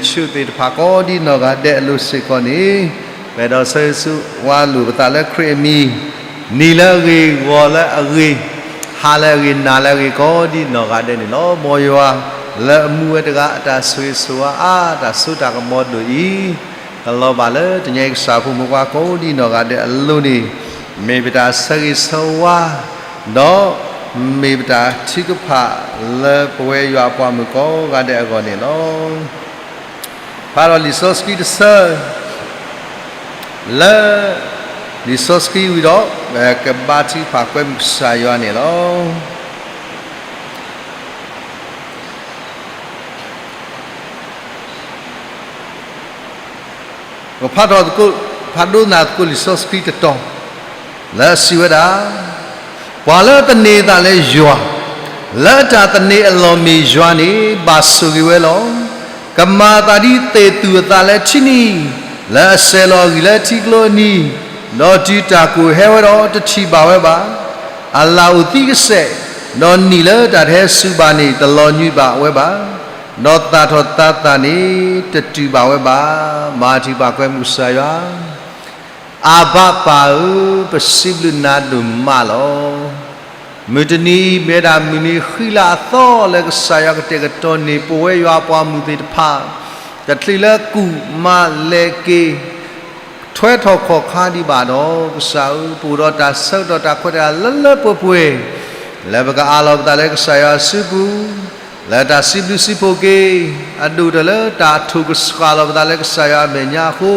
ယ့ၣ်ၡူးသ့ၣ်တဖၣ်ကိးဒ်နီၢ်ဂၤဒဲးအလိၤစ့ၢ်ကီးန့ၣ်, ပအဲၣ်ဒိးဆၢဂ့ၤဆၢဝါလိာ်ပသးလၢခရံာ်အမံၤ, နံၤလၢအဂ့ၤ, ဂီၤလၢအဂ့ၤ, ဟါလၢအဂ့ၤ, နၤလၢအဂ့ၤ ကိးဒ်နီၢ်ဂၤဒဲးန့ၣ်လီၤ. မ်ယွၤလၢအမူဝဲတဂၤ အတၢ်ဆိၣ်ဂ့ၤဆိၣ်ဝါအါ, တၢ်စိတၢ်ကမီၤဒိၣ်အံၤ, ကလီၤဘၣ်လၢတနံၤအံၤကစၢ်ဖိမုၣ်ဖိခွါကိးဒ်နီၢ်ဂၤဒဲးအလိၤန့ၣ်, မ့ၢ်ပတၢ်ဆၢဂ့ၤဆၢဝါ ဒီးမ့ၢ်ပတၢ်ထုကဖၣ်လၢပဝဲယွၤအပှၤမုၣ်ကိးဂၤဒဲးအဂီၢ်န့ၣ်လီၤ. ဖးဒီးလံာ်စီဆှံတဆၢ လၢလံာ်စီဆှံဝံၤဒီး ပကဘါထုကဖၣ်ကွဲမုာ်ကစၢ်ယွၤန့ၣ်လီၤ. ပဖးထီၣ်သကိး, ဖးဒိကနၣ်သကိးလံာ်စီဆှံတတီၤ လၢအစံးဝဲဒၣ်, ပှၤလၢအသန့ၤအသးလၢယွၤ, လၢအတၢ်သန့ၤအလီၢ်မ့ၢ်ယွၤန့ၣ် ဘၣ်ဆိၣ်ဂ့ၤဝဲလီၤ. ကမၤအသးဒ်သ့ၣ်သူၣ်အသးလၢထံနံၤ, လၢအစဲးလီၤအဂံၢ်လၢထံကျိအနံၤ, ဒီးတုၤတၢ်ကိၢ်ဟဲဝဲဒီးတထံၣ်ဘၣ်ဝဲဘၣ်. အလၣ်အိၣ်သံကစဲး, ဒီးနံၣ်လၢတၢ်တဟဲစူၤဘၣ်န့ၣ် တလီၤညွံးဘၣ်ဝဲဘၣ်, ဒီးသၣ်ထီၣ်သါသၣ်န့ၣ် တတုာ်ဘၣ်ဝဲဘၣ်. မၤထံၣ်ပာ်ကွဲမုာ်ကစၢ်ယွၤ အဘၣ်ပၢ်ဧၢ, ပစံးဘျုးနၤဒိၣ်မးလီၤ. မုၢ်တနံၤအံၤ မ့ၢ်ဝဲဒၣ်မုၢ်နံၤဃံလၤအသီလၢကစၢ်ယွၤကတဲာ်ကတီၤန့ၢ် ပဝဲယွၤအပှၤမုၣ်သ့ၣ်တဖၣ် တချုးလၢကူၣ်မၤလဲၤက့ၤ ထွဲထီၣ်ခီၣ်ခါဒံးဘၣ်ဒီး ကစၢ်ဧၢ, ပအိၣ်ဒီးတၢ်ဆၢကတီၢ်တၢ်ခွဲးတၢ်ယာ်လၢလၢပှဲၤပှဲၤ လၢပကအးလီၤပသးလၢကစၢ်ယွၤအစုပူၤ လၢတၢ်စံးဘျုးစံးဖှိၣ်က့ၤ အဒိၣ်ကတၢၢ်လၢတၢ်ထိၣ်ကစှၤလီၤပသးလၢကစၢ်ယွၤအမဲာ်ညါအဃိ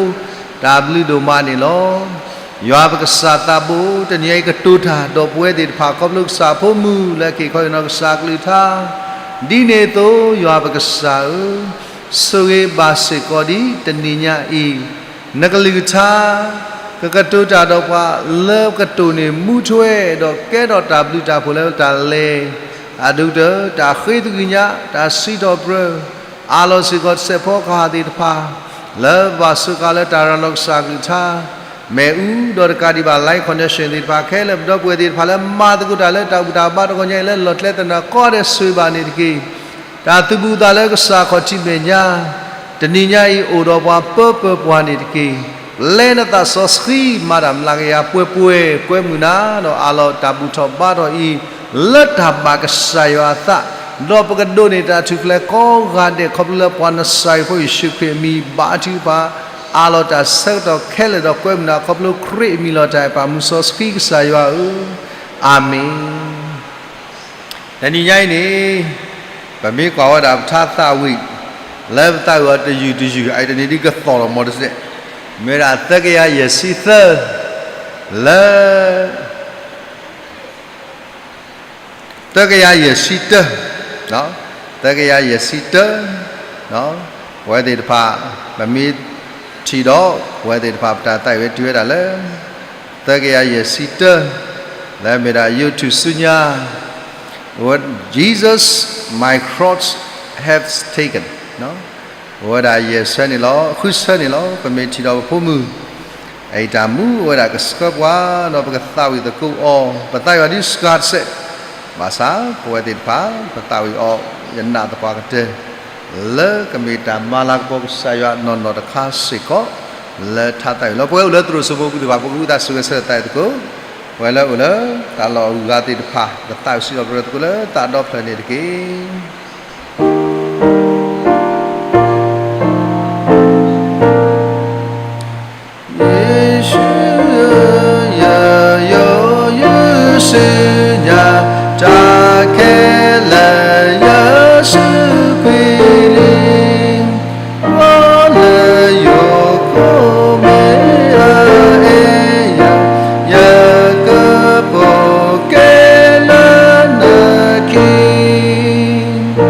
တၢ်ဘျုးဒိၣ်မးန့ၣ်လီၤ. ယွၤပကစၢ်သးဘိ တနံၤအံၤကတိၤတၢ်ဒီးပဝဲသ့ၣ်တဖၣ် ခီဖျိကစၢ်အဖိမုၣ်လၢက့ၤခီအံၤနီၢ်ကစၢ်အကလုၢ်ကထါ ဒ်န့ၣ်အသိး ယွၤပကစၢ်ဧၢ, ဆိၣ်ဂ့ၤဘၣ်စ့ၢ်ကီးဒ်တနံၤညါအံၤ နကလုၢ်ကထါ ကကတိၤတၢ်ဒီးပှၤလၢကတိၢ်န့ၢ်မူထွဲ ဒီးကဲထီၣ်တၢ်ဘျုးတၢ်ဖှိၣ်လၢတၢ်လဲၤ အဒိၣ်ကတၢၢ် တၢ်ဃ့သကွံာ်ညါ တၢ်စံးထီၣ်ပတြၢၤ အးလီၤစ့ၢ်ကီးတစဲးဖိကဟၣ်သ့ၣ်တဖၣ် လၢပဘၣ်စူးကါလၢတၢ်ရၤလီၤကစၢ်ကလုၢ်ကထါ မ့ၣ်အူဒီးတကးဒံးဘၣ် live connection သ့ၣ်တဖၣ်ခဲလၢာ် ပဒီပုၢ်ဝဲၢ်သ့ၣ်တဖၣ်လၢမၤသကိးတၢ်လၢတၢ်ဘူၣ်တၢ်ဘါတဂီၤညါအံၤ လၢလီၢ်ကျဲသနၢၣ်ကိးဂၤဒဲး ဆိၣ်ဂ့ၤဘၣ်န့ၣ်တက့ၢ်. တၢ်သူၣ်ဘူၣ်သးလၢကစၢ်ခီၣ်ထံးမဲာ်ညါ တနံၤညါအံၤအိၣ်ဒီးပှၤပၢပၢပှၢ်န့ၣ်တက့ၢ်. ပျဲနသးစီဆှံမၤတၢ်မျးကယၤပှဲၤပှဲၤ ကွဲမုာ်နၤဒီးအးလီၤတၢ်ဘူၣ်ထီၣ်ဘါထီၣ်အံၤ လၢတၢ်ဘၣ်ကစၢ်ယွၤအသး ဒီးပကဒိးန့ၢ်တၢ်ထူၣ်ဖျဲးကိးဂၤဒဲး ခီဖျိလၢပှၤနစၤရ့းဖိယ့ၣ်ၡူးခရံာ်အမံၤ ဘါထုကဖၣ် အးလီၤတၢ်ဆၢကတီၢ်ခဲလၢာ်ဒီးကွဲမုာ်နၤ ခီဖျိခရံာ်အမံၤလီၤတၢ်အဲၣ်ပာ်မူစီဆှံကစၢ်ယွၤဧၢ, အၤမ့ၣ်. တနံၤညါအံၤန့ၣ် ပမ့ၢ်ကွၢ်ဝဲဒၣ်ပထါသးဝံၣ် လၢပသးဝံၣ်အီၤတယုၢ်တယုၢ် အအံၤတနံၤဒ်ကသီၣ်လီၤမီၤတစဲး မ့ၢ်ဝဲဒၣ်သၢကယၤယဲၢ်ဆံသၢ လၢ သၢကယၤယဲၢ်ဆံတၢ, သၢကယၤယဲၢ်ဆံတၢ, ပဝဲသ့ၣ်တဖၣ် ပမ့ၢ်ထံၣ်ဒီး ပဝဲသ့ၣ်တဖၣ်ပတၢ်သးဝံၣ်ဝဲတုၤဝဲဒၣ်လၢ သၢကယၤယဲၢ်ဆံတၢ, လၢမ့ၢ်ဒၣ် YouTube ဆူညါ Jesus, my cross have taken အိၣ်ဝဲဒၣ်ယဲၢ်ဆၢန့ၣ်လီၤ, ဃုဆၢန့ၣ်လီၤ. ပမ့ၢ်ထံၣ်ဒီးပဖိမုၣ် အအံၤတၢ်မူအိၣ်ဝဲဒၣ်ကဆှၢပှၤ ဒီးပကသးဝံၣ်သကိးအီၤ, ပသးဝံၣ်အီၤဒ်စှၤတစဲး, ဘၣ်ဆၣ် ပဝဲသ့ၣ်တဖၣ် ပသးဝံၣ်အီၤ ယနာ်သပှၢ်ကတၢၢ် လၢကမ့ၢ်တၢ်မၤလၤကပီၤကစၢ်ယွၤနီၢ်နီၢ်တခါစ့ၢ်ကီး လၢထါသးဝံၣ်လီၤ. ပဝဲအိၣ်လၢသရိာ်စိမိပူၤသ့ၣ်တဖၣ် ပကဝံသးစူၤဂဲၤဆၢထၢၣ်သးဝံၣ်သကိး, ပဝဲလၢအိၣ်လၢတၢ်လီၢ်အဂုၤအဂၤသ့ၣ်တဖၣ် ပကသးဝံၣ်စံးထီၣ်ပတြၢၤသကိးလၢသးဒီဖျၢၣ်န့ၣ်တက့ၢ်. ယ့ၣ်ၡူးဧၢ, ယယိယုၢ်ဆူညါ တၢ်ခဲလၢာ်ယစုကွံာ်လံ, ဘီလၢယိၤခိၣ်မ့ၢ်အအဲၣ်ယၤ, ယကပိာ်ကဲလၢနခံ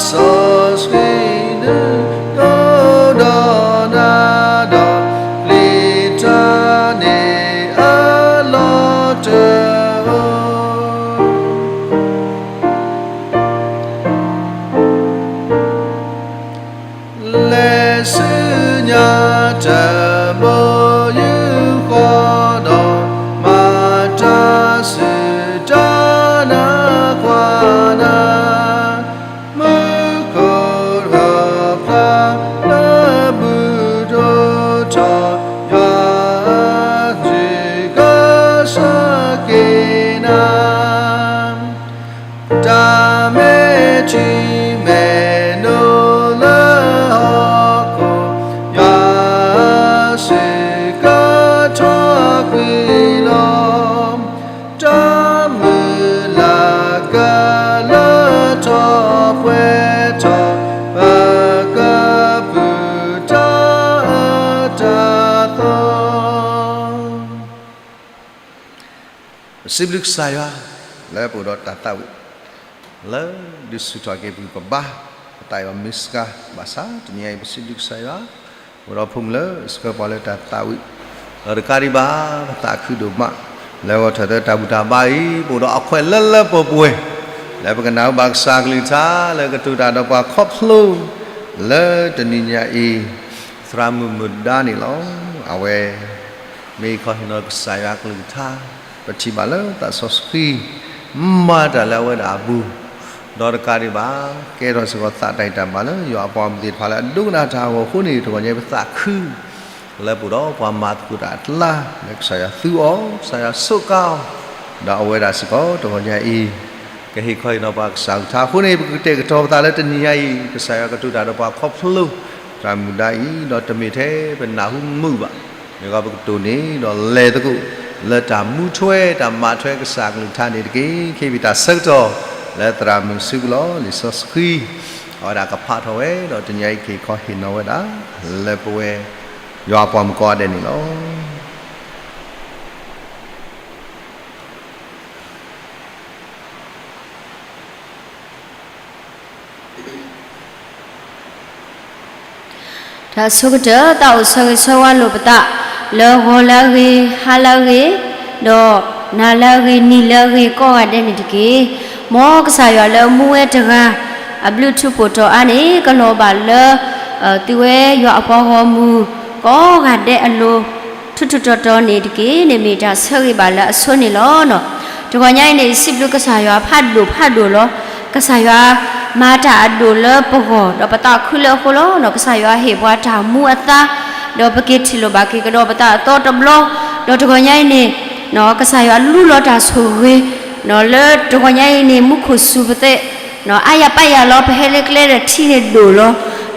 စီဆှံနုာ်ဒီးနၤဒီး ပျံၤတၢ်န့ၣ်အလီၢ်တအိၣ် လဲၤဆူညါတဘိယူၢ်ဃီဒီး မၤတၢ်စူၢ်တၢ်နာ်ကွၢ်နၤ, မူခိၣ်ဒီးဖျါလၢဘူၣ်ဒိၣ်ထီၣ်, ယွၤဧၢကစၢ်က့ၤနၤ တၢ်မဲာ်ထံမဲာ်နိလၢဟီၣ်ခိၣ်, ယွၤစံးကထီၣ်ကွံာ်လီၤ. တၢ်မုၢ်လၢ်ကလၢထီၣ်ပှဲၤထီၣ်, ပကပုာ်တၢ်အၢတၢ်သီ ပစံးဘျုးကစၢ်ယွၤ လၢပအိၣ်ဒီးတၢ်သးဝံၣ် လၢဒုးဆူၣ်ထီၣ်က့ၤပကဘါ ပသးယွၤမ့ၢ်စှၤ ဘၣ်ဆၣ်တနံၤအံၤ ပစံးဘျုးကစၢ်ယွၤ အိၣ်ဒီးဖိမုၣ်လၢဆှၢပှၤလၢတၢ်သးဝံၣ် ဒီးတကးဒံးဘၣ် ပသးခုဒိၣ်မး လၢဂီၤထီၣ်သၢတၢ်ဘူၣ်တၢ်ဘါအံၤ ပအိၣ်ဒီးအခွဲးလၢလၢပှဲၤပှဲၤ လၢပကနၢ်ဟူဘၣ်ကစၢ်ကလုၢ်ကထါ လၢကတိၤတၢ်ဒီးပှၤခီဖျိ လၢတနံၤညါအံၤ သရၣ်မုၣ်မုၢ်ဒါန့ၣ်လီၤ. အဝဲ မ့ၢ်ခီဟ့ၣ်နီၤကစၢ်ယွၤကလုၢ်ကထါ ပထံၣ်ဘၣ်လၢသးစီဆှံ မၤတၢ်လၢအဝဲဒၣ်အပူၤ ဒီးတကးဒံးဘၣ် ကဲထီၣ်စ့ၢ်ကီးသးတၢ်ဂံၢ်တၢ်ဘါလၢယွၤအပှၤမုၣ်သ့ၣ်တဖၣ်လၢအဒိကနၣ်တၢ်အဂီၢ်အဃိန့ၣ် တဂီၤညါအံၤပသးခု လၢပအိၣ်ဒီးပှၤမၤသကိးတၢ်အကျါ လၢကစၢ်ယွၤသူအီၤ ကစၢ်ယွၤစူးကါအီၤ ဒီးအဝဲဒၣ်စ့ၢ်ကီးတဂီၤညါအံၤ ကဟ့ၣ်ခီဟ့ၣ်နီၤပှၤကစၢ်ကလုၢ်ကထါအဃိန့ၣ် ပကတဲာ်ကတီၤပသးလၢတနံၤညါအံၤ ကစၢ်ယွၤကတိၤတၢ်ဒီးပှၤခီဖျိ သရၣ်မုၣ်ဒါအံၤ ဒီးတမ့ၢ်ထဲပနၢ်ဟူမုာ်ဘၣ် မ့ၢ်ဂ့ၤပကတိၤန့ၣ် ဒီးလဲၤသကိး လၢတၢ်မူထွဲ တၢ်မၤထွဲကစၢ်ကလုၢ်ကထါန့ၣ်တက့ၢ်. ခဲအံၤပတၢ်ဆၢကတီၢ် လၢသရၣ်မုၣ်စုကလီၤ လံာ်စီဆှံ အဝဲဒၣ်ကဖးထီၣ်ဝဲ ဒီးတနံၤအံၤကဟ့ၣ်ခီဟ့ၣ်နီၤဝဲဒၣ် လၢပဝဲ ယွၤအပှၤမုၣ်ကိးဂၤဒဲးန့ၣ်လီၤ. တၢ်ဆိကတၢၢ် သးအိၣ်ဆၢဂ့ၤဆၢဝါလိာ်ပသး လၢဂီၤလၢအဂ့ၤ, ဟါလၢအဂ့ၤ, ဒီးနၤလၢအဂ့ၤ, နံၤလၢအဂ့ၤ ကိးဂၤဒဲးန့ၣ်တက့ၢ်. မ်ကစၢ်ယွၤလၢမူဝဲတဂၤ အဘျုးထူးဖှိၣ်တီၤအါန့ၣ် ကလီၤဘၣ်လၢ သုဝဲယွၤအပှၤဂီၢ်မုၢ် ကိးဂၤဒဲးအလိၤ ထူးထူးတီၤတီၤန့ၣ်တက့ၢ်. န့ၣ်မ့ၢ်တၢ်ဆၢဂ့ၤဘၣ်လၢအဆိန့ၣ်လီၤ. တဂီၤညါအံၤန့ၣ် စံးဘျုးကစၢ်ယွၤဖးဒိၣ်ဖးဒိၣ်လီၤ. ကစၢ်ယွၤမၤတၢ်အဒိၣ်လၢပဂီၢ် ဒီးပသးခုလၢအဃိလီၤ. ကစၢ်ယွၤဟ့ၣ်ပှၤတၢ်မူအသါ ဒီးပက့ၤထံၣ်လိာ်ဘၣ်က့ၤကဒီးပသးအသီတဘျီ, ဒီးတဂီၤညါအံၤန့ၣ် ကစၢ်ယွၤလူလီၤတၢ်ဆိၣ်ဂ့ၤ လၢတဂီၤညါအံၤန့ၣ် မူခိၣ်စူၤပသဲး အါယၤပာ်ယၤလီၤ. ပဟဲလၢကျဲဒီးထံန့ၣ်ဒိၣ်လီၤ.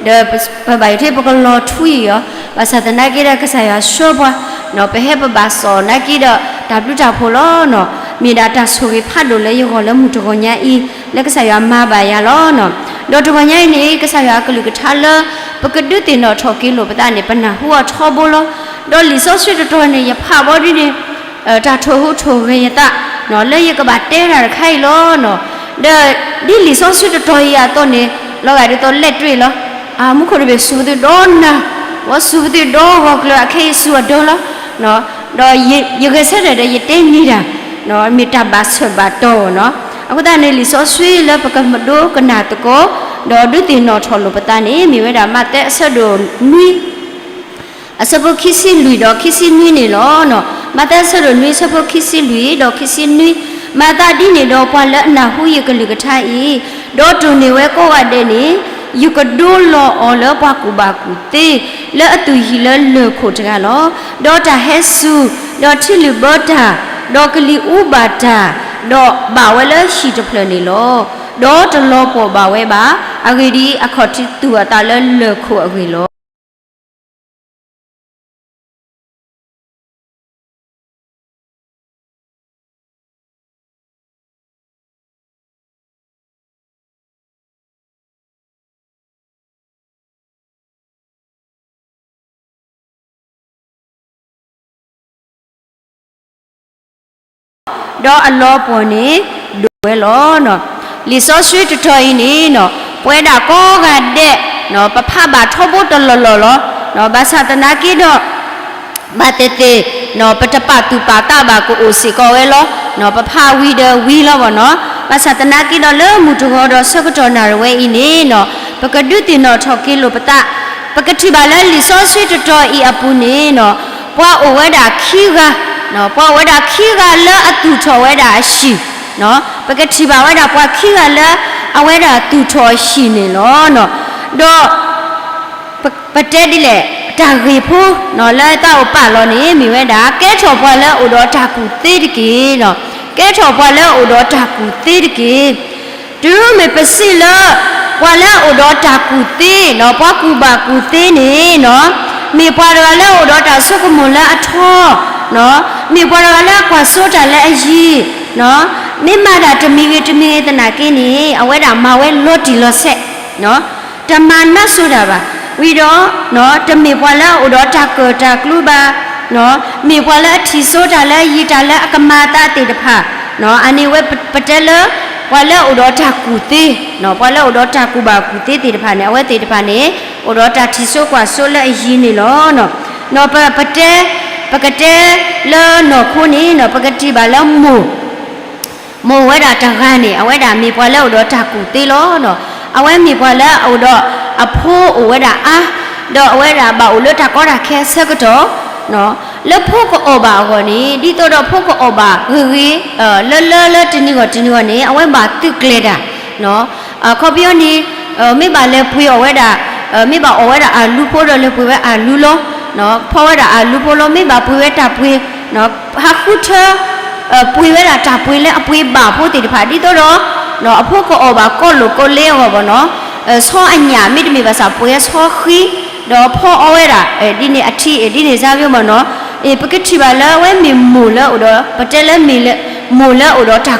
ဒီးပဘၣ်ယိၣ်ထဲပကလီၤထွံအီၤ, ဘၣ်ဆၣ်သနာ်က့ဒီး ကစၢ်ယွၤဆှၢပှၤ ပဟဲပဘၣ်စိာ်နာ်က့ဒီး တၢ်ဘျုးတၢ်ဖှိၣ်လီၤ. မ့ၢ်ဒၣ်တၢ်ဆိၣ်ဂ့ၤဖးဒိၣ်လၢယဂီၢ်လၢမုၢ်တဂီၤညါအံၤ လၢကစၢ်ယွၤမၤဘၣ်ယၤလီၤ. ဒီးတဂီၤညါအံၤန့ၣ် ကစၢ်ယွၤအကလုၢ်ကထါလၢ ပကဒုးသ့ၣ်နီၣ်ထီၣ်က့ၤလိာ်ပသးန့ၣ် ပနၢ်ဟူအီၤထီဘိလီၤ. ဒီးလံာ်စီဆှံတတီၤန့ၣ် ယဖးဘီဒ်န့ၣ် တၢ်ထိၣ်ဟူးထိၣ်ဂဲၤယသး လၢယကဘၣ်တဲတၢ်တခါအံၤလီၤ. ဒီးဒ်လံာ်စီဆှံတတီၤအံၤအသိးန့ၣ် လီၤဂာ်ဒ်သိးလဲၣ်တြ့ၣ်လီၤ. မူခိၣ်တဘ့ၣ်စူၤပသုးဒီးနၤ, ဝဲစူၤပသုးဒီးဂီၤကျၢၤ အခဲအံၤစူၤအဒၢလီၤ. ဒီးယဂဲၤဆၢထၢၣ်ဒီးယတဲန့ၢ်တၢ် မ့ၢ်တၢ်ဘၣ်ဆၢဘၣ်တီၢ်နီၤ. အဃိသတးန့ၣ် လံာ်စီဆှံလၢပကမၤဒိကနၣ်သကိး ဒီးဒုးသ့ၣ်နီၣ်ထီၣ်လိာ်ပသးန့ၣ် မ့ၢ်ဝဲဒၣ်မးသဲအဆၢဒိၣ်နွံ အဆၢဖိခံဆံလွံၢ်ဒီးခံဆံနွံန့ၣ်လီၤ. မးသဲအဆၢဒိၣ်နွံ အဆၢဖိခံဆံလွံၢ်ဒီးခံဆံနွံ, မၤသးဒ်န့ၣ်ဒီး ပှၤလၢအနၢ်ဟူယကလုၢ်ကထါအံၤ ဒီးတိၢ်န့ၢ်ဝဲကိးဂၤဒဲးန့ၣ် ယကဒိလီၤအီၤလၢပှၤကူၣ်ဘၣ်ကူၣ်သ့ လၢအသူၣ်ဟံၣ်လၢလၢၢ်ခိၣ်တဂၤလီၤ. ဒီးတၢ်ဟဲစူၤ, ဒီးထံလုၣ်ဘၢတၢ်, ဒီးကလံၤအူဘၣ်တၢ်, ဒီးဘၣ်ဝဲလၢဟံၣ်တဖျၢၣ်န့ၣ်လီၤ. ဒီးတလီၤပှီၢ်ဘၣ်ဝဲဘၣ်, အဂ့ၢ်ဒ်အံၤ, အခီၣ်ထံးသူၣ်အသးလၢလၢၢ်ခိၣ်အဂ့ၢ်လီၤ. ဒီးအလီၤပှီၢ်န့ၣ် ဒိၣ်ဝဲလီၤ. လံာ်စီဆှံတတီၤအံၤန့ၣ် ပဝဲဒၣ်ကိးဂၤဒဲး ပဖးဘၣ်ထီဘိတလီၢ်လီၢ်လီၤ. ဘၣ်ဆၣ်သနာ်က့ဒီး ဘၣ်သ့ၣ်သ့ၣ် ပတပာ်သူၣ်ပာ်သးဘၣ် ကအိၣ်စ့ၢ်ကီးဝဲလီၤ. ပဖးဝံၤဒီးဝံၤလီၤဘၣ်နီၤ. ဘၣ်ဆၣ်သနာ်က့ဒီး လၢမုၢ်တဂီၤဒီးဆၢကတီၢ်နၣ်ရံၣ်ဝဲအံၤန့ၣ်နီၤ ပကဒုးသ့ၣ်နီၣ်ထီၣ်က့ၤလိာ်ပသး, ပကထံၣ်ဘၣ်လၢလံာ်စီဆှံတတီၤအံၤအပူၤန့ၣ်နီၤ ပှၤအိၣ်ဝဲဒၣ်ခံဂၤ, ပှၤအိၣ်ဝဲဒၣ်ခံဂၤလၢအသူၣ်ထီၣ်ဝဲဒၣ်အဟံၣ်, ပကထံၣ်ဘၣ်ဝဲဒၣ်ပှၤခံဂၤလၢ အဝဲဒၣ်သူၣ်ထီၣ်အဟံၣ်န့ၣ်လီၤ. ဒီး ပတဲဒ်လဲၣ်, တၢ်ဂ့ၢ်ဖိ လၢသးအိၣ်ပာ်လီၤန့ၣ် မ့ၢ်ဝဲဒၣ် ကဲထီၣ်ပှၤလၢအအိၣ်ဒီးတၢ်ကူၣ်သ့တက့ၢ်. ကဲထီၣ်ပှၤလၢအအိၣ်ဒီးတၢ်ကူၣ်သ့တက့ၢ်. တုၤမ့ၢ်ပစံးလၢ ပှၤလၢအအိၣ်ဒီးတၢ်ကူၣ်သ့နီၤ ပှၤကူၣ်ဘၣ်ကူၣ်သ့န့ၣ်နီၤ မ့ၢ်ပှၤတဂၤလၢအအိၣ်ဒီးတၢ်ဆိကမိၣ်လၢအထီ, မ့ၢ်ပှၤတဂၤလၢအကွၢ်စိတၢ်လၢအယံၤ, မ့ၢ်မၤတၢ်တမံၤဂ့ၤတမံၤဂ့ၤသနာ်က့န့ၣ် အဝဲဒၣ်မၤဝဲလီၤတံၢ်လီၤဆဲး တမၤနၢ်စိၤတၢ်ဘၣ်. ဝံၤဒီး တမ့ၢ်ပှၤလၢအအိၣ်ဒီးတၢ်ကၢၣ်တၢ်ကျူဘၣ်, မ့ၢ်ပှၤလၢအထံၣ်စိတၢ်လၢအယံၤတၢ်လၢအကမၤအသးသ့ၣ်တဖၣ်, အန့ၣ်ဝဲပတဲလၢ ပှၤလၢအအိၣ်ဒီးတၢ်ကူၣ်သ့, ပှၤလၢအအိၣ်ဒီးတၢ်ကူၣ်ဘၣ်ကူၣ်သ့သ့ၣ်တဖၣ်န့ၣ် အဝဲသ့ၣ်တဖၣ်န့ၣ် အိၣ်ဒီးတၢ်ထံၣ်စိကွၢ်စိလၢအယံၤန့ၣ်လီၤ. ဒီးပတဲ ပကတဲလၢနီၢ်ခိန့ၣ် ပကထံၣ်ဘၣ်လၢမိၢ် မိၢ်ဝဲဒၣ်တဂၤန့ၣ် အဝဲဒၣ်မ့ၢ်ပှၤလၢအအိၣ်ဒီးတၢ်ကူၣ်သ့လီၤ. အဝဲမ့ၢ်ပှၤလၢအအိၣ်ဒီးအဖိအိၣ်ဝဲဒၣ်အါ, ဒီးအဝဲဒၣ်ဘၣ်အိၣ်လၢတၢ်ကီတၢ်ခဲအဆၢကတီၢ် လၢဖိကအီၣ်ဘၣ်အဂီၢ်န့ၣ် ဒ်သိးဒီးဖိကအီၣ်ဘၣ်ဂ့ၤဂ့ၤ လၢလၢလၢတနံၤဂီၢ်တနံၤဂီၢ်န့ၣ် အဝဲဘၣ်သုးကျဲၤတၢ် အခီပညီန့ၣ် မ့ၢ်ဘၣ်လဲၤပှ့ၤအီၣ်ဝဲဒၣ် မ့ၢ်ဘၣ်အီၣ်ဝဲဒၣ်အလူဖိဒီးလဲၤပှ့ၤဝဲအလူလီၤ. ဖီဝဲဒၣ်အလူဖိလီၤ မ့ၢ်ဘၣ်ပှ့ၤဝဲတၢ်ပှ့ၤ ဟးဃုထၢ ပှ့ၤဝဲဒၣ်တၢ်ပှ့ၤလၢအပှ့ၤဘၣ်ဖိသ့ၣ်တဖၣ် ဒ်သိးဒီး အဖိကအီၣ်ဘၣ်ကီလိာ်ကီလဲအဂီၢ်ဘၣ်နီၤ ဆီအညၣ် မ့တမ့ၢ်ဘၣ်ဆၣ်ပှ့ၤဆီဃံ ဒီးဖီအီဝဲဒၣ် ဒ်န့ၣ်အထံး ဒ်န့ၣ်စါမ့ၢ်နီၤ ပကထံၣ်ဘၣ်လၢအဝဲမ့ၢ်မိၢ်လၢအအိၣ်ဒီး ပတဲလၢမ့ၢ်လၢ မိၢ်လၢအအိၣ်ဒီးတၢ်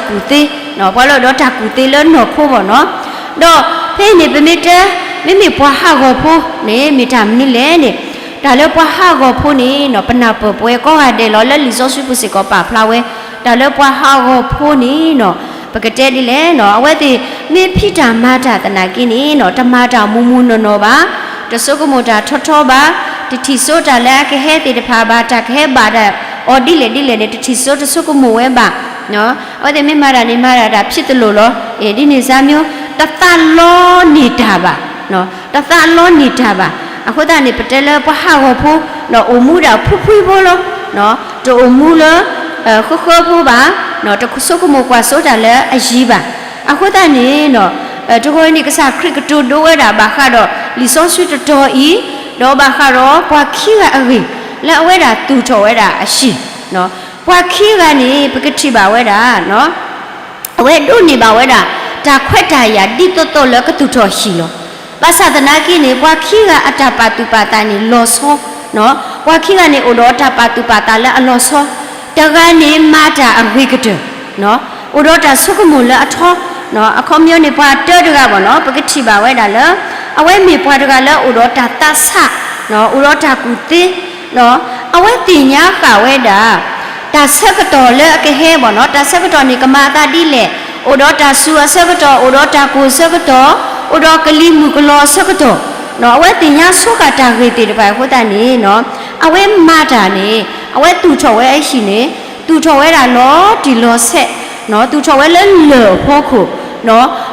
ကူၣ်သ့ ပှၤလၢအအိၣ်ဒီးတၢ်ကူၣ်သ့လၢနီၢ်ခိဘၣ်နီၤ ဒီးဖဲအံၤန့ၣ် ပမ့ၢ်တဲ မ့မ့ၢ်ပှၤဟးဂီၤဖိန့ၣ် မ့ၢ်တၢ်မနုၤလဲၣ်န့ၣ် တၢ်လၢပှၤဟးဂီၤဖိန့ၣ်နီၤ ပနၢ်ပၢၢ်ပဝဲကိးဂၤဒဲးလီၤ လၢလံာ်စီဆှံပူၤစ့ၢ်ကီးပာ်ဖျါဝဲ တၢ်လၢပှၤဟးဂီၤဖိန့ၣ်နီၤ ပကတဲဒ်လဲၣ်နီၤ အဝဲသ့ၣ်မ့ၢ်ဖံးတၢ်မၤတၢ်သနာ်က့န့ၣ်နီၤ တမၤတၢ်မူမူနီၢ်နီၢ်ဘၣ် တဆိကမိၣ်တၢ်ထီထီဘၣ် တထံၣ်စိတၢ်လၢအကဟဲသ့ၣ်တဖၣ်ဘၣ် တၢ်ကဟဲဘၣ်တၢ်အီၤဒ်လဲၣ်ဒ်လဲၣ်န့ၣ် တထံၣ်စိတဆိကမိၣ်ဝဲဘၣ် အဝဲသ့ၣ်မ့ၢ်မၤတၢ်န့ၣ် မၤတၢ်တၢ်ဖံးတလိာ်လီၤ ဒ်န့ၣ်စါမ့ၢ် တသးလီန့ၢ်တၢ်ဘၣ် တသးလီန့ၢ်တၢ်ဘၣ် အဃိသတးန့ၣ် ပတဲလၢပှၤဟးဂီၤဖိ အိၣ်မူဒၣ်ဖှံဖှံဖိလီၤ တအိၣ်မူလၢ ဃၢဃၢဖိဘၣ် တဆိကမိၣ်ကွၢ်စိတၢ်လၢအယံၤဘၣ် အဃိသတးန့ၣ် တဂီၤအံၤန့ၣ် ကစၢ်ခရံာ်ကတိၤဒိဝဲဒၣ်ဘၣ်ဃးဒီးလံာ်စီဆှံတတီၤအံၤ ဒီးဘၣ်ဃးဒီးပှၤခံဂၤအဂ့ၢ် လၢအဝဲဒၣ်သူၣ်ထီၣ်ဝဲဒၣ်အဟံၣ် ပှၤခံဂၤန့ၣ် ပကထံၣ်ဘၣ်ဝဲဒၣ် အဝဲဒိးန့ၢ်ဘၣ်ဝဲဒၣ် တၢ်ခွဲးတၢ်ယာ်ဒ်သိးသိးလၢကသူၣ်ထီၣ်ဟံၣ်လီၤ. ဘၣ်ဆၣ်သနာ်က့န့ၣ် ပှၤခံဂၤအတၢ်ပာ်သူၣ်ပာ်သးန့ၣ်လီၤဆီ, ပှၤခံဂၤန့ၣ်အိၣ်ဒီးတၢ်ပာ်သူၣ်ပာ်သးလၢအလီၤဆီ, တဂၤန့ၣ်မၤတၢ်အဂ့ၤကတၢၢ်, အိၣ်ဒီးတၢ်ဆိကမိၣ်လၢအထီ, အခီပညီန့ၣ် ပှၤတၢတဂၤဘၣ်နီၤ ပကထံၣ်ဘၣ်ဝဲဒၣ်လၢ အဝဲမ့ၢ်ပှၤတဂၤလၢအိၣ်ဒီးတၢ်သးဆး, အိၣ်ဒီးတၢ်ကူၣ်သ့ အဝဲသ့ၣ်ညါဃာ်ဝဲဒၣ် တၢ်ဆၢကတီၢ်လၢအကဟဲဘၣ်နီၤ တၢ်ဆၢကတီၢ်န့ၣ် ကမၤအသးဒ်လဲၣ်, အိၣ်ဒီးတၢ်စူၤအဆၢကတီၢ်, အိၣ်ဒီးတၢ်ကူၣ်အဆၢကတီၢ်, အိၣ်ဒီးကလံၤမုၢ်ကလီၤအဆၢကတီၢ်, အဝဲသ့ၣ်ညါဆိဃာ်တၢ်ဂ့ၢ်သ့ၣ်တဖၣ်အဃိသတးန့ၣ် အဝဲမၤတၢ်န့ၣ် အဝဲသူၣ်ထီၣ်ဝဲအဟံၣ်န့ၣ် သူၣ်ထီၣ်ဝဲဒၣ်လီၤတံၢ်လီၤဆဲး, သူၣ်ထီၣ်ဝဲလၢလၢၢ်အဖီခိၣ်,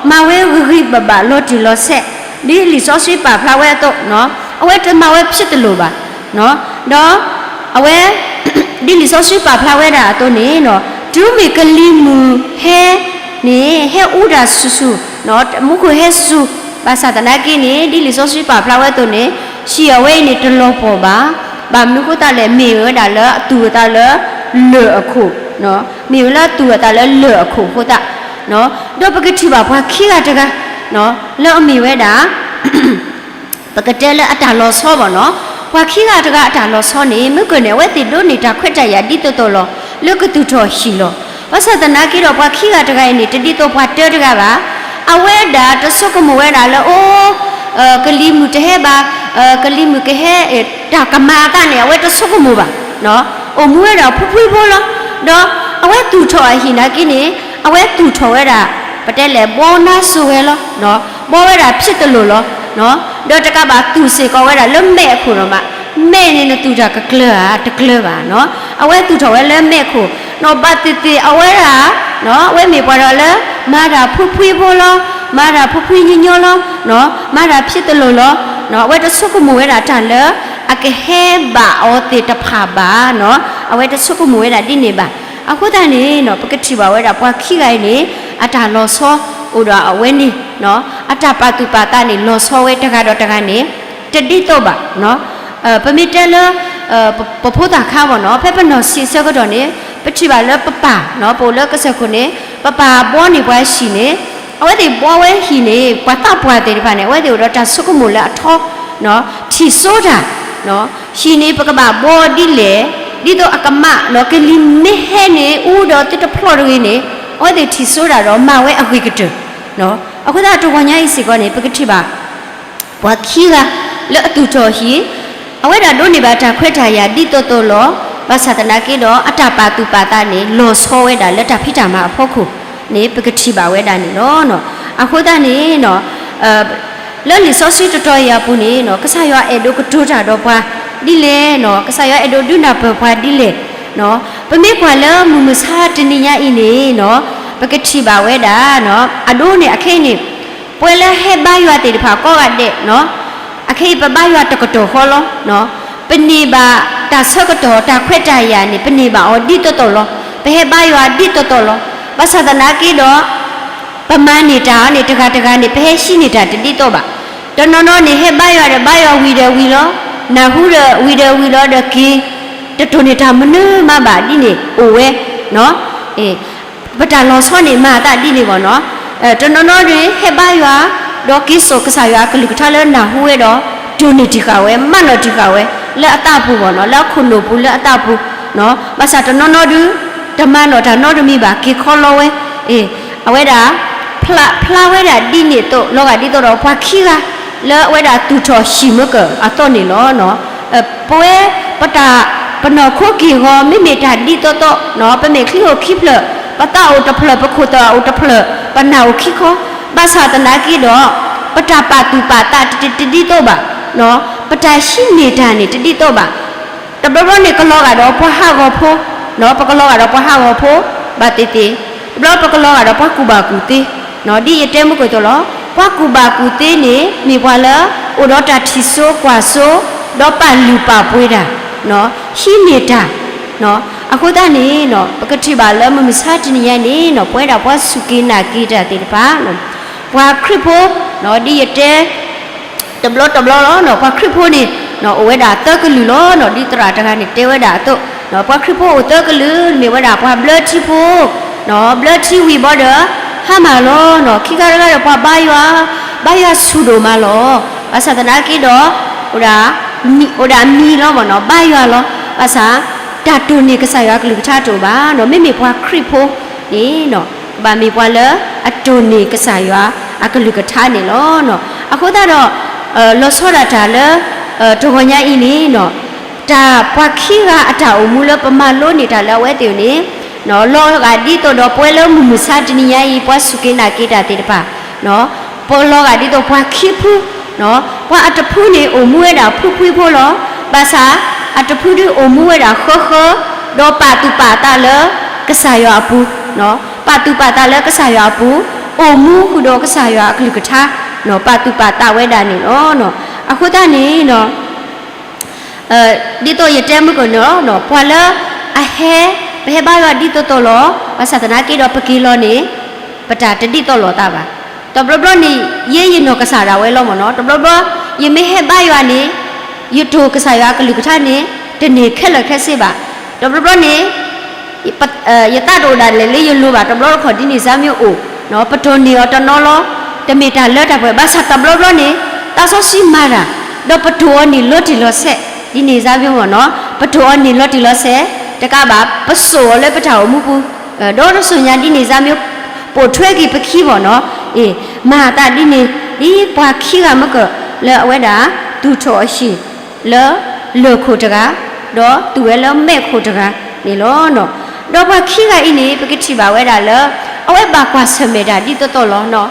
မၤဝဲဂ့ၤဂ့ၤဘၣ်ဘၣ်လီၤတံၢ်လီၤဆဲး, ဒ်လံာ်စီဆှံပာ်ဖျါဝဲအသိး, အဝဲတမၤဝဲဖျ့တလိာ်ဘၣ်, ဒီး အဝဲ ဒ်လံာ်စီဆှံပာ်ဖျါဝဲဒၣ်အသိးန့ၣ်, တုၤမ့ၢ်ကလံၤမုၢ်ဟဲန့ၣ် ဟဲအူတၢ်ဆူၣ်ဆူၣ်, မူခိၣ်ဟဲဆူၣ်, ဘၣ်ဆၣ်သနာ်က့န့ၣ် ဒ်လံာ်စီဆှံပာ်ဖျါဝဲအသိးန့ၣ်, ဟံၣ်အဝဲအံၤန့ၣ်တလီၤပှီၢ်ဘၣ်, ဘၣ်မနုၤအဃိသတးလဲၣ် မ့ၢ်ဝဲဒၣ်လၢအသူၣ်အသးလၢလၢၢ်အခိၣ်, မ့ၢ်ဝဲလၢအသူၣ်အသးလၢလၢၢ်အခိၣ်အဃိသတး, ဒီးပကထံၣ်ဘၣ်ပှၤခံဂၤတဂၤ လၢအမ့ၢ်ဝဲဒၣ် ပကတဲလၢအတၢ်လီၤဆီဘၣ်နီၤ, ပှၤခံဂၤတဂၤအတၢ်လီၤဆီန့ၣ် မ့ၢ်ကန့ၣ် အဝဲသ့ၣ်ဒိးန့ၢ်တၢ်ခွဲးတၢ်ယာ်ဒ်သိးသိးလီၤ လၢကသူၣ်ထီၣ်ဟံၣ်လီၤ. ဘၣ်ဆၣ်သနာ်က့ဒီး ပှၤခံဂၤတဂၤအံၤန့ၣ် တဒ်သိးပှၤတၢတဂၤဘၣ်. အဝဲဒၣ်တဆိကမိၣ်ဝဲဒၣ်လၢ အိ ကလံၤမုၢ်တဟဲဘၣ်, ကလံၤမုၢ်ကဟဲ, တၢ်ကမၤအသးန့ၣ် အဝဲတဆိကမိၣ်ဘၣ်. အိၣ်မူဝဲဒၣ်ဖှံဖှံဖိလီၤ. ဒီးအဝဲသူၣ်ထီၣ်အဟံၣ်နာ်က့န့ၣ် အဝဲသူၣ်ထီၣ်ဝဲဒၣ် ပတဲလဲၣ် ဘီနါစိၤဝဲလီၤ. ဘီဝဲဒၣ်ဖံးတလိာ်လီၤ, ဒီးတကးဘၣ်သူၣ်စ့ၢ်ကီးဝဲဒၣ်လၢမဲးအခိၣ်ဒီးမး, မဲးန့ၣ်နသူၣ်တၢ်ကကျၢၤဧါ, တကျၢၤဘၣ်, အဝဲသူၣ်ထီၣ်ဝဲလၢမဲးအခိၣ်, ဘၣ်သ့ၣ်သ့ၣ်အဝဲဒၣ် အဝဲမ့ၢ်ပှၤဒီးလၢ မၤတၢ်ဖှံဖှံဖိလီၤ, မၤတၢ်ဖှံဖှံညီညီလီၤ, မၤတၢ်ဖံးတလိာ်လီၤ, အဝဲတဆိကမိၣ်ဝဲဒၣ်တၢ်လၢ အကဟဲဘၣ်အီၤသ့ၣ်တဖၣ်ဘၣ်, အဝဲတဆိကမိၣ်ဝဲဒၣ်ဒ်န့ၣ်ဘၣ်. အဃိသတးန့ၣ် ပကထံၣ်ဘၣ်ဝဲဒၣ်ပှၤခံဂၤအံၤန့ၣ် အတၢ်လီၤဆီအိၣ်ဒီးအဝဲန့ၣ်, အတၢ်ပာ်သူၣ်ပာ်သးန့ၣ် လီၤဆီဝဲတဂၤဒီးတဂၤန့ၣ် တဒ်သိးဘၣ်. ပမ့ၢ်တဲလၢ ပဖိသၣ်ခါဘၣ်နီၤ, ဖဲပနီၢ်ဆံးဆၢကတီၢ်န့ၣ် ပထံၣ်ဘၣ်လၢပပၢ် ပအိၣ်လၢကစၢၢ်ခိၣ်န့ၣ် ပပၢ်ဘီန့ၢ်ပှၤဟံၣ်န့ၣ်, အဝဲသ့ၣ်ဘီဝဲဟံၣ်န့ၣ် ပှၤသးပှၢ်သ့ၣ်တဖၣ်န့ၣ် အဝဲသ့ၣ်အိၣ်ဒီးတၢ်ဆိကမိၣ်လၢအထီ ထံၣ်စိတၢ်, ဟံၣ်န့ၣ်ပကဘၣ်ဘီဒ်လဲၣ်, ဒ်သိးအကမၣ်ဒီးကလံၤမ့ၢ်ဟဲန့ၣ် အူဒီးသ့ၣ်တဖျီၣ်တဂ့ၤန့ၣ် အဝဲသ့ၣ်ထံၣ်စိတၢ်ဒီးမၤဝဲအဂ့ၤကတၢၢ်. အဃိသတးတဂီၤညါအံၤစ့ၢ်ကီးန့ၣ် ပကထံၣ်ဘၣ် ပှၤခံဂၤလၢအသူၣ်ထီၣ်ဟံၣ်, အဝဲဒၣ်ဒိးန့ၢ်ဘၣ်တၢ်ခွဲးတၢ်ယာ်ဒ်သိးသိးလီၤ. ဘၣ်ဆၣ်သနာ်က့ဒီး အတၢ်ပာ်သူၣ်ပာ်သးန့ၣ် လီၤဆီဝဲဒၣ်လၢတၢ်ဖံးတၢ်မၤအဖီခိၣ်န့ၣ် ပကထံၣ်ဘၣ်ဝဲဒၣ်န့ၣ်လီၤ. အဃိသတးန့ၣ် လၢလံာ်စီဆှံတတီၤအံၤအပူၤန့ၣ် ကစၢ်ယွၤအဲၣ်ဒိးကတိၤတၢ်ဒီးပှၤဒ်လဲၣ်, ကစၢ်ယွၤအဲၣ်ဒိးဒုးနၢ်ပၢၢ်ပှၤဒ်လဲၣ်, ပမ့ၢ်ကွၢ်လၢမုၢ်မဆါတနံၤညါအံၤန့ၣ် ပကထံၣ်ဘၣ်ဝဲဒၣ် အဒိန့ၣ် အခဲအံၤန့ၣ် ပှၤလၢဟဲဘါယွၤသ့ၣ်တဖၣ်ကိးဂၤဒဲး, အခဲအံၤပဘါယွၤတကတီၢ်ဃီလီၤ. ပန့ၢ်ဘၣ်တၢ်ဆၢကတီၢ် တၢ်ခွဲးတၢ်ယာ်န့ၣ် ပန့ၢ်ဘၣ်အီၤဒ်သိးသိးလီၤ. ပဟဲဘါယွၤဒ်သိးသိးလီၤ. ဘၣ်ဆၣ်သနာ်က့ဒီး ပမၤန့ၢ်တၢ်အီၤန့ၣ် တဂၤတဂၤန့ၣ် ပဟဲဟံးန့ၢ်တၢ်တဒ်သိးဘၣ်. တနီၤနီၤန့ၣ် ဟဲဘါယွၤဒီးဘါယွၤဝံၤဒီးဝံၤလီၤ. နၢ်ဟူဒီးဝံၤဒီးဝံၤလီၤဒီးက့ၤ တတိၢ်န့ၢ်တၢ်မနုၤမးဘၣ်ဒ်န့ၣ်အိၣ်ဝဲ ပတၢ်လီၤဆီန့ၣ်မၤအသးဒ်န့ၣ်ဘၣ်နီၤ. တနီၤနီၤန့ၣ် ဟဲဘါယွၤ ဒီးက့ၤစိာ်ကစၢ်ယွၤအကလုၢ်ကထါလၢနၢ်ဟူဝဲဒီး တိၢ်န့ၢ်တံၢ်ဃာ်ဝဲ မၤနီၣ်တံၢ်ဃာ်ဝဲ လၢအသးပူၤဘၣ်နီၤ, လၢအခိၣ်နူာ်ပူၤလၢအသးပူၤ, ဘၣ်ဆၣ်တနီၤနီၤဒုး တမၤနီၣ်တၢ်နီတမံၤဘၣ် က့ၤခီလီဝဲ, အဝဲဒၣ် ဖျါဝဲဒၣ်ဒ်န့ၣ်အသိး လီၤဂာ်ဒ်သိးဒီးပှၤခံဂၤ လၢအဝဲဒၣ်သူၣ်ထီၣ်ဟံၣ်မုၢ်ကၢၢ်အသီန့ၣ်လီၤ. ပဝဲ ပတၢ် ပနီၢ်ခိက့ၢ်ဂီၤ မ့မ့ၢ်တၢ်ဒ်သိးသိး ပမ့ၢ်ချံအိၣ်ခံဖျၢၣ် ပသးအိၣ်တဖျၢၣ် ပခိၣ်သးအိၣ်တဖျၢၣ် ပနၢ်အိၣ်ခံခီ, ဘၣ်ဆၣ်သနာ်က့ဒီး ပတၢ်ပာ်သူၣ်ပာ်သးတဒ်သိးဘၣ်, ပတၢ်ဟံးန့ၢ်တၢ်န့ၣ်တဒ်သိးဘၣ်. တဘျီဘျီန့ၣ် ကလီၤဂာ်ဒီးပှၤဟးဂီၤဖိ, ပကလီၤဂာ်ဒီးပှၤဟးဂီၤဖိ ဘၣ်သ့ၣ်သ့ၣ်, တဘျီပကလီၤဂာ်ဒီးပှၤကူၣ်ဘၣ်ကူၣ်သ့, ဒ်ယတဲမုၢ်ကၢၢ်သိးလီၤ. ပှၤကူၣ်ဘၣ်ကူၣ်သ့န့ၣ် မ့ၢ်ပှၤလၢ အိၣ်ဒီးတၢ်ထံၣ်စိကွၢ်စိ ဒီးပာ်လုၢ်ပာ်ပှ့ၤတၢ်, ဟံးန့ၢ်တၢ်, အဃိသတးန့ၣ် ပကထံၣ်ဘၣ်လၢမုၢ်မဆါတနံၤညါန့ၣ် ပဝဲဒၣ်ပှၤစူၢ်က့ၤနာ်က့ၤတၢ်သ့ၣ်တဖၣ် ပှၤခရံာ်ဖိ ဒ်ယတဲ တဘျီတဘျီလီၤ. ပှၤခရံာ်ဖိန့ၣ် အိၣ်ဝဲဒၣ်သၢကလုာ်လီၤ. ဒ်သရၣ်တဂၤန့ၣ်တဲဝဲဒၣ်အသိး, ပှၤခရံာ်ဖိအိၣ်သၢကလုာ် မ့ၢ်ဝဲဒၣ်ပှၤဘျၢထံဖိ, ဘျၢထံဝံၤဘီဒီး ဟါမၢ်လီၤ. ခံခါတခါဒီးပှၤဘါယွၤ, ဘါယွၤဆူၣ်ဒိၣ်မးလီၤ. ဘၣ်ဆၣ်သနာ်က့ဒီး အိၣ်ဒၣ်မံၤလီၤဘၣ်နီၤ, ဘါယွၤလီၤ. ဘၣ်ဆၣ် တၢ်တိၢ်န့ၢ်ကစၢ်ယွၤအကလုၢ်ကထါတအိၣ်ဘၣ်နီၤ. မ့မ့ၢ်ပှၤခရံာ်ဖိန့ၣ် ကဘၣ်မ့ၢ်ပှၤလၢအတိၢ်န့ၢ်ကစၢ်ယွၤအကလုၢ်ကထါန့ၣ်လီၤ. အဃိသတးဒီး လီၤဆီဒၣ်တၢ်လၢ တဂီၤညါအံၤန့ၣ် တၢ်ပှၤခံဂၤအတၢ်အိၣ်မူလၢပမၤလိန့ၢ်တၢ်လၢအဝဲသ့ၣ်န့ၣ် လီၤဂာ်ဒ်သိးဒီးပဝဲလၢမုၢ်မုၢ်ဆါတနံၤညါအံၤ ပှၤစူၢ်က့ၤနာ်က့ၤတၢ်သ့ၣ်တဖၣ် ပလီၤဂာ်ဒ်သိးပှၤခံဖု, ပှၤအတဖုန့ၣ်အိၣ်မူဝဲဒၣ်ဖုဖှံဖိလီၤ. ဘၣ်ဆၣ် အတဖုဒုးအိၣ်မူဝဲဒၣ်ဃၢဃၢ, ဒီးပာ်သူၣ်ပာ်သးလၢကစၢ်ယွၤအပူၤ, ပာ်သူၣ်ပာ်သးလၢကစၢ်ယွၤအပူၤ, အိၣ်မူဃုာ်ဒီးကစၢ်ယွၤအကလုၢ်ကထါ, ပာ်သူၣ်ပာ်သးဝဲဒၣ်န့ၣ်လီၤ. အဃိသတးန့ၣ် ဒ်သိးယတဲမုၢ်ကၢၢ်န့ၣ်လီၤ, ပှၤလၢအဟဲ ပဟဲဘါယွၤဒ်သိးသိးလီၤ. ဘၣ်ဆၣ်သနာ်က့ဒီးပက့ၤလီၤန့ၣ် ပတၢ်တဒ်သိးလိာ်သးဘၣ်. တဘျီဘျီန့ၣ် ယဲယနီၢ်ကစၢ်ဒၣ်ဝဲလီၤမ့ၢ်နီၤ. တဘျီဘျီ ယမ့ၢ်ဟဲဘါယွၤန့ၣ် ယတိၢ်ကစၢ်ယွၤအကလုၢ်ကထါန့ၣ် တန့ၢ်ခဲလၢာ်ခဲဆ့ဘၣ်. တဘျီဘျီန့ၣ် ယသးတအိၣ်ဒၣ်လဲာ်လၢယလိၤဘၣ်, တဘျီတခီၣ်ဒ်န့ၣ်စၢ်မ့ၢ်အိၣ်, ပတိၢ်န့ၢ်အီၤတနီၤလီၤ. တမ့ၢ်တၢ်လၢတၢ်ပှဲၤ, ဘၣ်ဆၣ်တဘျီဘျီန့ၣ် သးစီဆှံမၤတၢ်, ဒီးပတိၢ်အီၤန့ၣ်လီၤတံၢ်လီၤဆဲး, ဒ်န့ၣ်စၢ်မ့ၢ်မ့ၢ်နီၤ, ပတိၢ်အီၤန့ၣ်လီၤတံၢ်လီၤဆဲး, တကးဘၣ် ပစိာ်အီၤလၢပတၢ်အိၣ်မူပူၤ, ဒီးတစိၢ်ညါဒ်န့ၣ်စၢ်မ့ၢ် ပိာ်ထွဲက့ၤပခံဘၣ်နီၤ, အ့ၣ်, မၤအသးဒ်န့ၣ်, ဒ်ပှၤခံဂၤမ့ၢ်ကၢၢ်လၢအဝဲဒၣ် သူၣ်ထီၣ်အဟံၣ် လၢ လၢၢ်ခိၣ်တဂၤ, ဒီးသူၣ်ဝဲလၢမဲးခိၣ်တဂၤန့ၣ်လီၤ. ဒီးပှၤခံဂၤအံၤန့ၣ် ပကထံၣ်ဘၣ်ဝဲဒၣ်လၢ အဝဲဘၣ်ကွၢ်ဆၢၣ်မဲာ်တၢ်ဒ်သိးသိးလီၤနီၤ.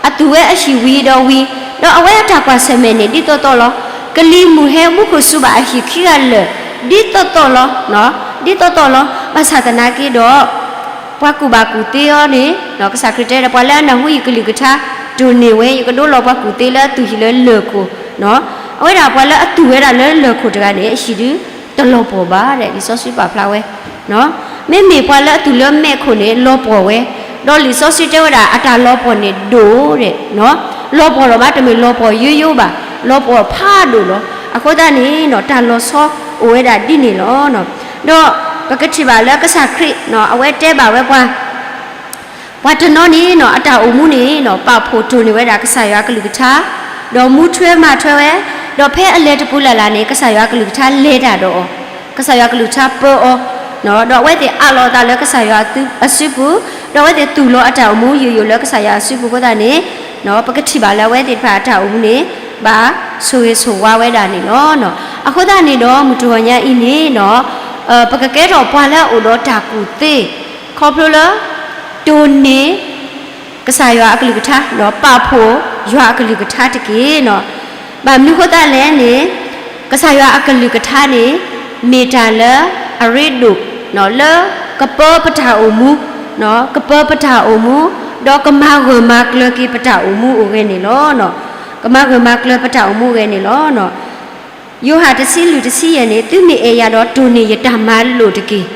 အသူၣ်ဝဲအဟံၣ်ဝံၤဒီးဝံၤ, ဒီးအဝဲအတၢ်ကွၢ်ဆၢၣ်မဲာ်န့ၣ် ဒ်သိးသိးလီၤ. ကလံၤမုၢ်ဟဲမူခိၣ်စူၤဘၣ်အဟံၣ်ခံဂၤလၢာ်, ဒ်သိးသိးလီၤ, ဒ်သိးသိးလီၤ. ဘၣ်ဆၣ်သနာ်က့ဒီး ပှၤကူၣ်ဘၣ်ကူၣ်သ့အီၤန့ၣ် ကစၢ်ခရံာ်တဲဒီး ပှၤလၢအနၢ်ဟူယကလုၢ်ကထါ တိၢ်န့ၢ်ဝဲ ယကဒိလီၤပှၤကူၣ်သ့လၢအသူၣ်ဟံၣ်လၢလၢၢ်ခိၣ်, အဝဲဒၣ်ပှၤလၢအသူၣ်ဝဲဒၣ်လၢလၢၢ်ခိၣ်တဂၤန့ၣ် အဟံၣ်ဒုးတလီၤပှီၢ်ဘၣ်ဒီး လံာ်စီဆှံပာ်ဖျါဝဲ မ့မ့ၢ်ပှၤလၢအသူၣ်လၢမဲးခိၣ်န့ၣ် လီၤပှီၢ်ဝဲ, ဒီးလံာ်စီဆှံတဲဝဲဒၣ်အတၢ်လီၤပှီၢ်န့ၣ်ဒိၣ်ဒီး လီၤပှီၢ်ဒီးဘၣ်တမ့ၢ်လီၤပှီၢ်ယိယိဘၣ်, လီၤပှီၢ်ဖးဒိၣ်လီၤ. အဃိသတးန့ၣ် တၢ်လီၤဆီအိၣ်ဝဲဒၣ်ဒ်န့ၣ်လီၤ. ဒီးပကထံၣ်ဘၣ်လၢကစၢ်ခရံာ် အဝဲတဲဘၣ်ဝဲပှၤ ပှၤတနီၤန့ၣ် အတၢ်အိၣ်မူန့ၣ် ပာ်ဖှိၣ်တိၢ်န့ၢ်ဝဲဒၣ်ကစၢ်ယွၤအကလုၢ်ကထါ, ဒီးမူထွဲမၤထွဲဝဲ, ဒီးဖဲအလဲၤတပူၤလၢ်လၢ်န့ၣ် ကစၢ်ယွၤအကလုၢ်ကထါလဲၤတၢ်ဒီးအီၤ, ကစၢ်ယွၤအကလုၢ်ကထါပၢအီၤ, ဒီးအဝဲသ့ၣ်အးလီၤအသးလၢကစၢ်ယွၤအစုပူၤ, ဒီးအဝဲသ့ၣ်သူၣ်လီၤအတၢ်အိၣ်မူယိာ်ယိာ်လၢကစၢ်ယွၤအစုပူၤအဃိသတးန့ၣ် ပကထံၣ်ဘၣ်လၢအဝဲသ့ၣ်တဖၣ်အတၢ်အိၣ်မူန့ၣ် ဘၣ်ဆိၣ်ဂ့ၤဆိၣ်ဝါဝဲဒၣ်န့ၣ်လီၤ. အဃိသတးန့ၣ်ဒီး မုၢ်တဂီၤညါအံၤန့ၣ် ပကကဲထီၣ်ပှၤလၢအအိၣ်ဒီးတၢ်ကူၣ်သ့ ခီဖျိလၢ တိၢ်န့ၢ် ကစၢ်ယွၤအကလုၢ်ကထါ ဒီးပာ်ဖှိၣ်ယွၤအကလုၢ်ကထါတက့ၢ်. ဘၣ်မနုၤအဃိသတးလဲၣ်န့ၣ် ကစၢ်ယွၤအကလုၢ်ကထါန့ၣ် မ့ၢ်တၢ်လၢအရ့ဒိၣ် လၢကပၢပတၢ်အိၣ်မူ, ကပၢပတၢ်အိၣ်မူ, ဒီးကမၤဂၢၢ်မၤကျၢၤက့ၤပတၢ်အိၣ်မူအိၣ်ဂဲၤန့ၣ်လီၤ. ကမၤဂၢၢ်မၤကျၢၤပတၢ်အိၣ်မူအိၣ်ဂဲၤန့ၣ်လီၤ. ယိၤဟၣ်တဆံလွံၢ်တဆံယဲၢ်န့ၣ် သုမ့ၢ်အဲၣ်ယၤဒီးတိၢ်န့ၢ်ယတၢ်မၤလိာ်တက့ၢ်.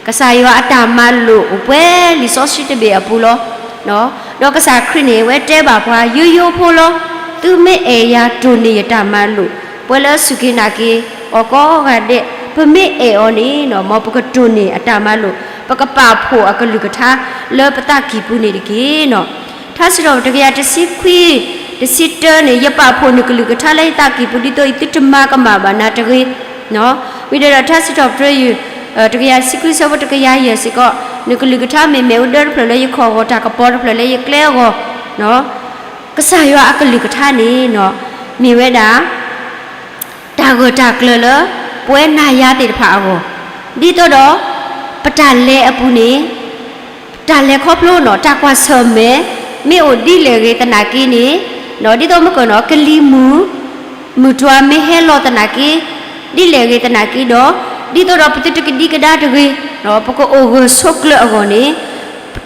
ကစၢ်ယွၤအတၢ်မၤလိာ်အိၣ်ပှဲၤလံာ်စီဆှံတဘ့ၣ်အပူၤလီၤ. ဒီးကစၢ်ခရံာ်န့ၣ် အဝဲတဲဘၣ်ပှၤယိယိဖိလီၤ. သုမ့ၢ်အဲၣ်ယၤတိၢ်န့ၢ်ယတၢ်မၤလိာ်, ပှၤလၢအစူၢ်က့ၤနာ်က့ၤအီၤကိးဂၤဒဲး, ပမ့ၢ်အဲၣ်အီၤန့ၣ် မ်ပကတိၢ်န့ၢ်အတၢ်မၤလိာ်, ပကပာ်ဖှိၣ်အကလုၢ်ကထါလၢပသးကံၢ်ပူၤန့ၣ်တက့ၢ်. ထါစံးထီၣ်ပတြၢၤတကယၤတဆံခွံ တဆံတၢန့ၣ် ယပာ်ဖှိၣ်နကလုၢ်ကထါလၢယသးကံၢ်ပူၤ ဒ်သိးယသုတမၤကမၣ်ဘၣ်နၤတဂ့ၤ. ဝံၤဒီးထါစံးထီၣ်ပတြၢၤ တကယၤတဆံခွံဆၢဖိတကယၤယဲၢ်စ့ၢ်ကီး, နကလုၢ်ကထါမ့ၢ်မ့ၣ်အူဒၢတဖျၢၣ်လၢယခီၣ်အဂီၢ်, တၢ်ကပီၤတဖျၢၣ်လၢယကျဲအဂီၢ်. ကစၢ်ယွၤအကလုၢ်ကထါန့ၣ် မ့ၢ်ဝဲဒၣ် တၢ်ဂၢၢ်တၢ်ကျၢၤလၢ ပဝဲနၤယၤသ့ၣ်တဖၣ်အဂီၢ်, ဒ်သိးဒီး ပတၢ်လဲၤအပူၤန့ၣ် တၢ်လဲၤခီဖျိနီၣ် တၢ်ကွၢ်ဆၢၣ်မဲာ် မ့ၢ်အိၣ်ဒ်လဲၣ်ဂ့ၤသနာ်က့န့ၣ်, ဒ်သိးမ့ၢ်ကနီၣ် ကလံၤမုၢ် မုၢ်တွၤမ့ၢ်ဟဲလီၤသနာ်က့ ဒ်လဲၣ်ဂ့ၤသနာ်က့ဒီး, ဒ်သိးဒီးပသုတကဒံကဒါတဂ့ၤ, ပကအိၣ်ဂၢၢ်ဆိးကျၢၤအဂီၢ်န့ၣ်,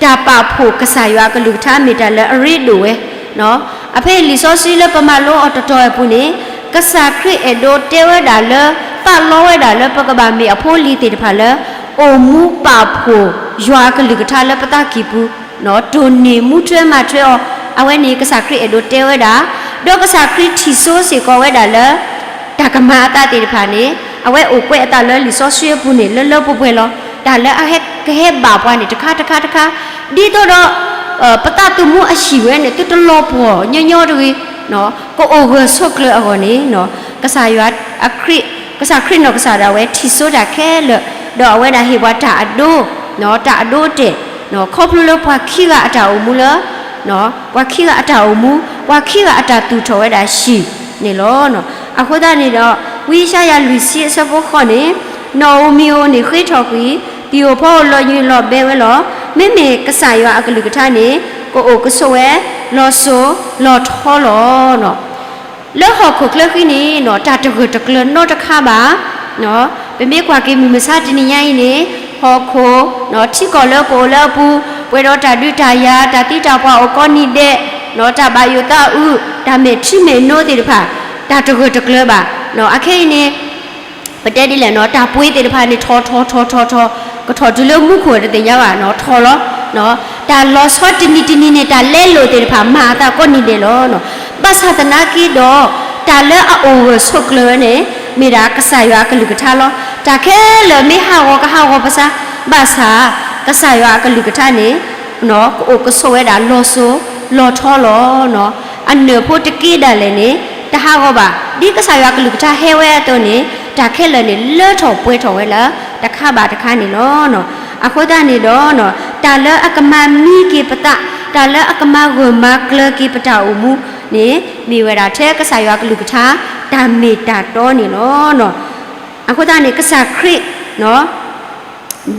တၢ်ပာ်ဖှိၣ်ကစၢ်ယွၤအကလုၢ်ကထါမ့ၢ်တၢ်လၢအရ့ဒိၣ်ဝဲ. အဖဲအံၤလံာ်စီဆှံလၢပမၤလိအီၤတတီၤအပူၤန့ၣ်, ကစၢ်ခရံာ်အဲၣ်ဒိးတဲဝဲဒၣ်လၢ သးလီဝဲဒၣ်လၢပကဘၣ်မ့ၢ်အဖိအလံၤသ့ၣ်တဖၣ်လၢ အိၣ်မူပာ်ဖှိၣ်ယွၤအကလုၢ်ကထါလၢပသးကံၢ်ပူၤ, တိၢ်န့ၢ်မူထွဲမၤထွဲအီၤ, အဝဲန့ၣ်ကစၢ်ခရံာ်အဲၣ်ဒိးတဲဝဲဒၣ်, ဒီးကစၢ်ခရံာ်ထံၣ်စိစ့ၢ်ကီးဝဲဒၣ်လၢ တၢ်ကမၤအသးသ့ၣ်တဖၣ်န့ၣ်, အဝဲအိၣ်ကွဲးအသးလၢလံာ်စီဆှံအပူၤန့ၣ် လၢလၢပှဲၤပှဲၤလီၤ. တၢ်လၢအဟဲကဟဲဘၣ်ပှၤန့ၣ် တခါတခါတခါ, ဒ်သိးဒီး ပသးသမူအဟံၣ်ဝဲန့ၣ် သုတလီၤပှီၢ်ညီညီတဂ့ၤ, ကအိၣ်ဂၢၢ်ဆိးကျၢၤအဂီၢ်န့ၣ်, ကစၢ်ယွၤ ကစၢ်ခရံာ်နီၢ်ကစၢ်ဒၣ်ဝဲထံၣ်စိတၢ်ခဲလၢာ်, ဒီးအဝဲဒၣ်ဟ့ၣ်ပှၤတၢ်အဒိ, တၢ်အဒိအတဲာ်, ခီဖျိလၢပှၤခံဂၤအတၢ်အိၣ်မူလၢ ပှၤခံဂၤအတၢ်အိၣ်မူ, ပှၤခံဂၤအတၢ်သူၣ်ထီၣ်ဝဲဒၣ်ဟံၣ်န့ၣ်လီၤ. အဃိသတးန့ၣ်ဒီး ဝံယၡါယၤလွံၢ်ဆံအဆၢဖိဃိးန့ၣ်, နီၣ်ဧိၤမံၤဧိၤန့ၣ်ဃ့ထီၣ်ကွံာ်, သံၣ်ဧိၤဖီဧိၤလီၤယံၤလီၤဘဲဝဲလီၤ. မ့မ့ၢ်ကစၢ်ယွၤအကလုၢ်ကထါန့ၣ် ကအိၣ်ကဆိးဝဲ လီၤစိၤလီၤထီလီၤ. လၢဟီၣ်ခိၣ်ချၢဃံန့ၣ် တၢ်တဂၢၢ်တကျၢၤနီတခါဘၣ်. ပမ့ၢ်ကွၢ်က့ၤမုၢ်မဆါတနံၤညါအံၤန့ၣ်, ဟီၣ်ခိၣ်, ထံကီၢ်လၢပအိၣ်လၢအပူၤ, ပှဲၤဒီးတၢ်ဒုးတၢ်ယၤ, တၢ်သံတၢ်ပှၢ်အိၣ်ကိးနံၤဒဲး, တၢ်ဘၣ်ယိၣ်သးအုး, တၢ်မဲာ်ထံမဲာ်နိသ့ၣ်တဖၣ်, တၢ်တဂၢၢ်တကျၢၤဘၣ်. အခဲအံၤန့ၣ် ပတဲဒ်လဲၣ်နီၤ, တၢ်ပှ့ၤသ့ၣ်တဖၣ်န့ၣ် ထီၣ်ထီၣ်ထီၣ်ထီၣ်ထီၣ်, ကထီၣ်တုၤလၢမူခိၣ်တသ့ၣ်ညါဘၣ်နီၤ, ထီၣ်လီၤ. တၢ်လီၤဆီတနံၤတနံၤန့ၣ် တၢ်လဲလိာ်သ့ၣ်တဖၣ် မၤအသးကိးနံၤဒဲးလီၤ. ဘၣ်ဆၣ်သနာ်က့ဒီး တၢ်လၢအအိၣ်ဂၢၢ်ဆိးကျၢၤဝဲန့ၣ် မ့ၢ်ဒၣ်ကစၢ်ယွၤအကလုၢ်ကထါလီၤ. တၢ်ခဲလၢာ်မ့ၢ်ဟးဂီၤကဟးဂီၤပသး, ဘၣ်ဆၣ် ကစၢ်ယွၤအကလုၢ်ကထါန့ၣ် ကအိၣ်ကဆိးဝဲဒၣ်လီၤစိၤလီၤထီလီၤ. အနၢၣ်ဖိတက့ဒၣ်လဲာ်န့ၣ် တဟးဂီၤဘၣ်. ဒ်ကစၢ်ယွၤအကလုၢ်ကထါဟဲဝဲအသိးန့ၣ် တၢ်ခဲလၢာ်န့ၣ် လၢထီၣ်ပှဲၤထီၣ်ဝဲလၢတခါဘၣ်တခါန့ၣ်လီၤ. အဃိသတးန့ၣ်ဒီး တၢ်လၢအကမၤမံက့ၤပသး, တၢ်လၢအကမၤဂၢၢ်မၤကျၢၤက့ၤပတၢ်အိၣ်မူန့ၣ် မ့ၢ်ဝဲဒၣ်ထဲကစၢ်ယွၤအကလုၢ်ကထါ တၢ်မ့ၢ်တၢ်တီန့ၣ်လီၤ. အဃိသတးန့ၣ် ကစၢ်ခရံာ်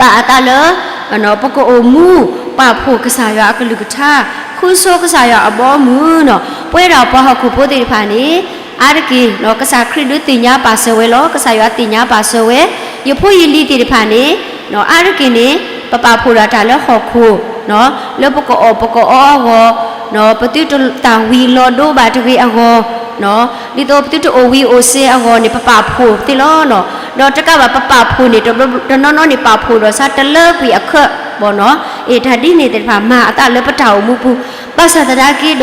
ဘၣ်အသးလၢ ပကအိၣ်မူ ပာ်ဖှိၣ်ကစၢ်ယွၤအကလုၢ်ကထါ, ဃ ဃုဆိကစၢ်ယွၤအဘီအမုၢ်န့ၣ်, ပဝဲဒၣ်ပှၤဟီၣ်ခိၣ်ဖိသ့ၣ်တဖၣ်န့ၣ်, အါတက့ၢ် ကစၢ်ခရံာ်ဒုးသ့ၣ်ညါပာ်စၢၤဝဲလီၤ. ကစၢ်ယွၤသ့ၣ်ညါပာ်စၢၤဝဲ, ယဖိယလံၤသ့ၣ်တဖၣ်န့ၣ်, အါတက့ၢ်န့ၣ် ပပာ်ဖှိၣ်ဒီးတၢ်လၢဟီၣ်ခိၣ်, လၢပကအီၣ်ပကအီအဂီၢ်, ပသုတသၣ်ဝံၤလီၤဒိဘၣ်တဂ့ၤအဂီၢ်, ဒ်သိးပသုတအိၣ်ဝံၤအိၣ်စဲအဂီၢ်န့ၣ် ပပာ်ဖှိၣ်သ့လီၤ. ဒီးတကးဘၣ်ပပာ်ဖှိၣ်န့ၣ် တနီၤနီၤန့ၣ် ပာ်ဖှိၣ်ဒီးဆါတလၢကွံာ်အခၢးဘၣ်န့ၣ်, အ့ တၢ်ဒ်န့ၣ်သ့ၣ်တဖၣ် မၤအသးလၢပတၢ်အိၣ်မူပူၤ, ဘၣ်ဆၣ်သနာ်က့ဒီး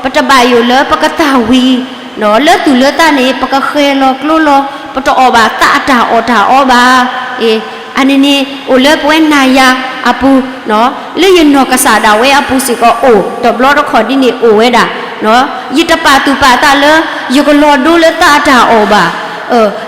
ပတဘၣ်ယိၣ်လၢပကသၣ်ဝံၤ လၢသူၣ်လၢသးန့ၣ် ပကဃဲၤလီၤကျိၤလီၤ, ပတအီၣ်ဘၣ်သးအတၢ်အီၣ်တၢ်အီဘၣ်. အ့ အန့ၣ်န့ၣ် အိၣ်လၢပဝဲနၤယၤအပူၤ, လၢယနီၢ်ကစၢ်ဒၣ်ဝဲအပူၤစ့ၢ်ကီးအိၣ်တဘျီတခီၣ်ဒ်န့ၣ်အိၣ်ဝဲဒၣ်, ယတပာ်သူၣ်ပာ်သးလၢ ယကလီၤဒိလၢသးအတၢ်အီၣ်ဘၣ်,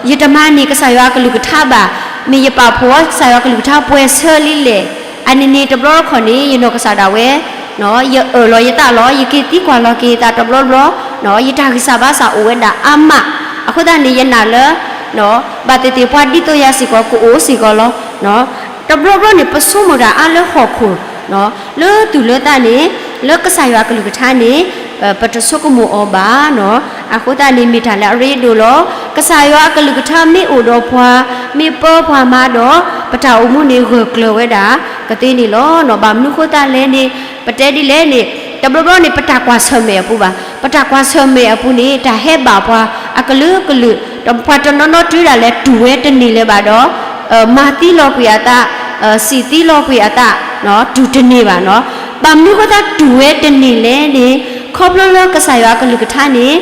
ယတမၤန့ၢ်ကစၢ်ယွၤအကလုၢ်ကထါဘၣ်, မ့ၢ်ယပာ်ဖှိၣ်ကစၢ်ယွၤအကလုၢ်ကထါပှဲၤဆၢလံလဲၣ်. အန့ၣ်န့ၣ်တဘျီတခီၣ်န့ၣ် ယနီၢ်ကစၢ်ဒၣ်ဝဲ ယအၢၣ်လီၤယသးလီၤ, ယက့ၤသံကွၢ်လီၤက့ၤယသးတဘျီတဘျီ, ယတၢ်ဂံၢ်စၢ်ဘါစၢ်အိၣ်ဝဲဒၣ်အါမး, အဃိသတးန့ၣ် ယနာ်လၢ ဘၣ်သ့ၣ်သ့ၣ်ပှၤဒ်သိးယၤစ့ၢ်ကီးကအိၣ်စ့ၢ်ကီးလီၤ. တဘျီဘျီန့ၣ် ပဆိကမိၣ်တၢ်အါလၢဟီၣ်ခိၣ်, လၢသူၣ်လၢသးန့ၣ်, လၢကစၢ်ယွၤအကလုၢ်ကထါန့ၣ်, ပတဆိကမိၣ်အီၤဘၣ်န့ၣ်, အဃိသတးန့ၣ် မ့ၢ်တၢ်လၢအရ့ဒိၣ်လီၤ. ကစၢ်ယွၤအကလုၢ်ကထါမ့ၢ်အိၣ်ဒီးပှၤ, မ့ၢ်ပၢပှၤမၤဒီး, ပတၢ်အိၣ်မူန့ၣ်ဂၢၢ်ကျၢၤဝဲဒၣ်ကသ့န့ၣ်လီၤ. ဘၣ်မနုၤဃိသတးလဲၣ်န့ၣ်, ပတဲဒ်လဲၣ်န့ၣ်, တဘျီဘျီန့ၣ် ပတၢ်ကွၢ်ဆၢၣ်မဲာ်အပူၤဘၣ်, ပတၢ်ကွၢ်ဆၢၣ်မဲာ်အပူၤန့ၣ် တၢ်ဟဲဘၣ်ပှၤအကလုာ်ကလုာ်, ဒီးပှၤတနီၤနီၤတုၤဒၣ်လဲာ်တူၢ်ဝဲတန့ၢ်လၢၤဘၣ်ဒီး မၤသံလီၤကွံာ်အသး, စံၣ်သံလီၤကွံာ်အသး, တူၢ်တန့ၢ်ဘၣ်န့ၣ်. ဘၣ်မနုၤဃိသတးတူၢ်ဝဲတန့ၢ်လဲၣ်န့ၣ်, ခီဖျိလၢကစၢ်ယွၤအကလုၢ်ကထါန့ၣ်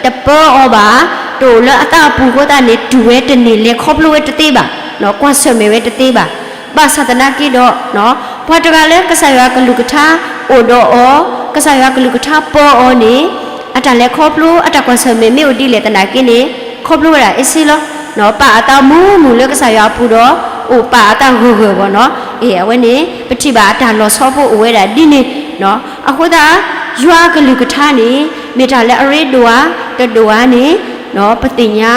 တပၢအီၤဘၣ်, တအိၣ်လၢအသးအပူၤအဃိသတးန့ၣ် တူၢ်ဝဲတန့ၢ်လဲၣ် ခီဖျိဝဲတသ့ဘၣ်, ကွၢ်ဆၢၣ်မဲာ်ဝဲတသ့ဘၣ်. ဘၣ်ဆၣ်သနာ်က့ဒီး, ပှၤတဂၤလၢကစၢ်ယွၤအကလုၢ်ကထါအိၣ်ဒီးအီၤ, ကစၢ်ယွၤအကလုၢ်ကထါပၢအီၤန့ၣ်, အတၢ်လဲၤခီဖျိအတၢ်ကွၢ်ဆၢၣ်မဲာ်မ့ၢ်အိၣ်ဒ်လဲၣ်သနာ်က့န့ၣ်, ခီဖျိဝဲဒၣ်အ့ၣ်စ့လီၤ. ပာ်အသးမူမူလၢကစၢ်ယွၤအပူၤဒီး, အိၣ်ပာ်အသးဂၢၢ်ဂၢၢ်ဘၣ်န့ၣ်. အ့ အဝဲန့ၣ် ပထံၣ်ဘၣ်အတၢ်လီၤဆီဖိအိၣ်ဝဲဒၣ်ဒ်န့ၣ်. အဃိသတး, ယွၤအကလုၢ်ကထါန့ၣ် မ့ၢ်တၢ်လၢအရ့ဒိၣ်ဧါ, တဒိၣ်ဧါန့ၣ်, ပသ့ၣ်ညါ,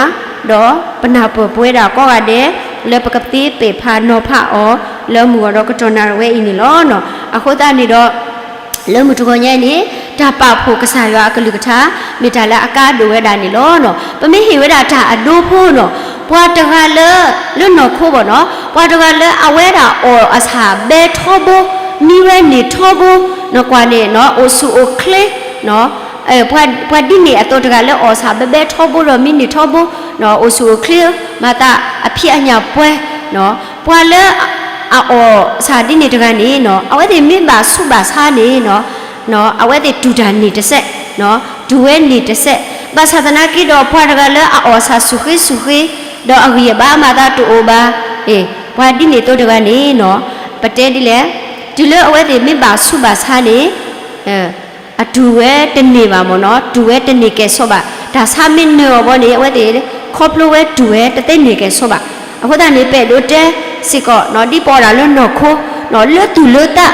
ဒီးပနၢ်ပၢၢ်ပဝဲဒၣ်ကိးဂၤဒဲး, လၢပကသ့ပဲာ်ဖးနီၤဖးအီၤ, လၢမုၢ်ဂီၤဒီးကတီၢ်နၣ်ရံၣ်ဝဲအံၤန့ၣ်လီၤ. အဃိသတးန့ၣ်ဒီး လၢမုၢ်တဂီၤညါအံၤန့ၣ်, တၢ်ပာ်ဖှိၣ်ကစၢ်ယွၤအကလုၢ်ကထါ, မ့ၢ်တၢ်လၢအကါဒိၣ်ဝဲဒၣ်န့ၣ်လီၤ. ပမ့ၢ်ဟ့ၣ်ဝဲဒၣ်တၢ်အဒိဖိန့ၣ်, ပှၤတဂၤလၢ, လၢနီၢ်ခိဘၣ်န့ၣ်, ပှၤတဂၤလၢအဝဲဒၣ်အီၣ်အဆၣ်ဘဲထီဘိ, မံဝဲန့ၢ်ထီဘိ, နကွၢ်န့ၣ်, အိၣ်ဆူၣ်အိၣ်ချ့, ပှၤဒ်န့ၣ်အသိးတဂၤလၢအီၣ်ဆၣ်ဘဲဘဲထီဘိဒီးမံန့ၢ်ထီဘိ, အိၣ်ဆူၣ်အိၣ်ချ့, မၤသးအဖံးအညၣ်ပှဲၤ, ပှၤလၢအအီၣ်ဆၣ်ဒ်န့ၣ်တဂၤန့ၣ်, အဝဲသ့ၣ်မ့ၢ်ဘၣ်ဆူးဘၣ်ဆါန့ၣ်, အဝဲသ့ၣ်တူၢ်တၢ်န့ၢ်တစဲး, တူၢ်ဝဲန့ၢ်တစဲး. ဘၣ်ဆၣ်သနာ်က့ဒီး ပှၤတဂၤလၢအအီၣ်ဆၣ်ဆူၣ်ဃ့ဆူၣ်ဃ့, ဒီးအဂံၢ်အဘါမၤသးတအိၣ်ဘၣ်, အ့ ပှၤဒ်န့ၣ်အသိးတဂၤန့ၣ်, ပတဲဒ်လဲၣ်, တုၤလၢအဝဲသ့ၣ်မ့ၢ်ဘၣ်ဆူးဘၣ်ဆါန့ၣ်, အတူၢ်ဝဲတန့ၢ်ဘၣ်မ့ၢ်န့ၣ်, တူၢ်ဝဲတန့ၢ်ကဲၣ်ဆိးဘၣ်. တၢ်ဆါမ့ၢ်နၢၤအီၤဘီန့ၣ် အဝဲသ့ၣ်ခီဖျိဝဲတူၢ်ဝဲတသ့န့ၢ်ကဲၣ်ဆိးဘၣ်. အဃိသတးန့ၣ် ပအဲၣ်ဒိးတဲစ့ၢ်ကီး ဒ်ပအီၣ်ဒၣ်လၢနီၢ်ခိ, လၢသူၣ်လၢသး,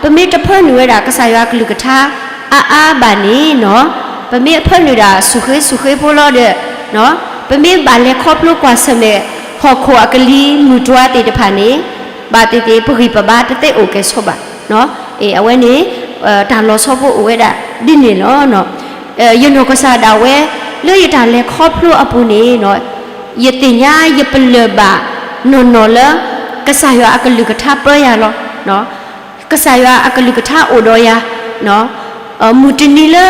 ပမ့ၢ်တဖၢနုာ်ဝဲဒၣ်ကစၢ်ယွၤအကလုၢ်ကထါအါအါဘၣ်န့ၣ်, ပမ့ၢ်ဖၢနုာ်ဒၣ်ဆူၣ်ဃ့ဆူၣ်ဃ့ဖိလီၤဒီး, ပမ့ၢ်ဘၣ်လဲၤခီဖျိကွၢ်ဆၢၣ်မဲာ် ဟီၣ်ခိၣ်အကလံၤမုၢ်တွၤသ့ၣ်တဖၣ်န့ၣ်, ဘၣ်သ့ၣ်သ့ၣ်ပဂံၢ်ပဘါတသ့အိၣ်ကဲၣ်ဆိးဘၣ်. အဝဲန့ၣ် တၢ်လီၤဆီဖိအိၣ်ဝဲဒၣ်ဒ်န့ၣ်လီၤ. ယနီၢ်ကစၢ်ဒၣ်ဝဲ လၢယတၢ်လဲၤခီဖျိအပူၤန့ၣ်, ယသ့ၣ်ညါယပလၢၢ်ဘၣ်နီၢ်နီၢ်လၢ ကစၢ်ယွၤအကလုၢ်ကထါပၢယၤလီၤ. ကစၢ်ယွၤအကလုၢ်ကထါအိၣ်ဒီးယၤ, မုၢ်တနံၤလၢ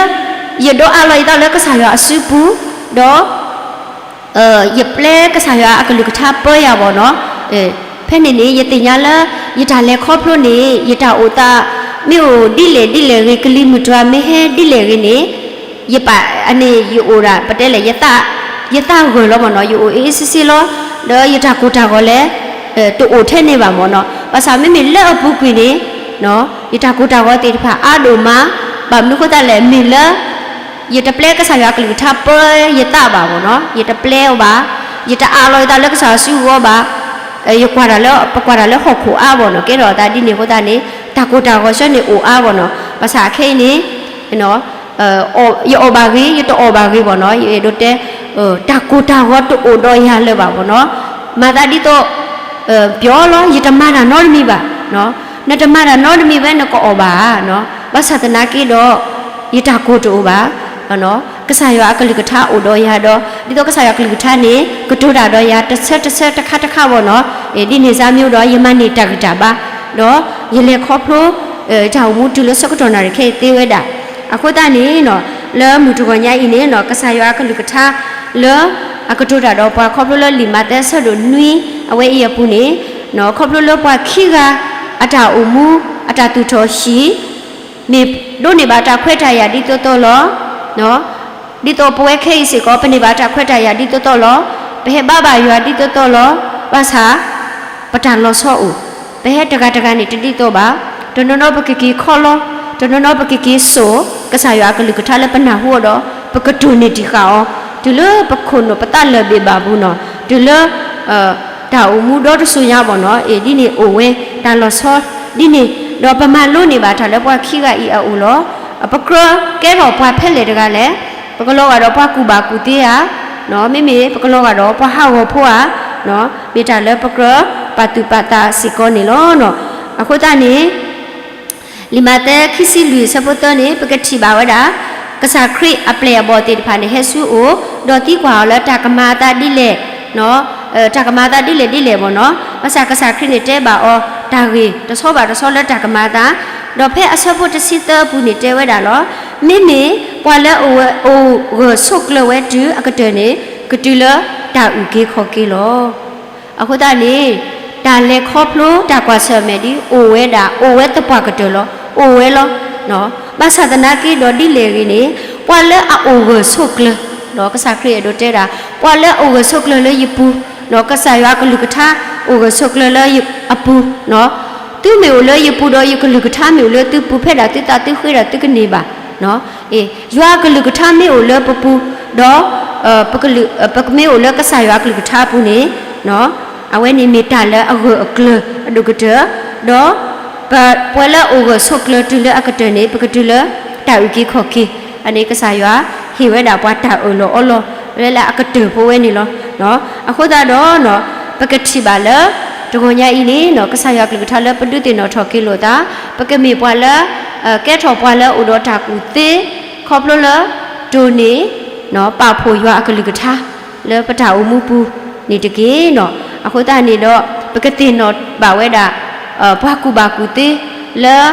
ယဒိးအးလီၤယသးလၢကစၢ်ယွၤအစုပူၤ, ဒီး ယပျဲကစၢ်ယွၤအကလုၢ်ကထါပၢယၤဘၣ်န့ၣ်, ဖဲန့ၣ်န့ၣ် ယသ့ၣ်ညါလၢ ယတၢ်လဲၤခီဖျိန့ၣ် ယတၢ်အိၣ်သး မ့ၢ်အိၣ်ဒ်လဲၣ်ဒ်လဲၣ်ဂ့ၤ ကလံၤမုၢ်တွၤမ့ၢ်ဟဲဒ်လဲၣ်ဂ့ၤန့ၣ်, ယပာ်အန့ၣ်ယအိၣ်ဒၣ် ပတဲလဲၣ် ယသးဂၢၢ်လီၤဘၣ်န့ၣ်, ယအိၣ်အ့ၣ်စ့စ့လီၤ, ဒီးယတၢ်ကိၢ်တၢ်ဂီၤလဲၣ် တအိၣ်ထဲန့ၣ်ဘၣ်မ့ၢ်န့ၣ်, ဘၣ်ဆၣ်မ့မ့ၢ်လၢအပူၤကွံာ်န့ၣ် ယတၢ်ကိၢ်တၢ်ဂီၤသ့ၣ်တဖၣ်အါဒိၣ်မး, ဘၣ်မနုၤဃိသတးလဲၣ် မ့ၢ်လၢ ယတပျဲကစၢ်ယွၤအကလုၢ်ကထါပၢယသးဘၣ်မ့ၢ်န့ၣ်, ယတပျဲအီၤဘၣ်, ယတအးလီၤယသးလၢကစၢ်ယွၤစုဂီၢ်ဘၣ်, ယကွၢ်တၢ်လၢ ပကွၢ်တၢ်လၢဟီၣ်ခိၣ်အါဘၣ်န့ၣ်, ကဲထီၣ်အသးဒ်န့ၣ်အဃိသတးန့ၣ် တၢ်ကိၢ်တၢ်ဂီၤဆၢန့ၣ်အိၣ်အါဘၣ်န့ၣ်, ဘၣ်ဆၣ်အခဲအံၤန့ၣ် ယအီၣ်ဘၣ်ဂ့ၤ ယတအီၣ်ဘၣ်ဂ့ၤဘၣ်န့ၣ်, ယအဲၣ်ဒိးတဲ တၢ်ကိၢ်တၢ်ဂီၤတအိၣ်ဒီးယၤလၢၤဘၣ်မ့ၢ်န့ၣ်, မၤသးဒ်သိး ပျီလီၤ ယတမၤတၢ်နီတမံၤဘၣ်, နတမၤတၢ်နီတမံၤဘၣ် နကအီၣ်ဘၣ်ဧါန့ၣ်, ဘၣ်ဆၣ်သနာ်က့ဒီး ယတၢ်ကိၢ်တအိၣ်ဘၣ်. ကစၢ်ယွၤအကလုၢ်ကထါအိၣ်ဒီးယၤဒီး ဒ်သိးကစၢ်ယွၤအကလုၢ်ကထါန့ၣ် ကတိၤတၢ်ဒီးယၤတဆၢတဆၢတခါတခါဘၣ်နီၤ. ဒ်န့ၣ်စါမ့ၢ်ဒီး ယမၤန့ၢ်တၢ်ဂံၢ်တၢ်ဘါ, ဒီးယလဲၤခီဖျိ တၢ်အိၣ်မူတုၤလၢဆၢကတီၢ်နၣ်ရံၣ်ခဲအံၤသ့ဝဲဒၣ်. အဃိသတးန့ၣ်နီၤ လၢမုၢ်တဂီၤညါအံၤန့ၣ်နီၤ ကစၢ်ယွၤအကလုၢ်ကထါ လၢအကတိၤတၢ်ဒီးပှၤခီဖျိလၢလံာ်မးသဲအဆၢဒိၣ်နွံ အဝဲအံၤအပူၤန့ၣ် ခီဖျိလၢပှၤခံဂၤ အတၢ်အိၣ်မူ အတၢ်သူၣ်ထီၣ်ဟံၣ် မ့ၢ်ဒိးန့ၢ်ဘၣ်တၢ်ခွဲးတၢ်ယာ်ဒ်သိးသိးလီၤ. ဒ်သိးပဝဲခဲအံၤစ့ၢ်ကီး ပန့ၢ်ဘၣ်တၢ်ခွဲးတၢ်ယာ်ဒ်သိးသိးလီၤ. ပဟဲဘါဘၣ်ယွၤဒ်သိးသိးလီၤ. ဘၣ်ဆၣ် ပတၢ်လီၤဆီအိၣ်, ပဟဲတဂၤတဂၤန့ၣ်တဒ်သိးဘၣ်. တနီၤနီၤပကက့ၤခီလီၤ, တနီၤနီၤပကက့ၤစိာ် ကစၢ်ယွၤအကလုၢ်ကထါလၢပနၢ်ဟူအီၤဒီး ပကတိၢ်န့ၢ်တံၢ်ဃာ်အီၤ, တုၤလၢပခိၣ်နူာ်ပသးလၢာ်ဘ့ၣ်ဘၣ်ပူၤနီၤ, တုၤလၢ တၢ်အိၣ်မူဒီတစိၤညါဘၣ်နီၤ, အ့ၣ် ဒ်န့ၣ်အိၣ်ဝဲတၢ်လီၤဆီဒ်န့ၣ်, ဒီးပမၤလိန့ၢ်ဘၣ်တၢ်လၢပှၤခံဂၤအံၤအအိၣ်လီၤ. ပကြၢးကဲထီၣ်ပှၤဖဲလဲၣ်တဂၤလဲၣ်, ပကလီၤဂာ်ဒီးပှၤကူၣ်ဘၣ်ကူၣ်သ့ဧါ, မ့မ့ၢ်ပကလီၤဂာ်ဒီးပှၤဟးဂီၤဖိဧါ, မ့ၢ်တၢ်လၢပကြၢးပာ်သူၣ်ပာ်သးစ့ၢ်ကီးန့ၣ်လီၤ. အဃိသတးန့ၣ် လံာ်မးသဲခံဆံလွံၢ်အဆၢဖိသၢန့ၣ် ပကထံၣ်ဘၣ်ဝဲဒၣ် ကစၢ်ခရံာ်အပျဲၢ်အဘီၣ်သ့ၣ်တဖၣ်န့ၣ် ဟဲဆူအအိၣ်, ဒီးသံကွၢ်အီၤလၢတၢ်ကမၤအသးဒ်လဲၣ်, တၢ်ကမၤအသးဒ်လဲၣ်ဒ်လဲၣ်ဘၣ်နီၤ. ဘၣ်ဆၣ်ကစၢ်ခရံာ်န့ၣ်တဲဘၣ်အီၤတၢ်ဂ့ၢ်တဆီဘၣ်တဆီလၢတၢ်ကမၤအသး, ဒီးဖဲအဆၢဖိတဆံသၢအပူၤန့ၣ်တဲဝဲဒၣ်လီၤ. မ့မ့ၢ်ပှၤလၢအအိၣ်ဂၢၢ်ဆိးကျၢၤဝဲတုၤအကတၢၢ်န့ၣ် ကတုၤလၢတၢ်အုၣ်က့ၤခီၣ်က့ၤလီၤ. အဃိသတးန့ၣ် တၢ်လဲၤခီဖျိတၢ်ကွၢ်ဆၢၣ်မဲာ်ဒ်အိၣ်ဝဲဒၣ် အိၣ်ဝဲသပှၢ်ကတၢၢ်လီၤ, အိၣ်ဝဲလီၤ. ဘၣ်ဆၣ်သနာ်က့ဒီးဒ်လဲၣ်ဂ့ၤန့ၣ် ပှၤလၢအအိၣ်ဂၢၢ်ဆိးကျၢၤ, ကစၢ်ခရံာ်အဲၣ်ဒိးတဲဒၣ် ပှၤလၢအအိၣ်ဂၢၢ်ဆိးကျၢၤလၢယပူၤ, ကစၢ်ယွၤအကလုၢ်ကထါအိၣ်ဂၢၢ်ဆိးကျၢၤလၢအပူၤ, သုမ့ၢ်အိၣ်လၢယပူၤဒီးယကလုၢ်ကထါမ့ၢ်အိၣ်လၢသုပူၤ ဖဲဒၣ်သုသးသုဃ့ဒီးသုကန့ၢ်ဘၣ် ယွၤအကလုၢ်ကထါမ့ၢ်အိၣ်လၢပပူၤ, ဒီး ပမ့ၢ်အိၣ်လၢကစၢ်ယွၤအကလုၢ်ကထါအပူၤန့ၣ် အဝဲန့ၣ်မ့ၢ်တၢ်လၢအဂၢၢ်အကျၢၤအဒိၣ်ကတၢၢ်, ဒီးပ ပှၤလၢအအိၣ်ဂၢၢ်ဆိးကျၢၤတုၤလၢအကတၢၢ်န့ၣ် ပကတုၤလၢတၢ်အုၣ်က့ၤခီၣ်က့ၤ, အန့ၣ်ကစၢ်ယွၤဟ့ၣ်ဝဲဒၣ်ပှၤတၢ်အၢၣ်လီၤအီလီၤ လၢလၢအကတၢၢ်ဖိဝဲန့ၣ်လီၤ. အဃိသတးဒီး ပကထံၣ်ဘၣ်လၢ တဂီၤညါအံၤန့ၣ် ကစၢ်ယွၤကလုၢ်ကထါလၢပဒုးသ့ၣ်နီၣ်ထီၣ်က့ၤလိာ်သး, ပကမ့ၢ်ပှၤလၢ ကဲထီၣ်ပှၤလၢအအိၣ်ဒီးတၢ်ကူၣ်သ့, ခီဖျိလၢ တိၢ်န့ၢ် ပာ်ဖှိၣ်ယွၤအကလုၢ်ကထါ လၢပတၢ်အိၣ်မူပူၤန့ၣ်တက့ၢ်နီၤ. အဃိသတးန့ၣ်ဒီး ပကသ့ၣ်နီၣ်ဘၣ်ဝဲဒၣ် ပှၤကူၣ်ဘၣ်ကူၣ်သ့ လၢ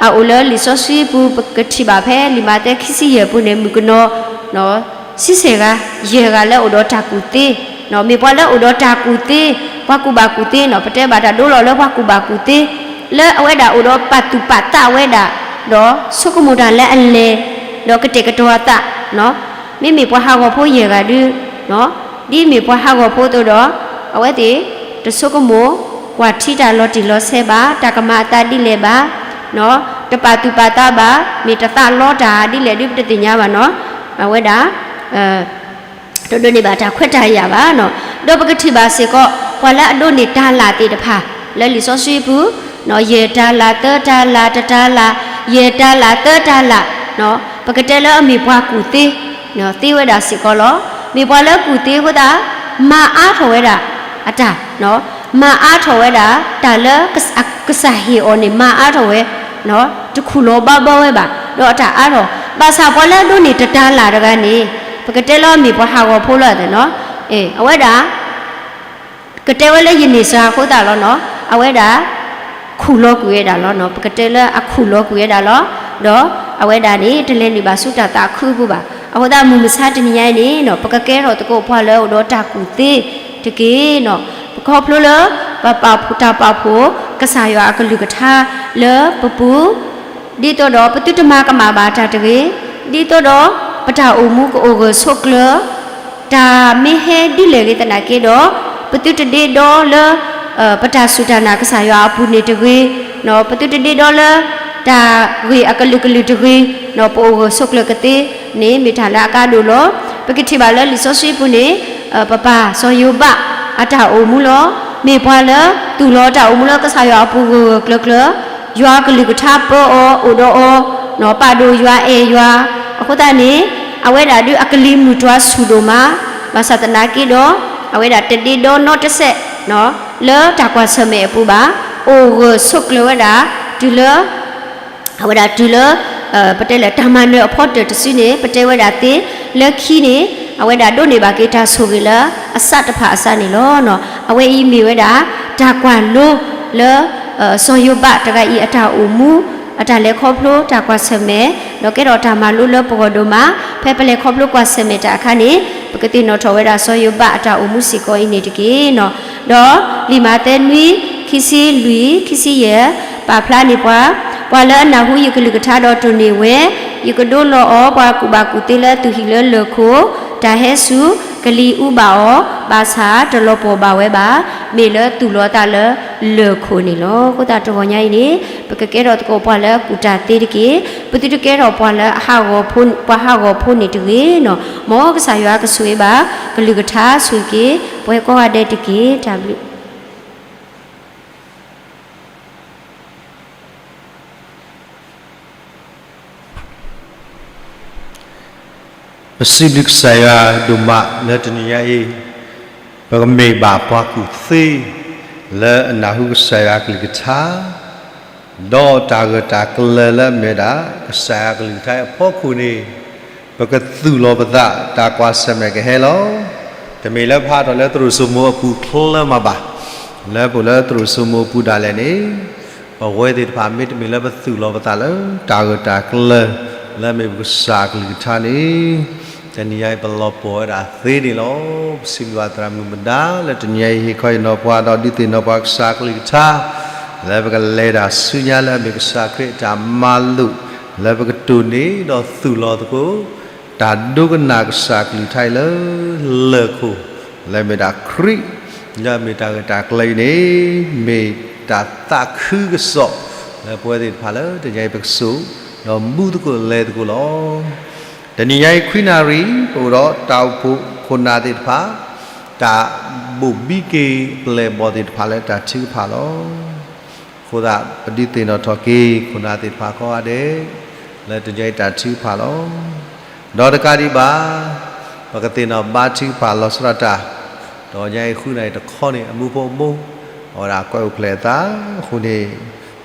အအိၣ်လၢလံာ်စီဆှံပူၤ ပကထံၣ်ဘၣ်ဖဲလံာ်မးသဲခံဆံယဲၢ်ပူၤန့ၣ် မုၣ်ကနီၤ ဆံဆဲၣ်ဂၤ ယဲၢ်ဂၤလၢအိၣ်ဒီးတၢ်ကူၣ်သ့, မ့ၢ်ပှၤလၢအိၣ်ဒီးတၢ်ကူၣ်သ့, ပှၤကူၣ်ဘၣ်ကူၣ်သ့နီၤ, ပတဲဘၣ်တၢ်ဒိလီၤလၢပှၤကူၣ်ဘၣ်ကူၣ်သ့ လၢအဝဲဒၣ်အိၣ်ဒီးပာ်သူၣ်ပာ်သးဝဲဒၣ် ဒီးဆိကမိၣ်တၢ်လၢအလဲၤ ဒီးကတဲာ်ကတီၤအသး, မ့မ့ၢ်ပှၤဟးဂီၤဖိယဲၢ်ဂၤဒု ဒ်မ့ၢ်ပှၤဟးဂီၤဖိအသိးဒီး အဝဲသ့ၣ်တဆိကမိၣ် ကွၢ်ထံတၢ်လီၤတံၢ်လီၤဆဲးဘၣ်, တၢ်ကမၤအသးဒ်လဲၣ်ဘၣ်, တပာ်သူၣ်ပာ်သးဘၣ်, မ့ၢ်တသးလီတၢ်ဒ်လဲၣ်ဒု ပတသ့ၣ်ညါဘၣ်နီၤ. အဝဲဒၣ် တဒိးန့ၢ်ဘၣ်တၢ်ခွဲးတၢ်ယာ်ဘၣ်နီၤ. ဒီးပကထံၣ်ဘၣ်စ့ၢ်ကီး ပှၤလၢအဒိးန့ၢ်တၤလၣ်သ့ၣ်တဖၣ် လၢလံာ်စီဆှံပူၤ ယဲၢ်တၤလၣ် သၢတၤလၣ် တတၤလၣ် ယဲၢ်တၤလၣ် သၢတၤလၣ်, ပကတဲလၢအမ့ၢ်ပှၤကူၣ်သ့ သ့ဝဲဒၣ်စ့ၢ်ကီးလီၤ. မ့ၢ်ပှၤလၢကူၣ်သ့အဃိသတး မၤအါထီၣ်ဝဲဒၣ်အတၢ်, မၤအါထီၣ်ဝဲဒၣ် တၢ်လၢကစၢ်ဟ့ၣ်အီၤန့ၣ် မၤအါထီၣ်ဝဲ, တခူၣ်လီၤဘါဘီဝဲဘၣ် ဒီးအတၢ်အါထီၣ်. ဘၣ်ဆၣ်ပှၤလၢအဒိးန့ၢ်တတၤလၣ်တဂၤန့ၣ် ပကတဲလၢအမ့ၢ်ပှၤဟးဂီၤဖိလီၤသ့ၣ်နီၤ, အဝဲဒၣ် ကတဲဝဲလၢယန့ၢ်စှၤအဃိသတးလီၤနီၤ, အဝဲဒၣ် ခူၣ်လီၤကွံာ်ဝဲဒၣ်လီၤ. ပကတဲလၢအခူၣ်လီၤကွံာ်ဝဲဒၣ်လီၤ. ဒီးအဝဲဒၣ်န့ၣ် တလဲၤနုာ်ဘၣ်ဆူတၢ်သးခုအပူၤဘၣ်. အဃိသတးမုၢ်မဆါတနံၤညါအံၤန့ၣ်နီၤ ပကကဲထီၣ်သကိးပှၤလၢအအိၣ်ဒီးတၢ်ကူၣ်သ့တက့ၢ်နီၤ. ပခီဖျိလၢ ပပာ်ဖှိၣ် တၢ်ပာ်ဖှိၣ် ကစၢ်ယွၤအကလုၢ်ကထါလၢပပူၤ ဒ်သိးဒီးပသုတမၤကမၣ်ဘၣ်တၢ်တဂ့ၤ, ဒ်သိးဒီးပတၢ်အိၣ်မူကအိၣ်ဂၢၢ်ဆိးကျၢၤ, တၢ်မ့ၢ်ဟဲဒ်လဲၣ်ဂ့ၤသနာ်က့ဒီး ပသုတဒ့ဒီလၢ ပတၢ်စူၢ်တၢ်နာ်ကစၢ်ယွၤအပူၤန့ၣ်တဂ့ၤ, ပသုတဒ့ဒီလၢ တၢ်ဂ့ၢ်အကလုာ်ကလုာ်တဂ့ၤ, ပအိၣ်ဂၢၢ်ဆိးကျၢၤကသ့န့ၣ် မ့ၢ်တၢ်လၢအကါဒိၣ်လီၤ. ပကထံၣ်ဘၣ်လၢလံာ်စီဆှံပူၤန့ၣ် ပပၢ်စီၤယိၤဘးအတၢ်အိၣ်မူလီၤ. မ့ၢ်ပှၤလၢသူၣ်လီၤတၢ်အိၣ်မူလၢကစၢ်ယွၤအပူၤဂၢၢ်ဂၢၢ်ကျၢၤကျၢၤ, ယွၤကလုၢ်ကထါပၢအီၤအိၣ်ဒီးအီၤ, ပာ်ဒိၣ်ယွၤအဲၣ်ယွၤ, အဃိသတးန့ၣ် အဝဲဒၣ်ဒုးအကလံၤမုၢ်တွၤဆူၣ်ဒိၣ်မး, ဘၣ်ဆၣ်သနာ်က့ဒီး အဝဲဒၣ်တဒ့ဒီနီတစဲး လၢတၢ်ကွၢ်ဆၢၣ်မဲာ်အပူၤဘၣ်, အိၣ်ဂၢၢ်ဆိးကျၢၤဝဲဒၣ် တုၤလၢ အဝဲဒၣ်တုၤလၢ ပတဲလၢတၢ်မၤနၢၤအဖီတၢၢ်တစုန့ၣ် ပတဲဝဲဒၣ်သ့လၢခံန့ၣ် အဝဲဒၣ်ဒိးန့ၢ်ဘၣ်က့ၤတၢ်ဆိၣ်ဂ့ၤလၢအစးတဖၣ်အစးန့ၣ်လီၤ. အဝဲအံၤမ့ၢ်ဝဲဒၣ် တၢ်ကွၢ်လိလၢ စီၤယိၤဘးတဂၤအံၤအတၢ်အိၣ်မူ အတၢ်လဲၤခီဖျိတၢ်ကွၢ်ဆၢၣ်မဲာ် ဒီးကဲထီၣ်တၢ်မၤလိလၢပဂီၢ်ဒိၣ်မး ဖဲပလဲၤခီဖျိကွၢ်ဆၢၣ်မဲာ်တၢ်အခါန့ၣ် ပကသ့ၣ်နီၣ်ထီၣ်ဝဲဒၣ်စီၤယိၤဘးအတၢ်အိၣ်မူစ့ၢ်ကီးအံၤန့ၣ်တက့ၢ်. ဒီးလံာ်မးသဲနွံ ခံဆံလွံၢ် ခံဆံယဲၢ် ပာ်ဖျါန့ၢ်ပှၤ ပှၤလၢအနၢ်ဟူယကလုၢ်ကထါဒီးတိၢ်န့ၢ်ဝဲ ယကဒိလီၤအီၤ ပှၤကူၣ်ဘၣ်ကူၣ်သ့လၢသူၣ်ဟံၣ်လၢလၢၢ်ခိၣ် တၢ်ဟဲစူၤ ကလံၤအူဘၣ်အီၤ ဘၣ်ဆၣ်တလီၤပှီၢ်ဘၣ်ဝဲဘၣ်. မ့ၢ်လၢသူၣ်လီၤသးလၢလၢၢ်ခိၣ်န့ၣ်လီၤ. အဃိသတးတဂီၤညါအံၤန့ၣ် ပကကဲထီၣ်သကိးပှၤလၢအကူၣ်တၢ်သ့တက့ၢ်. ပသုတကဲထီၣ်ပှၤလၢ ပှၤဟးဂီၤဖိန့ၣ်တဂ့ၤနီၤ. မ်ကစၢ်ယွၤကဆိၣ်ဂ့ၤဘၣ် ကလုၢ်ကထါဆိၣ်ဂ့ၤက့ၤ ပှၤကိးဂၤဒဲးတက့ၢ်. တၢ်ဘျုး ပစံးဘျုးကစၢ်ယွၤဒိၣ်မးလၢတနံၤညါအံၤ, ပကမ့ၢ်ဘၣ်ပှၤကူၣ်သ့ လၢအနၢ်ဟူကစၢ်ယွၤကလုၢ်ကထါ, ဒီးတၢ်ဂၢၢ်တၢ်ကျၢၤလၢအမ့ၢ်ဝဲဒၣ် ကစၢ်ယွၤကလုၢ်ကထါအံၤအဖီခိၣ်န့ၣ်, ပကသူၣ်လီၤပသး တၢ်ကွၢ်ဆၢၣ်မဲာ်ကဟဲလီၤ. တမ့ၢ်လၢပဟးထီၣ်လၢသရိာ်စိမိၤအပူၤချ့မးဘၣ်. လၢပအိၣ်လၢသရိာ်စိမိၤအပူၤဒၣ်လဲာ်န့ၣ်, ပဝဲသ့ၣ်တဖၣ်မ့တမ့ၢ်လၢပသူၣ်လီၤပသးလၢ တၢ်ဂၢၢ်တၢ်ကျၢၤ လၢအမ့ၢ်ပကစၢ်ကလုၢ်ကထါန့ၣ်, တနံၤညါအံၤပလီၤပှီၢ်ဝဲဒၣ်သ့န့ၣ်လီၤ. ပစံးဘျုးဘၣ်သရၣ်မုၣ်မဒါ လၢတနံၤညါအံၤ ဟ့ၣ်ခီဟ့ၣ်နီၤပှၤဒီးဒုးသ့ၣ်နီၣ်ပှၤကစၢ်ကလုၢ်ကထါ, လၢပကလဲၤတၢ်ဆူညါလၢအမ့ၢ်ကစၢ်ခရံာ်အတၢ်မၤလိာ်, လၢပကတိၢ်န့ၢ်ဒီးသူၣ်လီၤသကိး တၢ်ဒိကနၣ်ကစၢ်ကလုၢ်ကထါအံၤလၢလၢၢ်ခိၣ်, လၢအမ့ၢ်ဒၣ်ခရံာ်, လၢအမ့ၢ်တၢ်ဂၢၢ်တၢ်ကျၢၤအံၤန့ၣ်, မ့ၢ်တၢ်သးခုကစီၣ် လၢပဝဲသ့ၣ်တဖၣ်လၢတနံၤညါအံၤပကစိာ်, ဒီးမူသကိးလဲၤသကိးလီၤ. တနံၤညါအံၤခွံနၣ်ရံၣ် ပအိၣ်ဒီးတၢ်အိၣ်ဖှိၣ်ခိၣ်နၢ်သ့ၣ်တဖၣ်, တၢ်ဘိၣ်ဘံက့ၤပျဲၢ်ဘီၣ်သ့ၣ်တဖၣ်လၢတၢ်ထုကဖၣ်လီၤ. အဃိသတး ပဒုးသ့ၣ်နီၣ်ထီၣ်က့ၤခိၣ်နၢ်သ့ၣ်တဖၣ်ကိးဂၤဒဲး, လၢတနံၤညါအံၤတၢ်ထုကဖၣ်လီၤ. ဒီးတကးဒံးဘၣ်, ပကသ့ၣ်နီၣ်ဘါထုကဖၣ်လီၤဆီဒၣ်တၢ်, တနံၤညါအံၤဃုနၣ်ရံၣ်တခီန့ၣ် အမူဖိအမိၢ်, အဝဲဒၣ်ကွဲအိၣ်ဖျဲၣ်အသးအဃိန့ၣ်,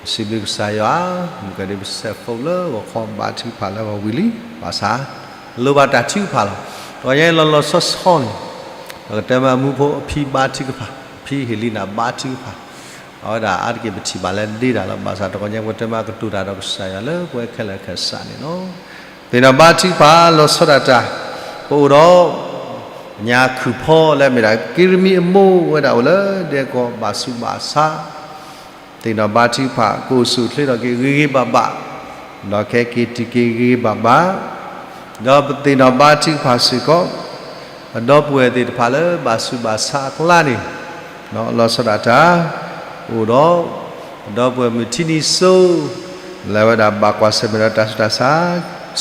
ပစံးဘျုးကစၢ်ယွၤ, မုၢ်ကဒုးပစဲးဖိလၢဂီၤခီဘါထုကဖၣ်လၢဂီၤဝံၤလံ, ဘၣ်ဆၣ် လိၣ်ဘၣ်တၢ်ထုကဖၣ်လီၤ. တနံၤညါအံၤလီၤလီၤဆီဆီန့ၣ်, ပကတဲမ့ၢ်အမူဖိအဖံဘါထုကဖၣ်, အဖံဟ့ၣ်လံနၤဘါထုကဖၣ်, အဝဲဒၣ်အါတက့ၢ်ပထံၣ်ဘၣ်လၢဒ့တၢ်လီၤ. ဘၣ်ဆၣ်တနံၤညါအံၤပကတဲမ့ၢ်အကတိၤတၢ်ဒီးကစၢ်ယွၤလၢပဝဲခဲလၢာ်ခဲဆ့န့ၣ်လီၤ. သ့ၣ်နီၣ်ဘါထုကဖၣ်လီၤဆီဒၣ်တၢ်, ပအိၣ်ဒီး ညါခုၣ်ဖီလၢအမ့ၢ်ဒၣ် က့ရမံအမိၢ်ဝဲဒၣ်အိၣ်လၢဒဲကဝီၤဘၣ်ဆူးဘၣ်ဆါ, သ့ၣ်နီၣ်ဘါထုကဖၣ် ကအိၣ်ဆူၣ်အိၣ်ချ့ထီၣ်က့ၤဂ့ၤဂ့ၤဘၣ်ဘၣ်, ဒီးကဟဲက့ၤတုၤက့ၤဂ့ၤဂ့ၤဘၣ်ဘၣ်, ဒီးပသ့ၣ်နီၣ်ဘါထုကဖၣ်စ့ၢ်ကီး ပဒီပုၢ်ဝဲၢ်သ့ၣ်တဖၣ်လၢဘၣ်ဆူးဘၣ်ဆါအကျါန့ၣ်, လီၤဆီဒၣ်တၢ်, အိၣ်ဒီး ပဒီပုၢ်ဝဲၢ်မုၢ်ထံနံၤစိၤ လၢအဝဲဒၣ်ဘၣ်ကွၢ်ဆၢၣ်မဲာ်ဒီးတၢ်ဆူးတၢ်ဆါ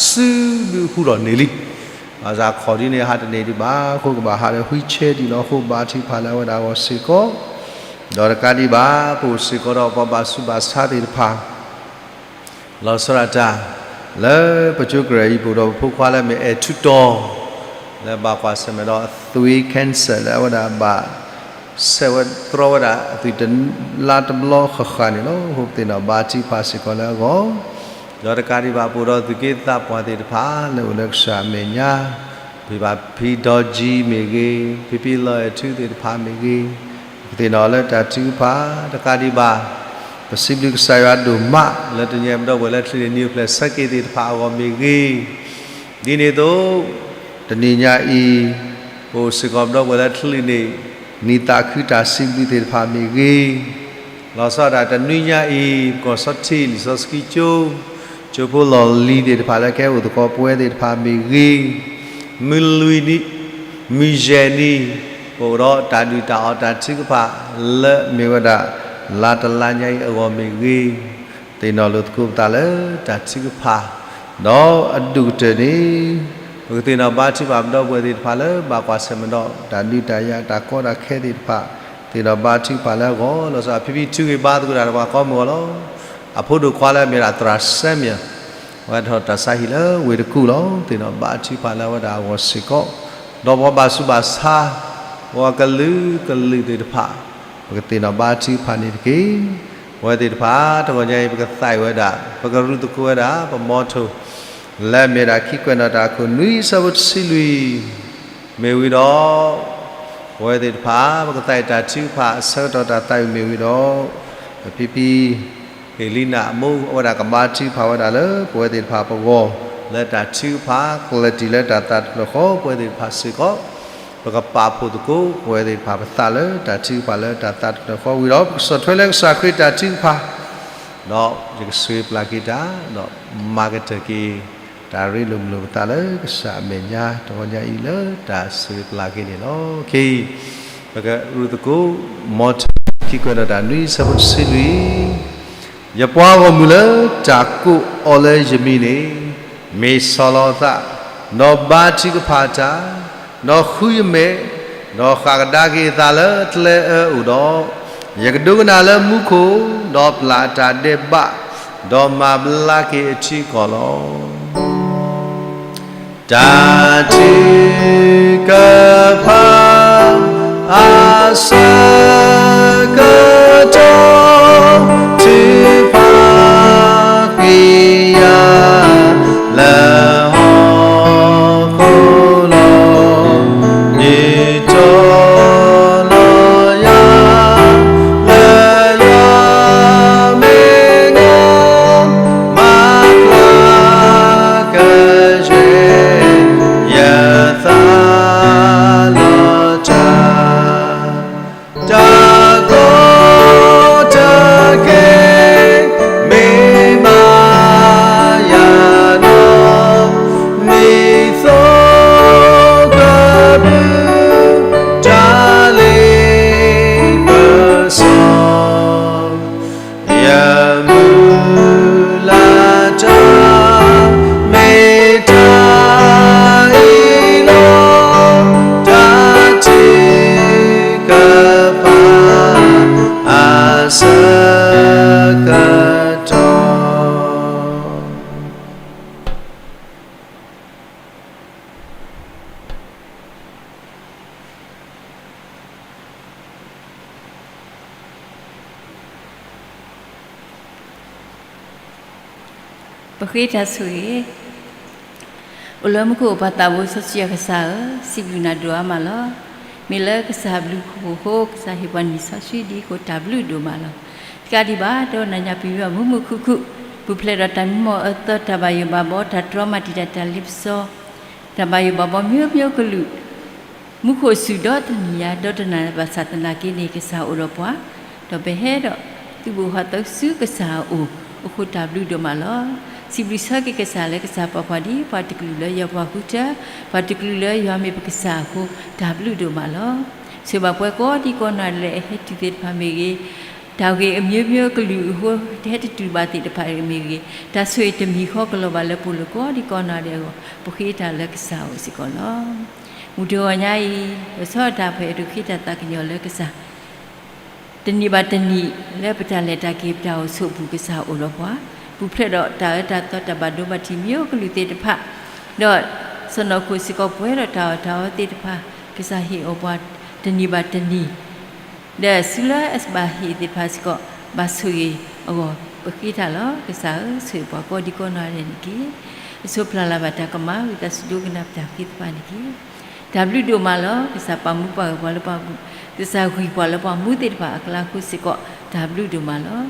စုဒုးဟူထီၣ်န့ၢ်လံ. ဘၣ်ဆၣ်ခီၣ်ဒ်န့ၣ်ဟးတန့ၢ်ဒံးဘၣ်အဃိ ကဘၣ်ဟးဒီး wheelchair ဒံးလီၤအဃိ ဘါထုကဖၣ်လၢအဝဲဒၣ်အဂီၢ်စ့ၢ်ကီး, ဒီးတကးဒံးဘၣ် ပအိၣ်စ့ၢ်ကီးဒီးပှၤဘၣ်ဆူးဘၣ်ဆါသ့ၣ်တဖၣ် လီၤဆီဒၣ်တၢ်, လၢပကၠိကရၢၢ်အံၤ ပအိၣ်ဒီးပဖိခွါလၢအမ့ၢ်အဲၣ်ထူတီၤ, လၢဘၣ်ကွၢ်ဆၢၣ်မဲာ်ဒီးအသွံၣ် cancer လၢအဝဲဒၣ်ဘၣ် ဆဲးဝဲတြီဝဲဒၣ်အသွံၣ်တလါတဘျီဃၣ်ဃၣ်န့ၣ်လီၤ. အဃိပသ့ၣ်နီၣ်ဘါထုကဖၣ်စ့ၢ်ကီးလၢအဂီၢ်, ဒီးတကးဒံးဘၣ် ပအိၣ်ဒီးသူၣ်က့သးပှၢ်သ့ၣ်တဖၣ် လၢအိၣ်လၢကစၢ်အမဲာ်ညါ, ဖံဘၣ်ဖံဒီကံမ့ၢ်ဂ့ၤ, ဖံဖံလီၤအဲၣ်ထူသ့ၣ်တဖၣ်မ့ၢ်ဂ့ၤ, ပသ့ၣ်နီၣ်လၢတၢ်ထုကဖၣ် တကးဒံးဘၣ်, ပစံးဘျုးကစၢ်ယွၤဒိၣ်မး လၢတနံၤညါအံၤပဒီပုၢ်ဝဲၢ်လၢချ့န့ၣ် နံၤအိၣ်ဖျဲၣ်ဆၢက့ၤသ့ၣ်တဖၣ်အဂီၢ်မ့ၢ်ဂ့ၤ, ဒ်န့ၣ်အသိး တနံၤညါအံၤ ပအိၣ်စ့ၢ်ကီးပဒီပုၢ်ဝဲၢ်လၢချ့န့ၣ် နံၤသးခုတၢ်စံးဘျုးသ့ၣ်တဖၣ်မ့ၢ်ဂ့ၤ, လီၤဆီဒၣ်တၢ်တနွံညါအံၤ ပကီၢ်စီထံလံာ်စီဆှံကၠိ, ကၠိဖိလီၢ်လံၤသ့ၣ်တဖၣ်လၢကဟဲအိၣ်သကိးပဝဲသ့ၣ်တဖၣ်မ့ၢ်ဂ့ၤ, မုၢ်လွံၢ်နံၤ, မုၢ်ယဲၢ်နံၤ, ပအိၣ်ဒီးတၢ်ဒုၣ်တၢ်အီၣ်တၢ်ထုကဖၣ် လၢအမ့ၢ်ဝဲဒၣ် လါတလါညါအံၤအဂီၢ်မ့ၢ်ဂ့ၤ, သ့ၣ်နီၣ်လိာ်သကိးပသးလၢတၢ်ထုကဖၣ်, ဒီးအဒိၣ်ကတၢၢ်န့ၣ် ပကသ့ၣ်နီၣ်ဘါထုကဖၣ်ပဒီပုၢ်ဝဲၢ်သ့ၣ်တဖၣ်လၢဘၣ်ကွၢ်ဆၢၣ်မဲာ်ဒီးတၢ်ဒုးတၢ်ယၤတၢ်ကီတၢ်ခဲသ့ၣ်တဖၣ်, သ့ၣ်နီၣ်ဘါထုကဖၣ်လၢအဂီၢ်, လီၤဆီဒၣ်ဖံဖံထုဂ့ၤဘါသကိးတၢ်ဒီးပှၤကိးမုၢ်ဂီၢ်လီၤ. အဖိဒိၣ်ခွါလၢအမ့ၢ်ဒၣ်သရၣ်စဲမံယၣ်, အဝဲထီၣ်တၢ်ဆါဟံၣ်လၢဝ့ၢ်တကူၣ်လီၤ. သ့ၣ်နီၣ်ဘါထုကဖၣ်လၢအဝဲဒၣ်အဂီၢ်စ့ၢ်ကီး, ဒီးပှၤဘၣ်ဆူးဘၣ်ဆါ, ပှၤကလုာ်ကလုာ်သ့ၣ်တဖၣ်, ပကသ့ၣ်နီၣ်ဘါထုကဖၣ်န့ၣ်တက့ၢ်. ပဝဲသ့ၣ်တဖၣ် တဂီၤညါအံၤ ပကသးဝဲဒၣ် ပကရူၢ်သကိးဝဲဒၣ် ပ motto လၢအမ့ၢ်ဒၣ် ခံကွဲးနီၣ်တၢ်အခိၣ်နွံ အဆၢဖိတဆံလွံၢ် မ့ၢ်ဝံၤဒီး ပဝဲသ့ၣ်တဖၣ် ပကသးတၢ်ထုကဖၣ်အဆၢကတီၢ်တၢ်သးဝံၣ်မ့ၢ်ဝံၤဒီး ဖံဖံ ဟ့ၣ်လံနၢ်အမိၢ်အဝဲဒၣ်ကဘါထုကဖၣ်ဝဲဒၣ်လၢ ပဝဲသ့ၣ်တဖၣ်ပဂီၢ် လၢတၢ်ထုကဖၣ် ကလၢၤတံၢ်လၢတၢ်သးတဖျၢၣ်ဃီ ပဝဲသ့ၣ်တဖၣ်စ့ၢ်ကီး ပကပာ်ဖှိၣ်သကိး ပဝဲသ့ၣ်တဖၣ်ပသးလၢတၢ်ထုကဖၣ်လၢတၢ်သးတဖျၢၣ်ဃီဝံၤဒီး ပကဆီၣ်ထွဲလၢကစၢ်ခရံာ်တၢ်ထုကဖၣ် ဒီးယကဆိၣ်ဂ့ၤပျၢ်က့ၤတၢ် ဒီးမၤကတၢၢ်က့ၤ တၢ်ရ့လိာ်မုာ်လိာ်ပသးလၢကစၢ်အမဲာ်ညါ တဂီၤညါအံၤလၢတၢ်ဆိၣ်ဂ့ၤပျၢ်က့ၤန့ၣ်လီၤ. ခဲအံၤ ပကရူၢ်သကိး motto ခံကွဲးနီၣ်တၢ်နွံ အဆၢဖိတဆံလွံၢ် ယပှၤဂီၢ်မုၢ်လၢတၢ်ကိးအီၤလၢယမံၤန့ၣ် မ့ၢ်ဆီၣ်လီၤအသး, ဒီးဘါထုကဖၣ်တၢ်, ဒီးဃုယမဲာ်, ဒီးဃၣ်ကဒါက့ၤအသးလၢအကျဲအၢအိၣ်ဒီး, ယကဒိကနၣ်လၢမူခိၣ်, ဒီးပျၢ်တၢ်ဒဲးဘး, ဒီးမၤဘျါက့ၤအထံအကီၢ်လီၤ. တၢ်ထုကဖၣ်အဆၢကတီၢ် ထုကဖၣ်ဃ့ယၤ လၢဟီၣ်ခိၣ်လီၤ. ဒုးတီၤလီၤယၤ လၢယွၤမဲာ်ညါ မၤဖျါကယဲၢ် ယသးလီၤတၢ် တၢ်ကီတၢ်ခဲ မ့ၢ်မၤယၤဒီး မံၤသိကဘုး တၢ်လ့ပစီ ယမုၢ်လၢ်တၢ် မ့ၢ်တၢ်အံၤလီၤ. တၢ်ထုကဖၣ်အဆၢကတီၢ် ပဃ့တၢ်ဆိၣ်ဂ့ၤ, အိၣ်လၢမူခိၣ်ပၢ်သးဘိစီဆှံယွၤကစၢ်ဧၢ, စံးဘျုးနၤဒိၣ်အါမးလီၤ. မ့ၢ်လၢကစၢ်ဘျုးဖှိၣ်အဃိ ကစၢ်ဟ့ၣ်ပှၤနံၣ်စီဆှံဒ်အံၤအဃိ တၢ်ဘျုးဒိၣ်မးလီၤ. တကးဒံးဘၣ် တနၤညါပမံဘၣ်မုာ်မုာ်ခုၣ်ခုၣ်, ပူၤဖျဲးဒီးတၢ်မံမီၢ်အၢသီ တၢ်ဘၣ်ယိၣ်ဘၣ်ဘီ တၢ်တြီမၤတံာ်တာ်တၢ်လ့ပစီ တၢ်ဘၣ်ယိၣ်ဘၣ်ဘီ မျိုးမျိုးကလုာ် မူခိၣ်အစုဒီတနံၤညါ ဒီတနၤဘၣ်ဆၣ်သနာ်က့န့ၣ် ကစၢ်အိၣ်ဒီးပှၤ, ဒီးပဟဲဒီးသုးဘူးဟးသီဆူကစၢ်အအိၣ်အဃိ တၢ်ဘျုးဒိၣ်မးလီၤ. စံးဘျုးဆၢက့ၤကစၢ်လၢကစၢ်ပာ်ပှၤဒ်ပှၤတကလုာ်လၢယွၤပှၤဃုထၢ, ပှၤတကလုာ်လၢယွၤမ့ၢ်ပကစၢ်အဃိ တၢ်ဘျုးဒိၣ်မးလီၤ. ဆိၣ်ဂ့ၤဘၣ်ပှၤကိးဒံကိးနီၢ်ဒဲးလၢအဟဲတုၤသ့ၣ်တဖၣ်မ့ၢ်ဂ့ၤ, တၢ်ဂ့ၢ်အမျိုးမျိုးကလုာ်အဃိ တဟဲတတုၤဘၣ်သ့ၣ်တဖၣ်မ့ၢ်ဂ့ၤ, တၢ်ဆိၣ်ဂ့ၤတမံၤဃီကလီၤဘၣ်လၢပှၤကိးဒံကိးနီၢ်ဒဲးအဂီၢ် ပဃ့တၢ်လၢကစၢ်အအိၣ်စ့ၢ်ကီးလီၤ. မုၢ်တဂီၤညါအံၤ ပဆီတၢ်ဖဲအဒိၣ်ဃ့တၢ်သးကညီၤလၢကစၢ် တနံၤဘၣ်တနံၤ လၢပတၢ်လဲၤတၢ်က့ၤ ပတၢ်အိၣ်ဆူၣ်အိၣ်ပူၤ ကစၢ်အိၣ်ဒီးပှၤ, ပူၤဖျဲးဒီးတၢ်အၢတၢ်သီ တၢ်ဘၣ်ဒိဘၣ်ထံး မျိုးကလုာ်သ့ၣ်တဖၣ်, ဒီးစီၢ်နီၤခိၣ်စ့ၢ်ကီး ပှဲၤဒီးတၢ်အီၣ်တၢ်အီသ့ၣ်တဖၣ် ကစၢ်ဟ့ၣ်အီၤပှၤ တနံၤဘၣ်တနံၤ ဒီးစုလၢအဘၣ်ဟ့ၣ်သ့ၣ်တဖၣ်စ့ၢ်ကီး ဘၣ်ဆိၣ်ဂ့ၤအဂီၢ် ပဃ့တၢ်လီၤ. ကစၢ်ဧၢ, ဆိၣ်ဂ့ၤပှၤကိးဒံကိးနီၢ်ဒဲးန့ၣ်တက့ၢ်. အဆိပျၢ်လၢ်ဘၣ်တၢ်ကမၣ် ဝံသးစူၤဒိကနၣ်ပတၢ်ဃ့သ့ၣ်တဖၣ်န့ၣ်တက့ၢ်. တၢ်ဘျုးဒိၣ်မးလီၤ. ကစၢ်ပာ်မူပာ်ဂဲၤပှၤလၢပှၤမူ, ကစၢ်ဂံၢ်ပှၤလၢပှၤမူသ့ၣ်တဖၣ်အကျါအဃိစ့ၢ်ကီး တၢ်ဘျုးဒိၣ်မးလီၤ.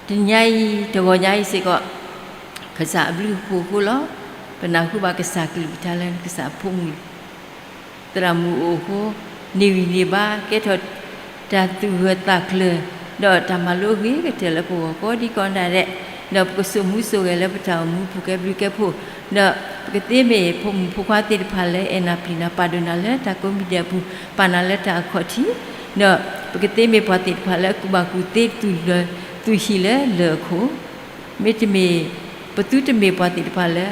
တနံၤညါအံၤ တဂီၤညါအံၤစ့ၢ်ကီး ကစၢ်အဘျုးအဖှိၣ်အဃိလီၤ. ပနၢ်ဟူဘၣ်ကစၢ်ကလုၢ်ကထါလၢ ကစၢ်အဖိမုၣ် သရၣ်မုၣ်အအိၣ်အဃိ န့ၢ်ဂံၢ်န့ၢ်ဘါ ကဲထီၣ်တၢ်သူၣ်ဂၢၢ်သးကျၢၤ ဒီးတၢ်မၤလိအဂ့ၤကတၢၢ်လၢပဂီၢ်ကိးဒံကိးနီၢ်ဒဲး, ဒီးပကစိာ်မူစိာ်ဂဲၤလၢပတၢ်အိၣ်မူပူၤကဲဘျုးကဲဖှိၣ်, ဒီးပကသ့မ့ၢ်ဖိမုၣ်ဖိခွါသ့ၣ်တဖၣ်လၢအဲၣ်နၢ်ပျံၤနၤ ပာ်ဒိၣ်နၤလၢတၢ်ကိးမံၤဒဲးအပူၤ ပာ်နၤလၢတၢ်အခီၣ်ထံး, ဒီးပကသ့မ့ၢ်ပှၤသ့ၣ်တဖၣ်လၢအကူၣ်ဘၣ်ကူၣ်သ့ သူၣ်ဟံၣ်လၢလၢၢ်အခိၣ် မ့တမ့ၢ် ပသုတမ့ၢ်ပှၤသ့ၣ်တဖၣ်လၢ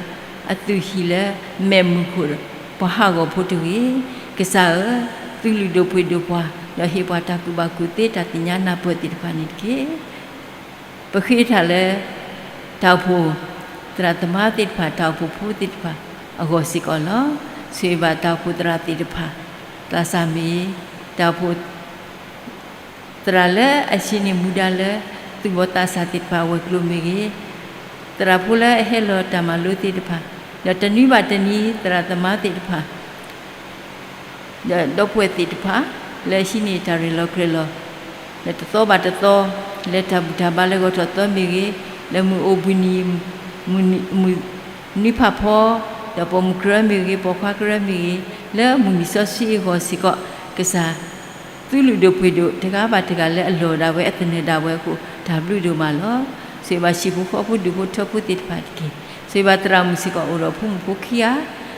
အသူၣ်ဟံၣ်လၢမဲးမုၢ်ခိၣ် ပှၤဟးဂီၤဖိတဂ့ၤ. ကစၢ်ဧၢ, သုလုၢ်ဒိၣ်ပှ့ၤဒိၣ်ပှၤ, ဒီးဟ့ၣ်ပှၤတၢ်ကူၣ်ဘၣ်ကူၣ်သ့ တၢ်သ့ၣ်ညါနၢ်ပၢၢ်သ့ၣ်တဖၣ်န့ၣ်တက့ၢ်. ပဃ့တၢ်လၢ တၢ်အိၣ်ဖှိၣ်သရၣ်သမါသ့ၣ်တဖၣ်, တၢ်အိၣ်ဖှိၣ်ဖိသ့ၣ်တဖၣ်အဂီၢ်စ့ၢ်ကီးလီၤ. ဆိၣ်ဂ့ၤဘၣ်တၢ်အိၣ်ဖှိၣ်သရၣ်သ့ၣ်တဖၣ်, သးစၢ်မ့ၢ် တၢ်အိၣ်ဖှိၣ် သရၣ်လၢအဟံးန့ၢ်မူဒါလၢ သူၣ်ဘီၣ်သးစၢ်သ့ၣ်တဖၣ်အဝဲၤကျိၤမ့ၢ်ဂ့ၤ, သရၣ်ဖိလၢအဟဲလီၤတၢ်မၤလိသ့ၣ်တဖၣ်, ဒီးတနွံဘၣ်တနွံသရၣ်သမါသ့ၣ်တဖၣ် ဒီးဒီပုၢ်ဝဲၢ်သ့ၣ်တဖၣ် လၢအဟံးန့ၢ်တၢ်ရဲၣ်လီၤကြၢးလီၤ လၢတသီဘၣ်တသီ လၢတၢ်ဘူၣ်တၢ်ဘါလၢဂီၤထီၣ်သီမ့ၢ်ဂ့ၤ, လၢမုၢ်အိၣ်ဘှံးနံၤ မုၢ်နံၤဖးဖီ, ဒီးပိာ်မုၣ်ကရၢမ့ၢ်ဂ့ၤ, ပိာ်ခွါကရၢမ့ၢ်ဂ့ၤ, လၢမုၢ်နံၤစီဆှံအဂီၢ်စ့ၢ်ကီး ကစၢ် သူလုၢ်ဒိၣ်ပှ့ၤဒိၣ်တဂၤဘၣ်တဂၤလၢအလီၢ်ဒၣ်ဝဲအသနၢၣ်ဒၣ်ဝဲအဃိ တၢ်ဘျုးဒိၣ်မးလီၤ. ဆိၣ်ဂ့ၤဘၣ်ဟံၣ်ဖိဃီဖိဒူၣ်ဖိထၢဖိသ့ၣ်တဖၣ်တက့ၢ်. ဆိၣ်ဂ့ၤဘၣ်သရၣ်မုၣ်စ့ၢ်ကီးအိၣ်ဒီးဖိမုၣ်ဖိခံဂၤ,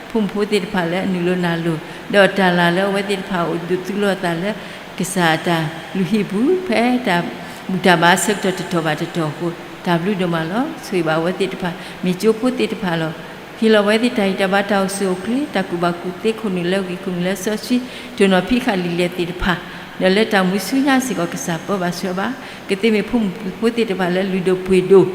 ဖိမုၣ်ဖိသ့ၣ်တဖၣ်လၢအနုာ်လီၤနၢ်လီၤ, ဒီးတၢ်လၢ်လၢအဝဲသ့ၣ်တဖၣ်အိၣ်ဒုးသူလီၤအသးလၢ ကစၢ်အတၢ်လုၢ်ဟံၣ်ပူၤ ဖဲတၢ်ဘူၣ်တၢ်ဘါအဆၢကတီၢ်တတီၤဘၣ်တတီၤအဃိ တၢ်ဘျုးဒိၣ်မးလီၤ. ဆိၣ်ဂ့ၤဘၣ်အဝဲသ့ၣ်တဖၣ် မ့ၢ်ကၠိဖိသ့ၣ်တဖၣ်လီၤ. ဟ့ၣ်လီၤဝဲသ့ၣ်တၢ်ဂံၢ်တၢ်ဘါတၢ်အိၣ်ဆူၣ်အိၣ်ချ့ တၢ်ကူၣ်ဘၣ်ကူၣ်သ့ခိၣ်နူာ်လၢအဂ့ၤခိၣ်နူာ်လၢအစီဆှံ တိၢ်နီၣ်ဖံးဃာ်လံာ်လဲၢ်သ့ၣ်တဖၣ်, ဒီးလၢတၢ်မူဆူညါစ့ၢ်ကီးကစၢ်ပၢဘၣ်ဆှၢဘၣ်, ကသ့မ့ၢ်ဖိမုၣ်ဖိသ့ၣ်တဖၣ်လၢလုၢ်ဒိၣ်ပှ့ၤဒိၣ်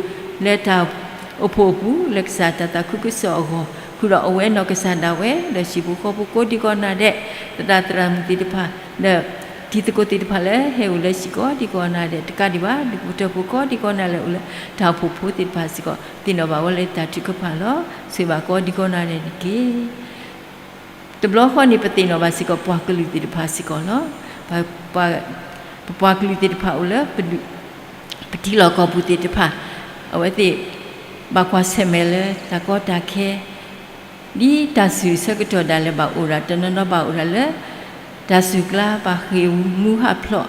လၢတၢ်အိၣ်ဖှိၣ်အပူၤ လၢကစၢ်တၢ်သးခုကစီၣ်အဂီၢ် ဃုာ်ဒီးအဝဲနီၢ်ကစၢ်ဒၣ်ဝဲ ဒီးဟံၣ်ဖိဃီဖိကိးဒံကီးနၤဒဲး, သရၣ်သရၣ်မုၣ်သ့ၣ်တဖၣ် ဒီးတံၤသကိးသ့ၣ်တဖၣ်လၢဟဲအိၣ်လၢဟံၣ်ကိးဒံကီးနၤဒဲးတကးဒံးဘၣ်, ဒူၣ်ဖိထၢဖိကိးဒံကီးနၤလၢအိၣ်လၢတၢ်အိၣ်ဖှိၣ်ဖိသ့ၣ်တဖၣ်စ့ၢ်ကီး သ့ၣ်နီၣ်ဘၣ်ဝဲလၢတၢ်ထုကဖၣ်လီၤ. ဆိၣ်ဂ့ၤဘၣ်ကိးဒံကီးနၤဒဲးတက့ၢ်. တဘျီဃီန့ၣ် ပသ့ၣ်နီၣ်ဘၣ်စ့ၢ်ကီးပှၤကလုာ်သ့ၣ်တဖၣ်စ့ၢ်ကီးလီၤ. ပပှၤကလုာ်သ့ၣ်တဖၣ်အိၣ်လၢ ပထံလီၢ်ကီၢ်ပူၤသ့ၣ်တဖၣ် အဝဲသ့ၣ် ဘၣ်ကွၢ်ဆၢၣ်မဲာ်လၢတၢ်ကီတၢ်ခဲ ဒ်တၢ်ဆူၣ်ဆၢကတီၢ်ဒၣ်လဲာ်ဘၣ်အိၣ်ဒီး တနီၤနီၤဘၣ်အိၣ်ဒီးလၢ တၢ်ဆူၣ်ကျါ ဘၣ်ဃ့ၢ်မူဟးဖျိး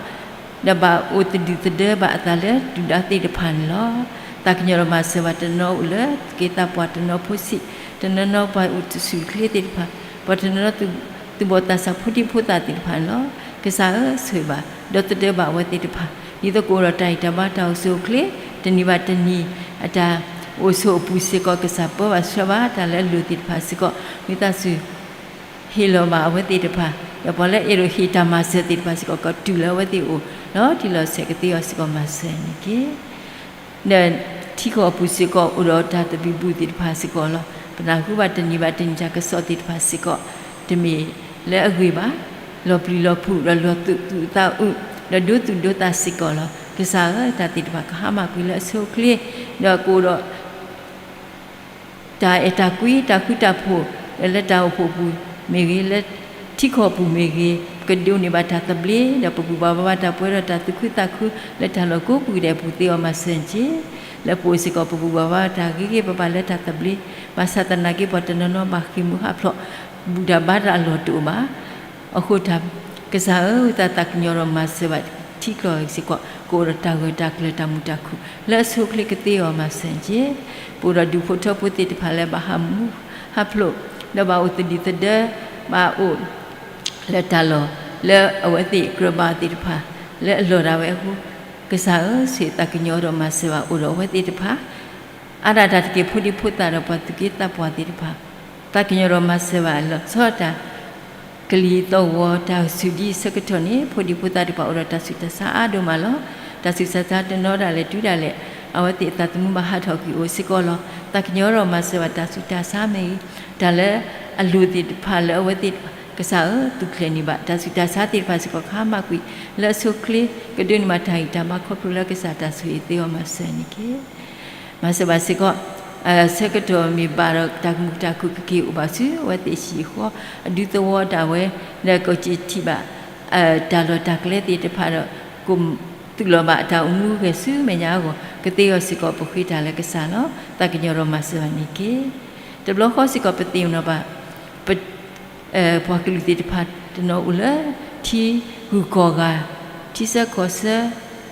ဒီးဘၣ်အိၣ်သဒုၣ်သဒၢဘၣ်အသးလၢဒုၣ်ဒါသ့ၣ်တဖၣ်န့ၣ်လီၤ. သးကညီၤဒီးမၤစၢၤဘၣ်တနီၤအိၣ်လၢသူၣ်က့သးပှၢ်တနီၤဖိဆံး, တနီၤနီၤပှၤအိၣ်တဆူၣ်ချ့သ့ၣ်တဖၣ်, ပှၤတနီၤနီၤသူၣ်ဘီၣ်သးစၢ်ဖိဒံဖိသၣ်သ့ၣ်တဖၣ်န့ၣ်လီၤ. ကစၢ်ဧၢ ဆိၣ်ဂ့ၤဘၣ် ဒီသဒၢဘၣ်အဝဲသ့ၣ်တဖၣ်, ဒ်သိးကအိၣ်ဒီးတၢ်ဂံၢ်တၢ်ဘါတၢ်အိၣ်ဆူၣ်အိၣ်ချ့, တနံၤဘၣ်တနံၤ အတၢ်အိၣ်ဆိးအပူၤစ့ၢ်ကီး ကစၢ်ပၢဘၣ်ဆှၢဘၣ်တၢ်လၢအလိၤသ့ၣ်တဖၣ်စ့ၢ်ကီး ဝံသးစူၤ ဟ့ၣ်လီၤဘၣ်အဝဲသ့ၣ်တဖၣ်, ဒီးပှၤလၢအအဲၣ်ဒိးဟ့ၣ်တၢ်မၤစၢၤသ့ၣ်တဖၣ်စ့ၢ်ကီး ကတုၤလၢအဝဲသ့ၣ်အအိၣ် လီၤတံၢ်လီၤဆဲးကသ့အီၤစ့ၢ်ကီးမၤစၢၤန့ၣ်တက့ၢ်. ဒီးထံကီၢ်အပူၤစ့ၢ်ကီး အိၣ်ဒီးတၢ်သဘံၣ်ဘုၣ်သ့ၣ်တဖၣ်စ့ၢ်ကီးလီၤ. ပနၢ်ဟူဘၣ်တနံၤဘၣ်တနံၤတၢ်ကစီၣ်သ့ၣ်တဖၣ်စ့ၢ်ကီး တမ့ၢ်လၢအဂ့ၤဘၣ်, လီၤပျံၤလီၤဖုး ဒီးလီၤသူၣ်သူၣ်သးအုး ဒီးဒိသူၣ်ဒိသးစ့ၢ်ကီးလီၤ. ကစၢ်ဧၢ တၢ်သ့ၣ်တဖၣ်ကဟါမၢ်ကွံာ်လၢအဆိအချ့, ဒီးကအိၣ်ဒီး တၢ်အဲၣ်တၢ်ကွံ တၢ်ဃူတၢ်ဖိး လၢတၢ်အိၣ်ဖှိၣ်ပူၤမ့ၢ်ဂ့ၤ, လၢထံကီၢ်ပူၤမ့ၢ်ဂ့ၤ, ပကဒိးန့ၢ်ဘၣ်တၢ်သဘျ့ ဒီးပဘူၣ်ဘၣ်ဘါဘၣ်တၢ်ပှဲၤဒီးတၢ်သူၣ်ခုသးခု လၢတၢ်လီၢ်ကိးပူၤဒဲးအပူၤသ့အီၤမၤစၢၤတက့ၢ်. လၢပအိၣ်စ့ၢ်ကီး ပဘူၣ်ဘၣ်ဘါတၢ်ဂ့ၤဂ့ၤဘၣ်ဘၣ်လၢတၢ်သဘျ့, ဘၣ်ဆၣ်သနာ်က့ ပှၤတနီၤနီၤဘၣ်ဃ့ၢ်မူဟးဖျိး ဘူၣ်တၢ်ဘါတၢ်အလီၢ်တအိၣ်ဘၣ်. အဃိတၢ် ကစၢ်ဧၢ ဝံသးစူၤသးကညီၤဒီးမၤစၢၤဘၣ် ထံကီၢ်စ့ၢ်ကီး ကအိၣ်ဒီးတၢ်ဂၢၢ်တၢ်ကျၢၤတၢ်မုာ်တၢ်ခုၣ် လၢအဆိအချ့ကသ့အီၤမၤစၢၤတက့ၢ်. ပအိၣ်ဒီးဒူၣ်ဖိထၢဖိသ့ၣ်တဖၣ်လၢဘၣ်ဟးမူဟးဖျိး ဒီးဘၣ်အိၣ်သဒုၣ်သဒၢ ဘၣ်အိၣ် လၢတၢ်လီၢ် လၢအဝဲသ့ၣ်ကြၢးဘၣ်သ့ၣ်တဖၣ် လၢအလီၢ်ဒၣ်ဝဲအဃိ ကစၢ်ဧၢ ဆိၣ်ဂ့ၤသးကညီၤဒီးမၤစၢၤဘၣ်အိၣ်ဒီးအဝဲသ့ၣ်တဖၣ် အါဒၣ်တၢ်တက့ၢ် ဖိဒံဖိသၣ်ဒီးပှၤသူၣ်က့သးပှၢ်သ့ၣ်တဖၣ် သးကညီၤဒီးမၤစၢၤဘၣ်လီၤဆီတၢ် ကလံၤသီၣ်ဂီၤတၢ်အိၣ်ဆူၣ်ဒ်အဆၢကတီၢ်န့ၣ် ဖိဒံဖိသၣ်သ့ၣ်တဖၣ်အိၣ်ဒီးတၢ်ဆူၣ်တၢ်ဆါအါဒိၣ်မးလီၤ. တၢ်ဆူၣ်တၢ်ဆါတနီၤဒၣ်လဲာ်တုၤဒၣ်လဲာ် အဝဲသ့ၣ်အသးသမူဘၣ်ဟးထီၣ်ကွံာ်အိၣ်စ့ၢ်ကီးလီၤ. သးကညီၤဒီးမၤစၢၤဘၣ်တၢ်ဆူၣ်တၢ်ဆါမ့ၢ်ဂ့ၤ တၢ်လၢအလိၤသ့ၣ်တဖၣ်လၢအဝဲသ့ၣ်တဖၣ် ကစၢ်ဧၢ သူၣ်ချ့န့ၢ်ဘၣ် တၢ်ဆူၣ်တၢ်ဆါသ့ၣ်တဖၣ်စ့ၢ်ကီး ကဟါမၢ်ကွံာ် လၢအဆိအချ့ ကဒိးန့ၢ်ဘၣ်တၢ်ဂံၢ်တၢ်ဘါခီဖျိလၢကစၢ်တၢ်ဆိၣ်ဂ့ၤသ့အီၤမၤစၢၤန့ၣ်တက့ၢ်. မၤစၢၤဘၣ်စ့ၢ်ကီး ဆၢကတီၢ်မ့ၢ်ဘၣ်ဒီးတၢ်ကမူၣ်တၢ်ခုၣ်ကက့ၤအိၣ်ဘၣ်ဆူ အဝဲသ့ၣ်ဟံၣ်အဃီ အဒူသဝီဒၣ်ဝဲ ဒီးကက့ၤထံၣ်ဘၣ် တၢ်လီၢ်တၢ်ကျဲသ့ၣ်တဖၣ်ဒီး ကသူၣ်လီၤဘၣ်အတၢ်အိၣ်မူဂဲၤဆူမဲာ်ညါအဂီၢ် ကသ့အီၤစ့ၢ်ကီး ပဃ့တၢ်လၢကစၢ်လီၤ. သးကညီၤဒီးမၤစၢၤဘၣ်န့ၣ်တက့ၢ်. တဘျီဃီစ့ၢ်ကီးပသ့ၣ်နီၣ်ဘၣ် ပ ပှၤကလုာ်သ့ၣ်တဖၣ်တနီၤအိၣ်လၢ ထံဂုၤကီၢ်ဂၤ, ထံဆၢကီၢ်ဆၢ,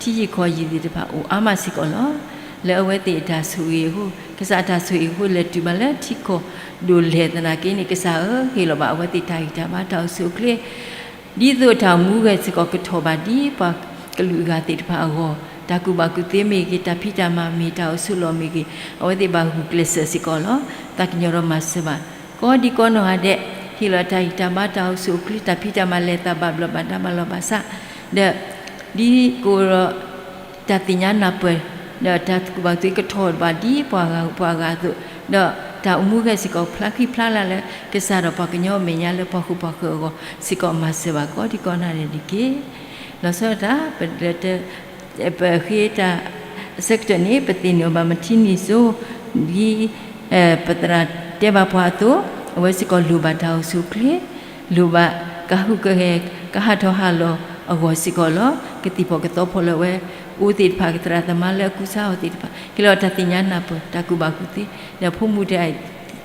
ထံယံၤကီၢ်ယံၤသ့ၣ်တဖၣ်အိၣ်အါမးစ့ၢ်ကီးလီၤ. လၢအဝဲသ့ၣ်အတၢ်ဆိၣ်ဂ့ၤအဃိ ကစၢ်အတၢ်ဆိၣ်ဂ့ၤအဃိ လဲၤတုၤဘၣ်လၢထံကီၢ်ဒိၣ်လဲၣ်သနာ်က့န့ၣ် ကစၢ်ဧၢ ဟ့ၣ်လီၤဘၣ်အဝဲသ့ၣ်တၢ်ဂံၢ်တၢ်ဘါတၢ်အိၣ်ဆူၣ်အိၣ်ချ့ ဒ်သိးတၢ်အိၣ်မူဂဲၤစ့ၢ်ကီးကထီၣ်ဘၣ်ဒ်ပှၤကလုာ်အဂၤသ့ၣ်တဖၣ်အဂီၢ် တၢ်ကူၣ်ဘၣ်ကူၣ်သ့မ့ၢ်ဂ့ၤ တၢ်ဖံးတၢ်မၤမ့ၢ် တၢ်အိၣ်ဆိးလီၢ်မ့ၢ်ဂ့ၤ အဝဲသ့ၣ်ဘၣ်ဂုာ်ကျဲးစၢးစ့ၢ်ကီးလီၤ. သးကညီၤဒီးမၤစၢၤဘၣ် ကိးဒံကိးနီၢ်ဂၤဒဲး ဟ့ၣ်လီၤတၢ်ဂံၢ်တၢ်ဘါတၢ်အိၣ်ဆူၣ်အိၣ်ချ့ တၢ်ဖံးတၢ်မၤလဲၤသးဘၣ်ဘျီးဘၣ်ဒါဘၣ်လီၢ်ဘၣ်စး ဒီး ဒ်ကအိၣ်ဒီး တၢ်သ့ၣ်ညါနၢ်ပၢၢ် ဒီးတၢ်ကူၣ်ဘၣ်ကူၣ်သ့ကထီၣ်ဘၣ်ဒ်ပှၤဂၤပှၤဂၤအသိး ဒီးတၢ်အိၣ်မူဂဲၤစ့ၢ်ကီးဖျါဃံဖျါလၤလၢ ကစၢ်ဒီးပှၤကညီအမဲာ်ညါလၢပှၤဃုာ်ပှၤဃုာ်အဂီၢ်စ့ၢ်ကီးမၤစၢၤဘၣ်ကိးဒံကိးနီၢ်ဂၤဒဲးတက့ၢ်. လီၤဆီဒၣ်တၢ် ပ ပဃ့တၢ် အဆၢကတီၢ်န့ၣ် ပသ့ၣ်နီၣ်ဘၣ်မထံနံၣ်စိ ဒ် ပသရၣ်တဲဘၣ်ပှၤအသိး, အဝဲစ့ၢ်ကီးလိၣ်ဘၣ်တၢ်အိၣ်ဆူၣ်အိၣ်ချ့, လိၣ်ဘၣ်ကဟူးကဂဲၤ ကဟးထီၣ်ဟးလီၤအဂီၢ်စ့ၢ်ကီးလီၤ. ကသံၣ်ဖီၣ်ကသီဖီၣ်လၢအဝဲအိၣ်သ့ၣ်တဖၣ် ကသရၣ်သမါလၢအကူစါအီၤသ့ၣ်တဖၣ် ဟ့ၣ်လီၤတၢ်သ့ၣ်ညါနၢ်ပၢၢ် တၢ်ကူၣ်ဘၣ်ကူၣ်သ့, ဒီးဖိမုၣ်တဂၤ ဒ်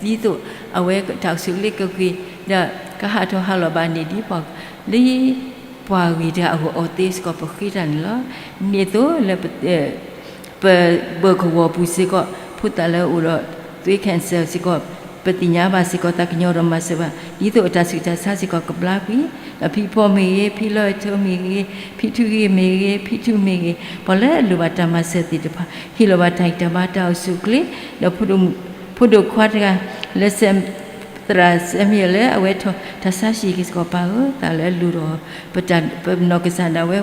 သိးအဝဲတၢ်အိၣ်ဆူၣ်အိၣ်ချ့ကဂ့ၤ, ဒီးကဟးထီၣ်ဟးလီၤဘၣ်န့ၣ် ဒ်ပှၤ လၢ ပှၤဂ့ၤတဂၤအဂီၢ်အီၤသ့စ့ၢ်ကီး ပဃ့တၢ်န့ၣ်လီၤ. ဒ်န့ၣ်အသိးလၢ ပဘၢၣ်ကဝီၤပူၤစ့ၢ်ကီး ဖိသၣ်လၢအအိၣ်ဒီး သွေး cancer စ့ၢ်ကီး ပသ့ၣ်ညါဘၣ်စ့ၢ်ကီး သးကညီၤဒီးမၤစၢၤဘၣ် ဒ်သိးအတၢ်ဆူးတၢ်ဆါစ့ၢ်ကီးကဘျါကွံာ်, ဒီးဖံးဖီမ့ၢ်ဂ့ၤ, ဖံးလီၤထၢမ့ၢ်ဂ့ၤ, ဖံးထူဂ့ၤမ့ၢ်ဂ့ၤ, ဖံးထူမ့ၢ်ဂ့ၤ, ပှၤလၢအလိၣ်ဘၣ်တၢ်မၤစၢၤသ့ၣ်တဖၣ် ဟ့ၣ်လီၤဘၣ်တၢ်ဂံၢ်တၢ်ဘါတၢ်အိၣ်ဆူၣ်အိၣ်ချ့, ဒီး ဖိဒိၣ်ခွါတဂၤ လၢ သရၣ်စဲမံယဲၢ်လၢအဝဲထီၣ်တၢ်ဆါဟံၣ်စ့ၢ်ကီး ပၢ်ဧၢ, တၢ်လၢအလိၣ်ဒီး ပနီၢ်ကစၢ်ဒၣ်ဝဲ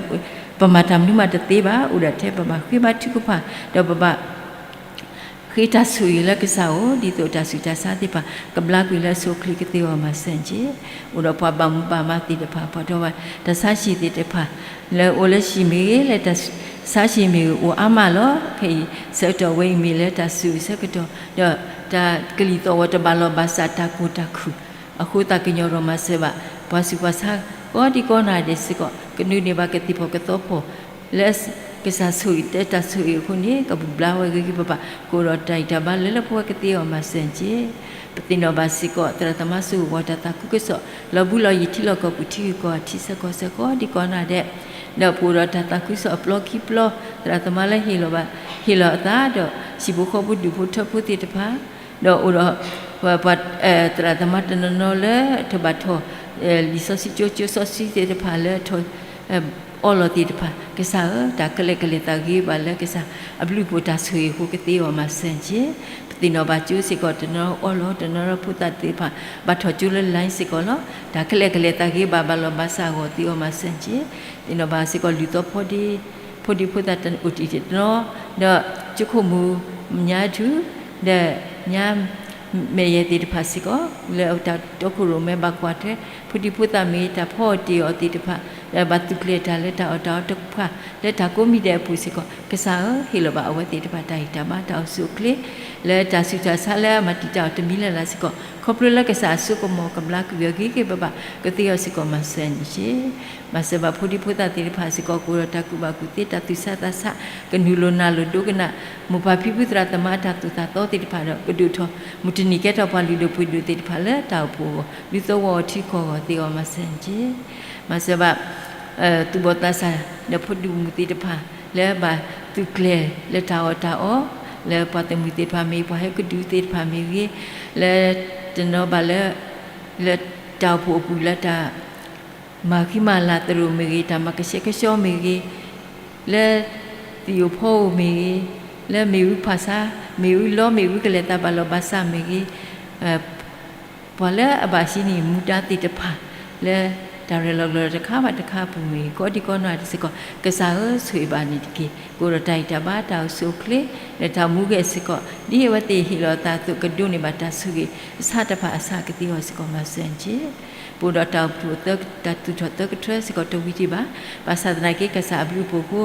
ပမၤတၢ်မနုၤမးတသ့ဘၣ်, အိၣ်ဒၣ်ထဲပဘၣ်ဃ့ဘါထုကဖၣ် ဒီးပဘၣ် ဃ့တၢ်ဆိၣ်ဂ့ၤလၢကစၢ်အအိၣ် ဒ်သိးတၢ်ဆူးတၢ်ဆါသ့ၣ်တဖၣ် ကဘျါကွံာ်လၢအဆိအချ့ကသ့အီၤမၤစၢၤက့ၤ, အိၣ်ဒီးပှၤဘၣ်မူဘၣ်မၤသ့ၣ်တဖၣ် ပှၤထီၣ်ဘၣ်တၢ်ဆါဟံၣ်သ့ၣ်တဖၣ် လၢအိၣ်လၢဟံၣ်မ့ၢ်ဂ့ၤ လၢတၢ်ဆါဟံၣ်မ့ၢ်ဂ့ၤ အိၣ်အါမးလီၤ. ခဲအံၤဆၢကတီၢ်ဝဲအံၤမ့ၢ်လၢတၢ်ဆိၣ်ဂ့ၤဆၢကတီၢ် ဒီးတၢ်ကလံၤသီၣ်ဝဲတဘၣ်လီၢ်ဘၣ်စးတၢ်ကိၢ်တၢ်ခုၣ် အဃိသးကညီၤဒီးမၤစၢၤဘၣ် ပှၤဆူးပှၤဆါ ကိးဒံကိးနၤဒဲးစ့ၢ်ကီး ကနုာ်န့ၢ်ဘၣ်ကသံၣ်ဖီၣ်ကသီဖီၣ် လၢကစၢ်ဆိၣ်ဂ့ၤတဲတၢ်ဆိၣ်ဂ့ၤအဃိန့ၣ် ကဘူၣ်ဘျါဝဲဂ့ၤဂ့ၤဘၣ်ဘၣ် ကအိၣ်ဒီးတၢ်ဂံၢ်တၢ်ဘါလၢလၢပှဲၤပှဲၤကသ့အီၤမၤစၢၤက့ၤ, ပသ့ၣ်နီၣ်ဘၣ်စ့ၢ်ကီး သရၣ်သမါစိၤဝဲတၢ်သးခုကစီၣ် လီၤဘှံးလီၤယံၤထံလီၢ်ကီၢ်ပူၤထံဂ့ၢ်ကီၢ်ဂၤထံဆၢကီၢ်ဆၢကိးဒံကိးနၤဒဲး, ဒီးပအိၣ်ဒီးတၢ်သးခုကစီၣ်အပျီခံပျီ သရၣ်သမါလၢဟ့ၣ်လီၤဘၣ် ဟ့ၣ်လီၤအသးဒီး ဟံၣ်ဖိဃီဖိဒူၣ်ဖိထၢဖိသ့ၣ်တဖၣ် ဒီးအိၣ်ဒီး ပှၤ သရၣ်သမါတနီၤနီၤလၢထီၣ်ဘၣ်ထီၣ် လံာ်စီဆှံကၠိကၠိစီဆှံသ့ၣ်တဖၣ်လၢထီၣ် အီလီၤသ့ၣ်တဖၣ် ကစၢ်ဧၢ တၢ်ခဲလၢာ်ကလဲာ်သးဂ့ၤဘၣ်လၢကစၢ်အဘျုးအဖှိၣ်တၢ်ဆိၣ်ဂ့ၤအဃိကသ့အီၤမၤစၢၤက့ၤ, ပသ့ၣ်နီၣ်ဘၣ်ကၠိစ့ၢ်ကီးတနီၤအီလီၤ တနီၤဒီးဖိသၣ်သ့ၣ်တဖၣ် ဘၣ်ထီၣ်ကၠိလၢ line စ့ၢ်ကီးလီၤ. တၢ်ခဲလၢာ်ကလဲာ်သးဂ့ၤဘၣ်ဘၣ်လီၤဘၣ်စးအဂီၢ်သ့အီၤမၤစၢၤက့ၤ, သ့ၣ်နီၣ်ဘၣ်စ့ၢ်ကီးလုၢ်သီဖီဒ့ ဖိဒံဖိသၣ်တအိၣ်တံၢ်တနီၤ ဒီးကၠိခိၣ်မူၤ ညါထူ ဒီးညါ မဲာ်ယဲၢ်သ့ၣ်တဖၣ်စ့ၢ်ကီး လၢတၢ်တီခိၣ်ရိၣ်မဲဘၣ်ကွၢ်ထွဲ ဖိဒံဖိသၣ်မ့ၢ်တၢ်ဖီအီၣ်တ့ၢ်အီၤသ့ၣ်တဖၣ် ဒီးဘၣ်သူၣ်ကျဲၤတၢ်လၢတၢ်အီၣ်တၢ်အီတကပၤ လၢတၢ်ကိးမံၤဒဲးအပူၤစ့ၢ်ကီး ကစၢ်ဧၢ ဟ့ၣ်လီၤဘၣ်အဝဲသ့ၣ်တဖၣ်တၢ်ဂံၢ်တၢ်ဘါတၢ်အိၣ်ဆူၣ်အိၣ်ချ့ လၢတၢ်ဆူးတၢ်ဆါလၢအမၤတံာ်တာ်အီၤတမံၤလၢ်လၢ်စ့ၢ်ကီး ခီဖျိလၢကစၢ်အစိကမီၤကဘျါကွံာ်အဂ့ၤဂ့ၤဘၣ်ဘၣ် ကသ့အီၤစ့ၢ်ကီးမၤစၢၤန့ၣ်က့ၤ မၤစၢၤဘၣ်ဖိဒံဖိသၣ်သ့ၣ်တဖၣ်စ့ၢ်ကီး ကအိၣ်ဒီးတၢ်ကူၣ်ဘၣ်ကူၣ်သ့ တၢ်သူၣ်ဆါသးဆါ ကနုာ်လိၤနၤလိၤဒိကနၣ် မိၢ်ပၢ်ဖံဖုသရၣ်သမါအတၢ်သိၣ်တၢ်သီသ့ၣ်တဖၣ်ဒီး ကဒိၣ်ထီၣ် မုၢ်တနံၤကဲထီၣ်ပှၤလုၢ်ဒိၣ်ပှ့ၤဒိၣ်သ့ၣ်တဖၣ်လၢတၢ်အိၣ်ဖှိၣ်အဂီၢ် ဒုးသဝီအီၤထံကီၢ်အဂီၢ်သ့အီၤမၤစၢၤန့ၣ်က့ၤ မၤစၢၤဘၣ် သူၣ်ဘီၣ်သးစၢ် ဒီးဖိဒိၣ်မုၣ်သ့ၣ်တဖၣ် လၢဘၣ်သူၣ်ကျဲၤလၢတၢ်အီၣ်တၢ်အီ လၢပှၤသုးမုၢ်သ့ၣ်တဖၣ်မ့ၢ် ပှၤဟဲကဒုးသ့ၣ်တဖၣ်မ့ၢ်ဂ့ၤ လၢတနီၤဘၣ်လၢ လၢတၢ်အိၣ်ဖှိၣ်အပူၤလၢတၢ် မၤဃံမၤလၤသရိာ်မ့ၢ်ဂ့ၤ တၢ်မၤကဆှဲကဆှီမ့ၢ်ဂ့ၤ လၢသံၣ်ဧိၤဖီဧိၤမ့ၢ်ဂ့ၤ လၢမ့ၣ်အူဖးဆါ မ့ၣ်အူလီ မ့ၣ်အူကလဲၤသးဘၣ်လီၤဘၣ်စးမ့ၢ်ဂ့ၤ ပှၤလၢအဘၣ်ဟံးန့ၢ်မူဒါသ့ၣ်တဖၣ် လၢတၢ်ရဲၣ်လီၤကျဲၤလီၤတခါဘၣ်တခါအပူၤမ့ၢ်ဂ့ၤ ကိးဒံကိးနီၢ်ဒဲးစ့ၢ်ကီး ကစၢ်ဧၢ ဆိၣ်ဂ့ၤဘၣ်န့ၣ်တက့ၢ်. ကအိၣ်ဒီးတၢ်ဂံၢ်တၢ်ဘါတၢ်အိၣ်ဆူၣ်အိၣ်ချ့ လၢတၢ်အိၣ်မူဂဲၤစ့ၢ်ကီး ဒ်အဝဲသ့ၣ်ဟ့ၣ်လီၤအသးအသိး ကဒိးန့ၢ်ဘၣ်တၢ်ဆူးဂ့ၤအဆၢတဖၣ်အဆၢကသ့အီၤစ့ၢ်ကီးမၤစၢၤန့ၣ်က့ၢ်. ပအိၣ်ဒီးတၢ်အိၣ်ဖှိၣ်သၢ တၢ်သူၣ်ထီၣ်သၢကတြၢစ့ၢ်ကီးတဝံၤဒံးဘၣ်. ဘၣ်ဆၣ်သနာ်က့ ကစၢ်အဘျုးအဖှိၣ်အဃိ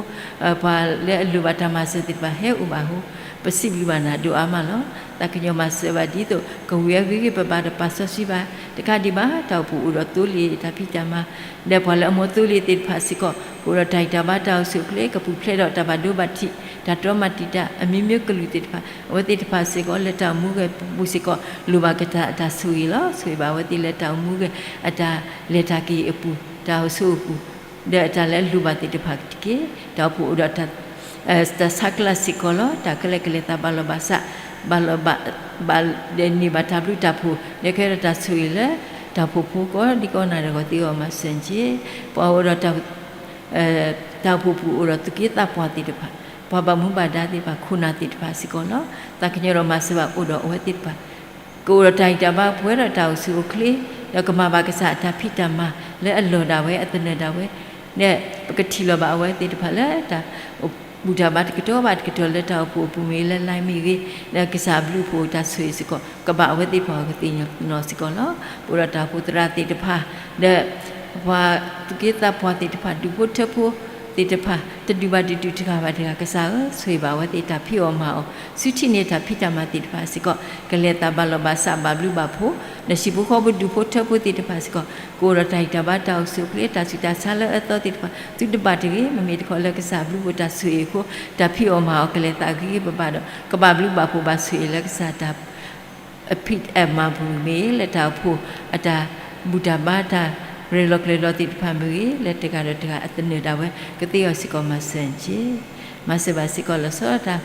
ပှၤလၢအလိၣ်ဘၣ်တၢ်မၤစၢၤသ့ၣ်တဖၣ်ဟဲအိၣ်ဘၣ်အဃိ ပစံးဘျုးဘၣ်နၤဒိၣ်အါမးလီၤ. သးကညီၤမၤစၢၤဘၣ်ဒ်သိး ကဝံၤအဂ့ၤဂ့ၤဘၣ်ဘၣ်ဒီးပာ်စီဆှံဘၣ် တကးဒံးဘၣ် တၢ်အိၣ်ဖှိၣ်အိၣ်ဒီးသိလ့ၣ်တၢ်ဖံးတၢ်မၤ ဒီးပှၤလၢအမ့ၢ်သိလ့ၣ်သ့ၣ်တဖၣ်စ့ၢ်ကီး ကအိၣ်ဒီးတၢ်ဂံၢ်တၢ်ဘါတၢ်အိၣ်ဆူၣ်အိၣ်ချ့ ကပူၤဖျဲးဒီးတၢ်ဘၣ်ဒိဘၣ်ထံး တၢ်တြီမၤတံာ်တာ် အမျိုးမျိုးကလုာ်သ့ၣ်တဖၣ် အဝဲသ့ၣ်တဖၣ်စ့ၢ်ကီး လၢတၢ်အိၣ်မူဂဲၤပူၤစ့ၢ်ကီး လိၣ်ဘၣ်ကတၢၢ်အတၢ်ဆိၣ်ဂ့ၤလီၤ. ဆိၣ်ဂ့ၤဘၣ်အဝဲသ့ၣ်လၢတၢ်အိၣ်မူဂဲၤ အတၢ်လဲၤတၢ်က့ၤအပူၤ တၢ်အိၣ်ဆူၣ်အိၣ်ပူၤ ဒီးအတၢ်လၢအလိၣ်ဘၣ်သ့ၣ်တဖၣ်တက့ၢ်. တၢ်အိၣ်ဖှိၣ်အိၣ်ဒီး တၢ်ဆါကျၢစ့ၢ်ကီးလီၤ. တၢ်ခဲလၢာ်ကလဲာ်သးဘၣ်လီၤဘၣ်စး ဘၣ်လီၤဘၣ် ဘၣ်ဒိးန့ၢ်ဘၣ်တၢ်ဘျုးတၢ်ဖှိၣ် ဒီးကဲထီၣ်တၢ်ဆိၣ်ဂ့ၤလၢ တၢ်အိၣ်ဖှိၣ်ဖိကိးဒံကိးနီၢ်ဒဲးအဂီၢ်သ့အီၤမၤစၢၤန့ၣ်က့ၢ်. ပှၤအိၣ်ဒီး တၢ်အိၣ်ဖှိၣ်ပူၤအိၣ်ဒီးသူၣ်က့သးပှၢ်သ့ၣ်တဖၣ် ပှၤဘၣ်မူဘၣ်ဒါသ့ၣ်တဖၣ် ခိၣ်နၢ်သ့ၣ်တဖၣ်စ့ၢ်ကီးလီၤ. သးကညီၤဒီးမၤစၢၤဘၣ်အိၣ်ဒီးအဝဲသ့ၣ်တဖၣ် ကအိၣ်ဒီးတၢ်ဂံၢ်တၢ်ဘါပှဲၤဒီးတၢ်အိၣ်ဆူၣ်အိၣ်ချ့ ဒီးကမၤဘၣ်ကစၢ်အတၢ်ဖံးတၢ်မၤလၢအလီၢ်ဒၣ်ဝဲ အသနၢၣ်ဒၣ်ဝဲ ဒီးပကထံၣ်လီၤဘၣ်အဝဲသ့ၣ်တဖၣ်လၢတၢ်ဘူၣ်တၢ်ဘါတကတီၢ်ဘၣ်တကတီၢ်လၢတၢ်အိၣ်ဖှိၣ်အပူၤမ့ၢ်ဂ့ၤ လၢ line မ့ၢ်ဂ့ၤ ဒီးကစၢ်အဘျုးအဖှိၣ်တၢ်ဆိၣ်ဂ့ၤစ့ၢ်ကီး ကဘၣ်အဝဲသ့ၣ်တဖၣ်အဂီၢ်သ့ၣ်နီၣ်စ့ၢ်ကီးလီၤ. ပအိၣ်ဒီးတၢ်အိၣ်ဖှိၣ်သရၣ်သ့ၣ်တဖၣ် ဒီး ပှၤသူၣ်က့သးပှၢ်သ့ၣ်တဖၣ် ဒူၣ်ဖိထၢဖိသ့ၣ်တဖၣ် တဒူၣ်ဘၣ်တဒူၣ်တဂၤဘၣ်တဂၤ ကစၢ်ဧၢ, ဆိၣ်ဂ့ၤဘၣ်အဝဲသ့ၣ်တၢ်ဖံးအီၣ်မၤအီၣ်, စုထံၣ်န့ၢ်တၢ်ဖံးတၢ်မၤသ့ၣ်တဖၣ်စ့ၢ်ကီး ကလဲၤသးဘၣ်လီၢ်ဘၣ်စးဘၣ်ဘျုးဘၣ်ဖှိၣ်, ဒီးဟံၣ်ဖိဃီဖိဒူၣ်ဖိထၢဖိသ့ၣ်တဖၣ်စ့ၢ်ကီး ကအိၣ်ဒီးတၢ်ဂံၢ်တၢ်ဘါတၢ်အိၣ်ဆူၣ်အိၣ်ချ့ တၢ်ဆူးတၢ်ဆါလၢအအၢသီသ့ၣ်တဖၣ် သုတဘၣ်တဂ့ၤ, မ့မ့ၢ်တခီလၢကစၢ်ဘျုးဖှိၣ်တၢ်ဆိၣ်ဂ့ၤအဃိ တၢ်ဖံးအီၣ်မၤအီၣ်ကလဲၤသးဂ့ၤဂ့ၤဘၣ်ဘၣ်ဒီး ကဘၣ်ဘျုးဘၣ်ဖှိၣ်ဘၣ်ဆိၣ်ဂ့ၤလၢကစၢ်တၢ် အဖံးအမၤပူၤမ့ၢ်ဂ့ၤ လၢတၢ်အိၣ်ဖှိၣ်အတၢ်ဘူၣ်တၢ်ဘါ တၢ်ရဲၣ်လီၤကျဲၤလီၤသ့ၣ်တဖၣ်မ့ၢ်ဂ့ၤ လၢတဂၤဒီးတဂၤအသနၢၣ်ဒၣ်ဝဲ ကသ့အီၤစ့ၢ်ကီးမၤစၢၤအီၤတက့ၢ်. မၤစၢၤဘၣ်စ့ၢ်ကီးလီၤဆီဒၣ်တၢ်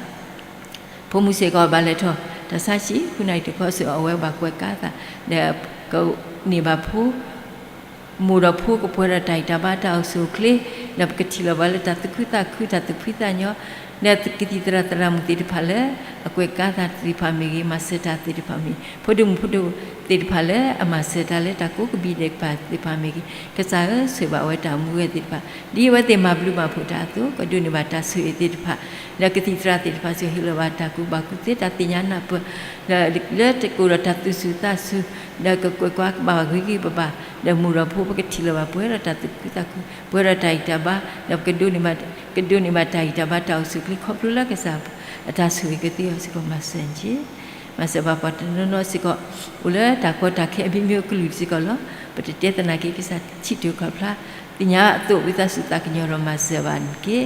ဖိမုၣ်စ့ၢ်ကီးဘၣ်လဲၤထီၣ် တၢ်ဆါဟံၣ် ဃုနၣ်ရံၣ်တခီစ့ၢ်ကီး အဝဲဘၣ်ကွဲးကါသး ဒီးကန့ၢ်ဘၣ်ဖိ မိၢ်ဒီးဖိကပှဲၤဒီးတၢ်ဂံၢ်တၢ်ဘါတၢ်အိၣ်ဆူၣ်အိၣ်ချ့, ဒီးပကထံၣ်လီၤဘၣ်လၢတၢ်သူၣ်ခုသးခု တၢ်သူၣ်ဖှံသးညီ, ဒီးကသံၣ်သရၣ်သရၣ်မုၣ်သ့ၣ်တဖၣ်လၢ အကွဲးကါသးသ့ၣ်တဖၣ်မ့ၢ်ဂ့ၤ မၤစၢၤတၢ်သ့ၣ်တဖၣ်မ့ၢ်ဂ့ၤ ဖိဒိၣ်မုၣ်ဖိဒိၣ်သ့ၣ်တဖၣ်လၢ အမၤစၢၤတၢ်လၢတၢ်ကိးကဘံးဒဲးကပၤသ့ၣ်တဖၣ်မ့ၢ်ဂ့ၤ ကစၢ်ဧၢ ဆိၣ်ဂ့ၤဘၣ်အဝဲတၢ်အိၣ်မူဝဲသ့ၣ်တဖၣ် ဒ်အဝဲသ့ၣ်မၤဘျုးမၤဖှိၣ်တၢ်အသိး ကဒိးန့ၢ်ဘၣ်တၢ်ဆိၣ်ဂ့ၤသ့ၣ်တဖၣ်, ဒီးကသံၣ်သရၣ်သ့ၣ်တဖၣ်စ့ၢ်ကီး ဟ့ၣ်လီၤဘၣ်တၢ်ကူၣ်ဘၣ်ကူၣ်သ့ တၢ်သ့ၣ်ညါနၢ်ပၢၢ် လၢတကအိၣ်ဒီးတၢ်သူၣ်ဆူၣ်သးဆူၣ်, ဒီးကကွဲးကွါကဘၣ်ဂ့ၤဂ့ၤဘၣ်ဘၣ်, ဒီးမိၢ်ဒီးဖိပကထံၣ်လီၤဘၣ်ပှဲၤဒီးတၢ်သူၣ်ခုသးခု ပှဲၤဒီးတၢ်ဂံၢ်တၢ်ဘါ, ဒီးပကဒိးန့ၢ်ဘၣ် ကဒိးန့ၢ်ဘၣ်တၢ်ဂံၢ်တၢ်ဘါတၢ်အိၣ်ဆူၣ်အိၣ်ချ့ခီဖျိလၢကစၢ်အတၢ်ဆိၣ်ဂ့ၤကသ့အီၤစ့ၢ်ကီးမၤစၢၤတက့ၢ်. မၤစၢၤဘၣ်ပှၤတနီၤနီၤစ့ၢ်ကီး အိၣ်လၢတၢ်ကီတၢ်ခဲအမျိုးမျိုးအကလုာ်စ့ၢ်ကီးလီၤ. ပတတဲသနာ်က့ကစၢ်ထံၣ်ထီၣ်ခီၣ်ဖျါ သ့ၣ်ညါအသိးဝံသးစူၤသးကညီၤဒီးမၤစၢၤဘၣ်န့ၣ်တက့ၢ်.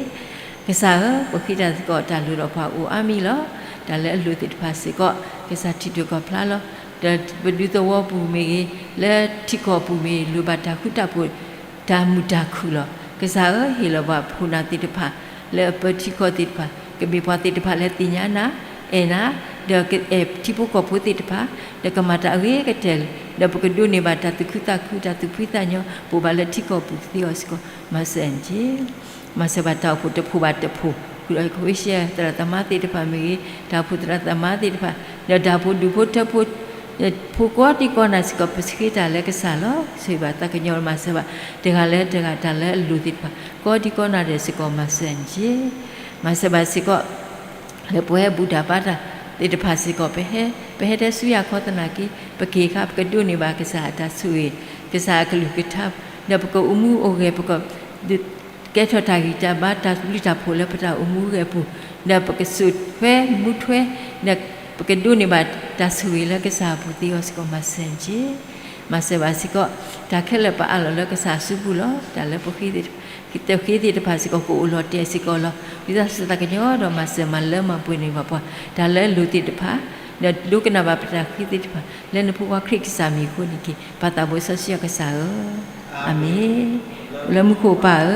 ကစၢ်ဧၢ, ပဃ့တၢ်သကိးတၢ်လိၣ်ဒီးပှၤအိၣ်အါမံၤလီၤ. တၢ်လၢအလိၣ်သ့ၣ်တဖၣ်စ့ၢ်ကီး ကစၢ်ထံၣ်ထီၣ်ခီၣ်ဖျါလီၤ. ဒီးပဒူသဝီပူၤမ့ၢ်ဂ့ၤ, လၢထံကီၢ်ပူၤမ့ၢ်ဂ့ၤ လိၣ်ဘၣ်တၢ်ဃူတၢ်ဖိး တၢ်မုာ်တၢ်ခုၣ်လီၤ. ကစၢ်ဧၢ, ဟ့ၣ်လီၤဘၣ်ဖိနၢ်သ့ၣ်တဖၣ် လၢအပၢထံကီၢ်သ့ၣ်တဖၣ် ကမ့ၢ်ပှၤသ့ၣ်တဖၣ်လၢသ့ၣ်ညါနၤ, အဲၣ်နၤ, ဒီးကအဲၣ်ထံဖိကီၢ်ဖိသ့ၣ်တဖၣ်, ဒီးကမၤတၢ်အဂ့ၤကတၢၢ်, ဒီးပကဒိးန့ၢ်ဘၣ်တၢ်သူၣ်ခုသးခု တၢ်သူၣ်ဖှံသးညီ ပအိၣ်ဘၣ်လၢထံကီၢ်ပူၤကသ့အီၤစ့ၢ်ကီး မၤစၢၤန့ၣ်တက့ၢ်. မၤစၢၤဘၣ်တၢ်အိၣ်ဖှိၣ်တဖှိၣ်ဘၣ်တဖှိၣ်, ဃုာ်ဒီးကဝ့ၢ်ရှဲသရၣ်သမါသ့ၣ်တဖၣ်မ့ၢ်ဂ့ၤ, တၢ်အိၣ်ဖှိၣ်သရၣ်သမါသ့ၣ်တဖၣ်, ဒီးတၢ်အိၣ်ဖှိၣ်ဒူၣ်ဖိထၢဖိ ဖိကိးဒံကိးနၤစ့ၢ်ကီး ပဃ့တၢ်လၢကစၢ်လီၤ. ဆိၣ်ဂ့ၤဘၣ်သးကညီၤမၤစၢၤဘၣ် တဂၤလၢတဂၤတၢ်လၢအလိၣ်သ့ၣ်တဖၣ် ကိးဒံကိးနၤဒဲးစ့ၢ်ကီးမၤစၢၤန့ၣ်တက့ၢ်. မၤစၢၤဘၣ်စ့ၢ်ကီး လၢပဝဲဘူၣ်တၢ်ဘါတၢ်သ့ၣ်တဖၣ်စ့ၢ်ကီး ပဟဲ ပဟဲတဲဆူယၤခီသနာ်က့ ပက့ၤအခါ ပကဒိးန့ၢ်ဘၣ်ကစၢ်အတၢ်ဆိၣ်ဂ့ၤ, ကစၢ်အကလုၢ်ကထါ, ဒီးပကအိၣ်မူအိၣ်ဂဲၤ ပက ကဲထီၣ်တၢ်ဂံၢ်တၢ်ဘါ တၢ်ဘျုးတၢ်ဖှိၣ်လၢပတၢ်အိၣ်မူအိၣ်ဂဲၤအပူၤ, ဒီးပကစိာ်ထွဲမူထွဲ, ဒီးပကဒိးန့ၢ်ဘၣ်တၢ်ဆိၣ်ဂ့ၤလၢကစၢ်အပူၤသ့အီၤစ့ၢ်ကီးမၤစၢၤန့ၣ်တက့ၢ်. မၤစၢၤဘၣ်စ့ၢ်ကီး တၢ်ခဲလၢာ်ပအးလီၤလၢကစၢ်အစုပူၤလီၤ. တၢ်လၢပဃ့သ့ၣ်တဖၣ်စ့ၢ်ကီး ကအိၣ်လီၤတဲာ်စ့ၢ်ကီးလီၤ. ဝံသးစူၤသးကညီၤဒီးမၤစၢၤမၤလၢမၤပှဲၤန့ၢ်ဘၣ်ပှၤ တၢ်လၢအလိၣ်သ့ၣ်တဖၣ်, ဒီးဒိကနၣ်ဘၣ်ပတၢ်ဃ့သ့ၣ်တဖၣ် လၢနဖိခွါခရံာ်ကစၢ်မံၤအဃိန့ၣ်တက့ၢ်. ပၢ်သးဘိစီဆှံယွၤကစၢ်ဧၢ, အၤမ့ၣ်. လၢမူခိၣ်ပၢ်ဧၢ,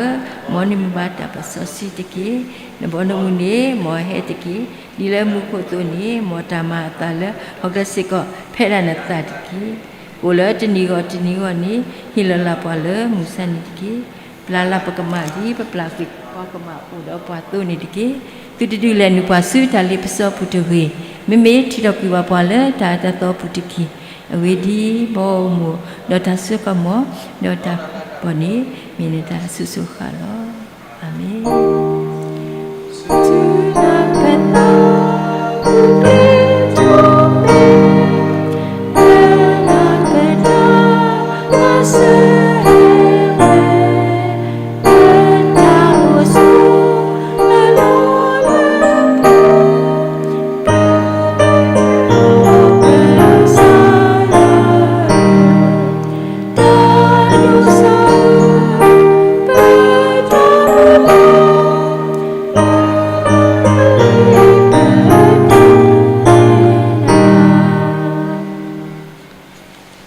မ်နမံၤဘၣ်တၢ်ပၢစီဆှံတက့ၢ်. နဘီနမုၢ်န့ၣ် မ်အဟဲတက့ၢ်. ဒ်လၢမူခိၣ်အသိးန့ၣ် မ်တၢ်မၤအသးလၢဟီၣ်ခိၣ်ချၢစ့ၢ်ကီး ဖဲဒၣ်နသးတက့ၢ်. ကအိၣ်လၢတနံၤဂီၢ်တနံၤဂီၢ်န့ၣ် ဟ့ၣ်လီၤလၢပှၤလၢမုၢ်ဆါနံၤတက့ၢ်. ပျၢ်လၢပကမၣ်ဒ် ပပျၢ်ကွံာ်ပှၤကမၣ်အိၣ်ဒီးပှၤအသိးန့ၣ်တက့ၢ်. သုတဒုးလဲၤနုာ်ပှၤဆူတၢ်လ့ပစီပူၤတဂ့ၤ. မ့မ့ၢ်ထုးထီၣ်ကွံာ်ဘၣ်ပှၤလၢတၢ်အၢတၢ်သီပူၤတက့ၢ်. အဂ့ၢ်ဒ်အံၤ, မ်အအိၣ်မူဒီးတၢ်စိကမီၤ ဒီးတၢ်ပီၢ်န့ၣ် မ့ၢ်နတၢ်ဆိၣ်ဂ့ၤဆိၣ်ဝ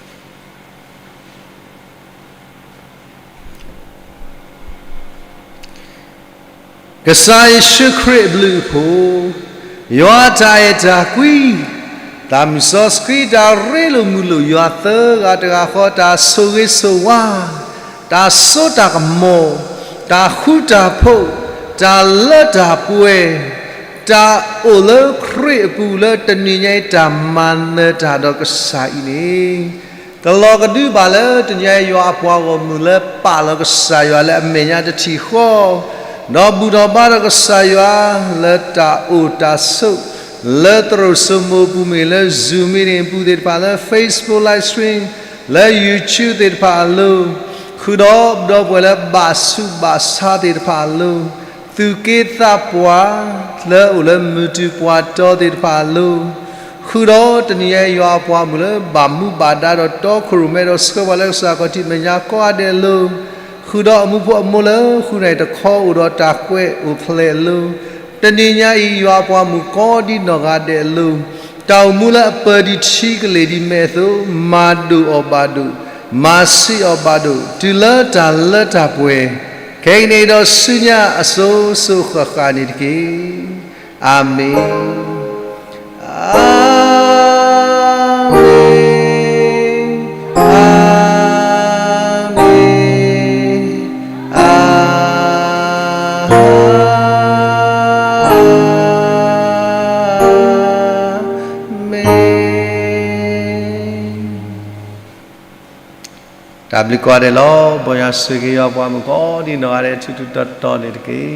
ါလီၤ. အၤမ့ၣ်. ကစၢ်ယ့ၣ်ၡူးခရံာ်အဘျုးအဖှိၣ်, ယွၤတၢ်အဲၣ်တၢ်ကွံ, သးမုၢ်စီဆှံတၢ်ရ့လိာ်မုာ်လိာ်ယွၤသၢဂၤတဂၤဃီ တၢ်ဆိၣ်ဂ့ၤဆိၣ်ဝါ, တၢ်စိတၢ်ကမီၤ, တၢ်ဃူတၢ်ဖိး, တၢ်လၢတၢ်ပှဲၤ, တၢ်အိၣ်လၢခရံာ်အပူၤလၢတနံၤညါအံၤ တၢ်မၤနၢၤတၢ်ဒီးကစၢ်အံၤန့ၣ် ကလီၤကဒုဘၣ်လၢတနံၤညါအံၤ ယွၤအပှၤဂီၢ်မုၢ်လၢပာ်လီၤကစၢ်ယွၤလၢအမဲာ်ညါတထံၣ်ဃီ, ဒီးဘူၣ်ထီၣ်ဘါဒီးကစၢ်ယွၤလၢတၢ်အိၣ်တၢ်ဆိး လၢသရိာ်စိမိၤအပူၤမ့ၢ်ဂ့ၤ, လၢ Zoom meeting အပူၤသ့ၣ်တဖၣ်, လၢ Facebook live stream, လၢ YouTube သ့ၣ်တဖၣ်အလိၤ, ခ ဃုာ်ဒီးပဒီပုၢ်ဝဲၢ်လၢဘၣ်ဆူးဘၣ်ဆါသ့ၣ်တဖၣ်အလိၤ, သူၣ်က့သးပှၢ်လၢအိၣ်လၢမုၢ်တူၢ်ပှၢ်တီၤသ့ၣ်တဖၣ်အလိၤ, ဃုာ်ဒီးတနံၤညါအံၤယွၤအပှၤမုၣ်လၢဘၣ်မူဘၣ်ဒါဒီးတီခိၣ်ရိၣ်မဲဒီးဆှၢပှၤလၢကစၢ်ခီၣ်ထံးမဲာ်ညါကိးဂၤဒဲးအလိၤ, ဃုာ်ဒီးအမူဖိအမိၢ်လၢဃုာ်န့ၣ်တခီအိၣ်ဒီးတၢ်ကွဲးအိၣ်ဖျဲၣ်အလိၤ, တနံၤညါအံၤယွၤအပှၤမုၣ်ကိးဒ်နီၢ်ဂၤဒဲးအလိၤ, တၢ်အိၣ်မူလၢအပၢၤဒံးထံကလ့ၢ်ဒံးမဲာ်အသိး, မၤဒိၣ်အီၤဘၣ်ဒိၣ်, မၤဆံးအီၤဘၣ်ဒိၣ်, တုၤလၢတၢ်လၢတၢ်ပှဲၤ, ခဲကနံၣ်အံၤဒီးဆူညါအစိၤစိၤဃၣ်ဃၣ်န့ၣ်တက့ၢ်. အၤမ့ၣ်, အၤမ့ၣ်, အၤမ့ၣ်, အၤမ့ၣ်. တၢ်ဘျုးကိးဂၤဒဲးလီၤ. မ်ယွၤဆိၣ်ဂ့ၤက့ၤယွၤအပှၤမုၣ်ကိးဒ်နီၢ်ဂၤဒဲး ထူထူတီတီန့ၣ်တက့ၢ်.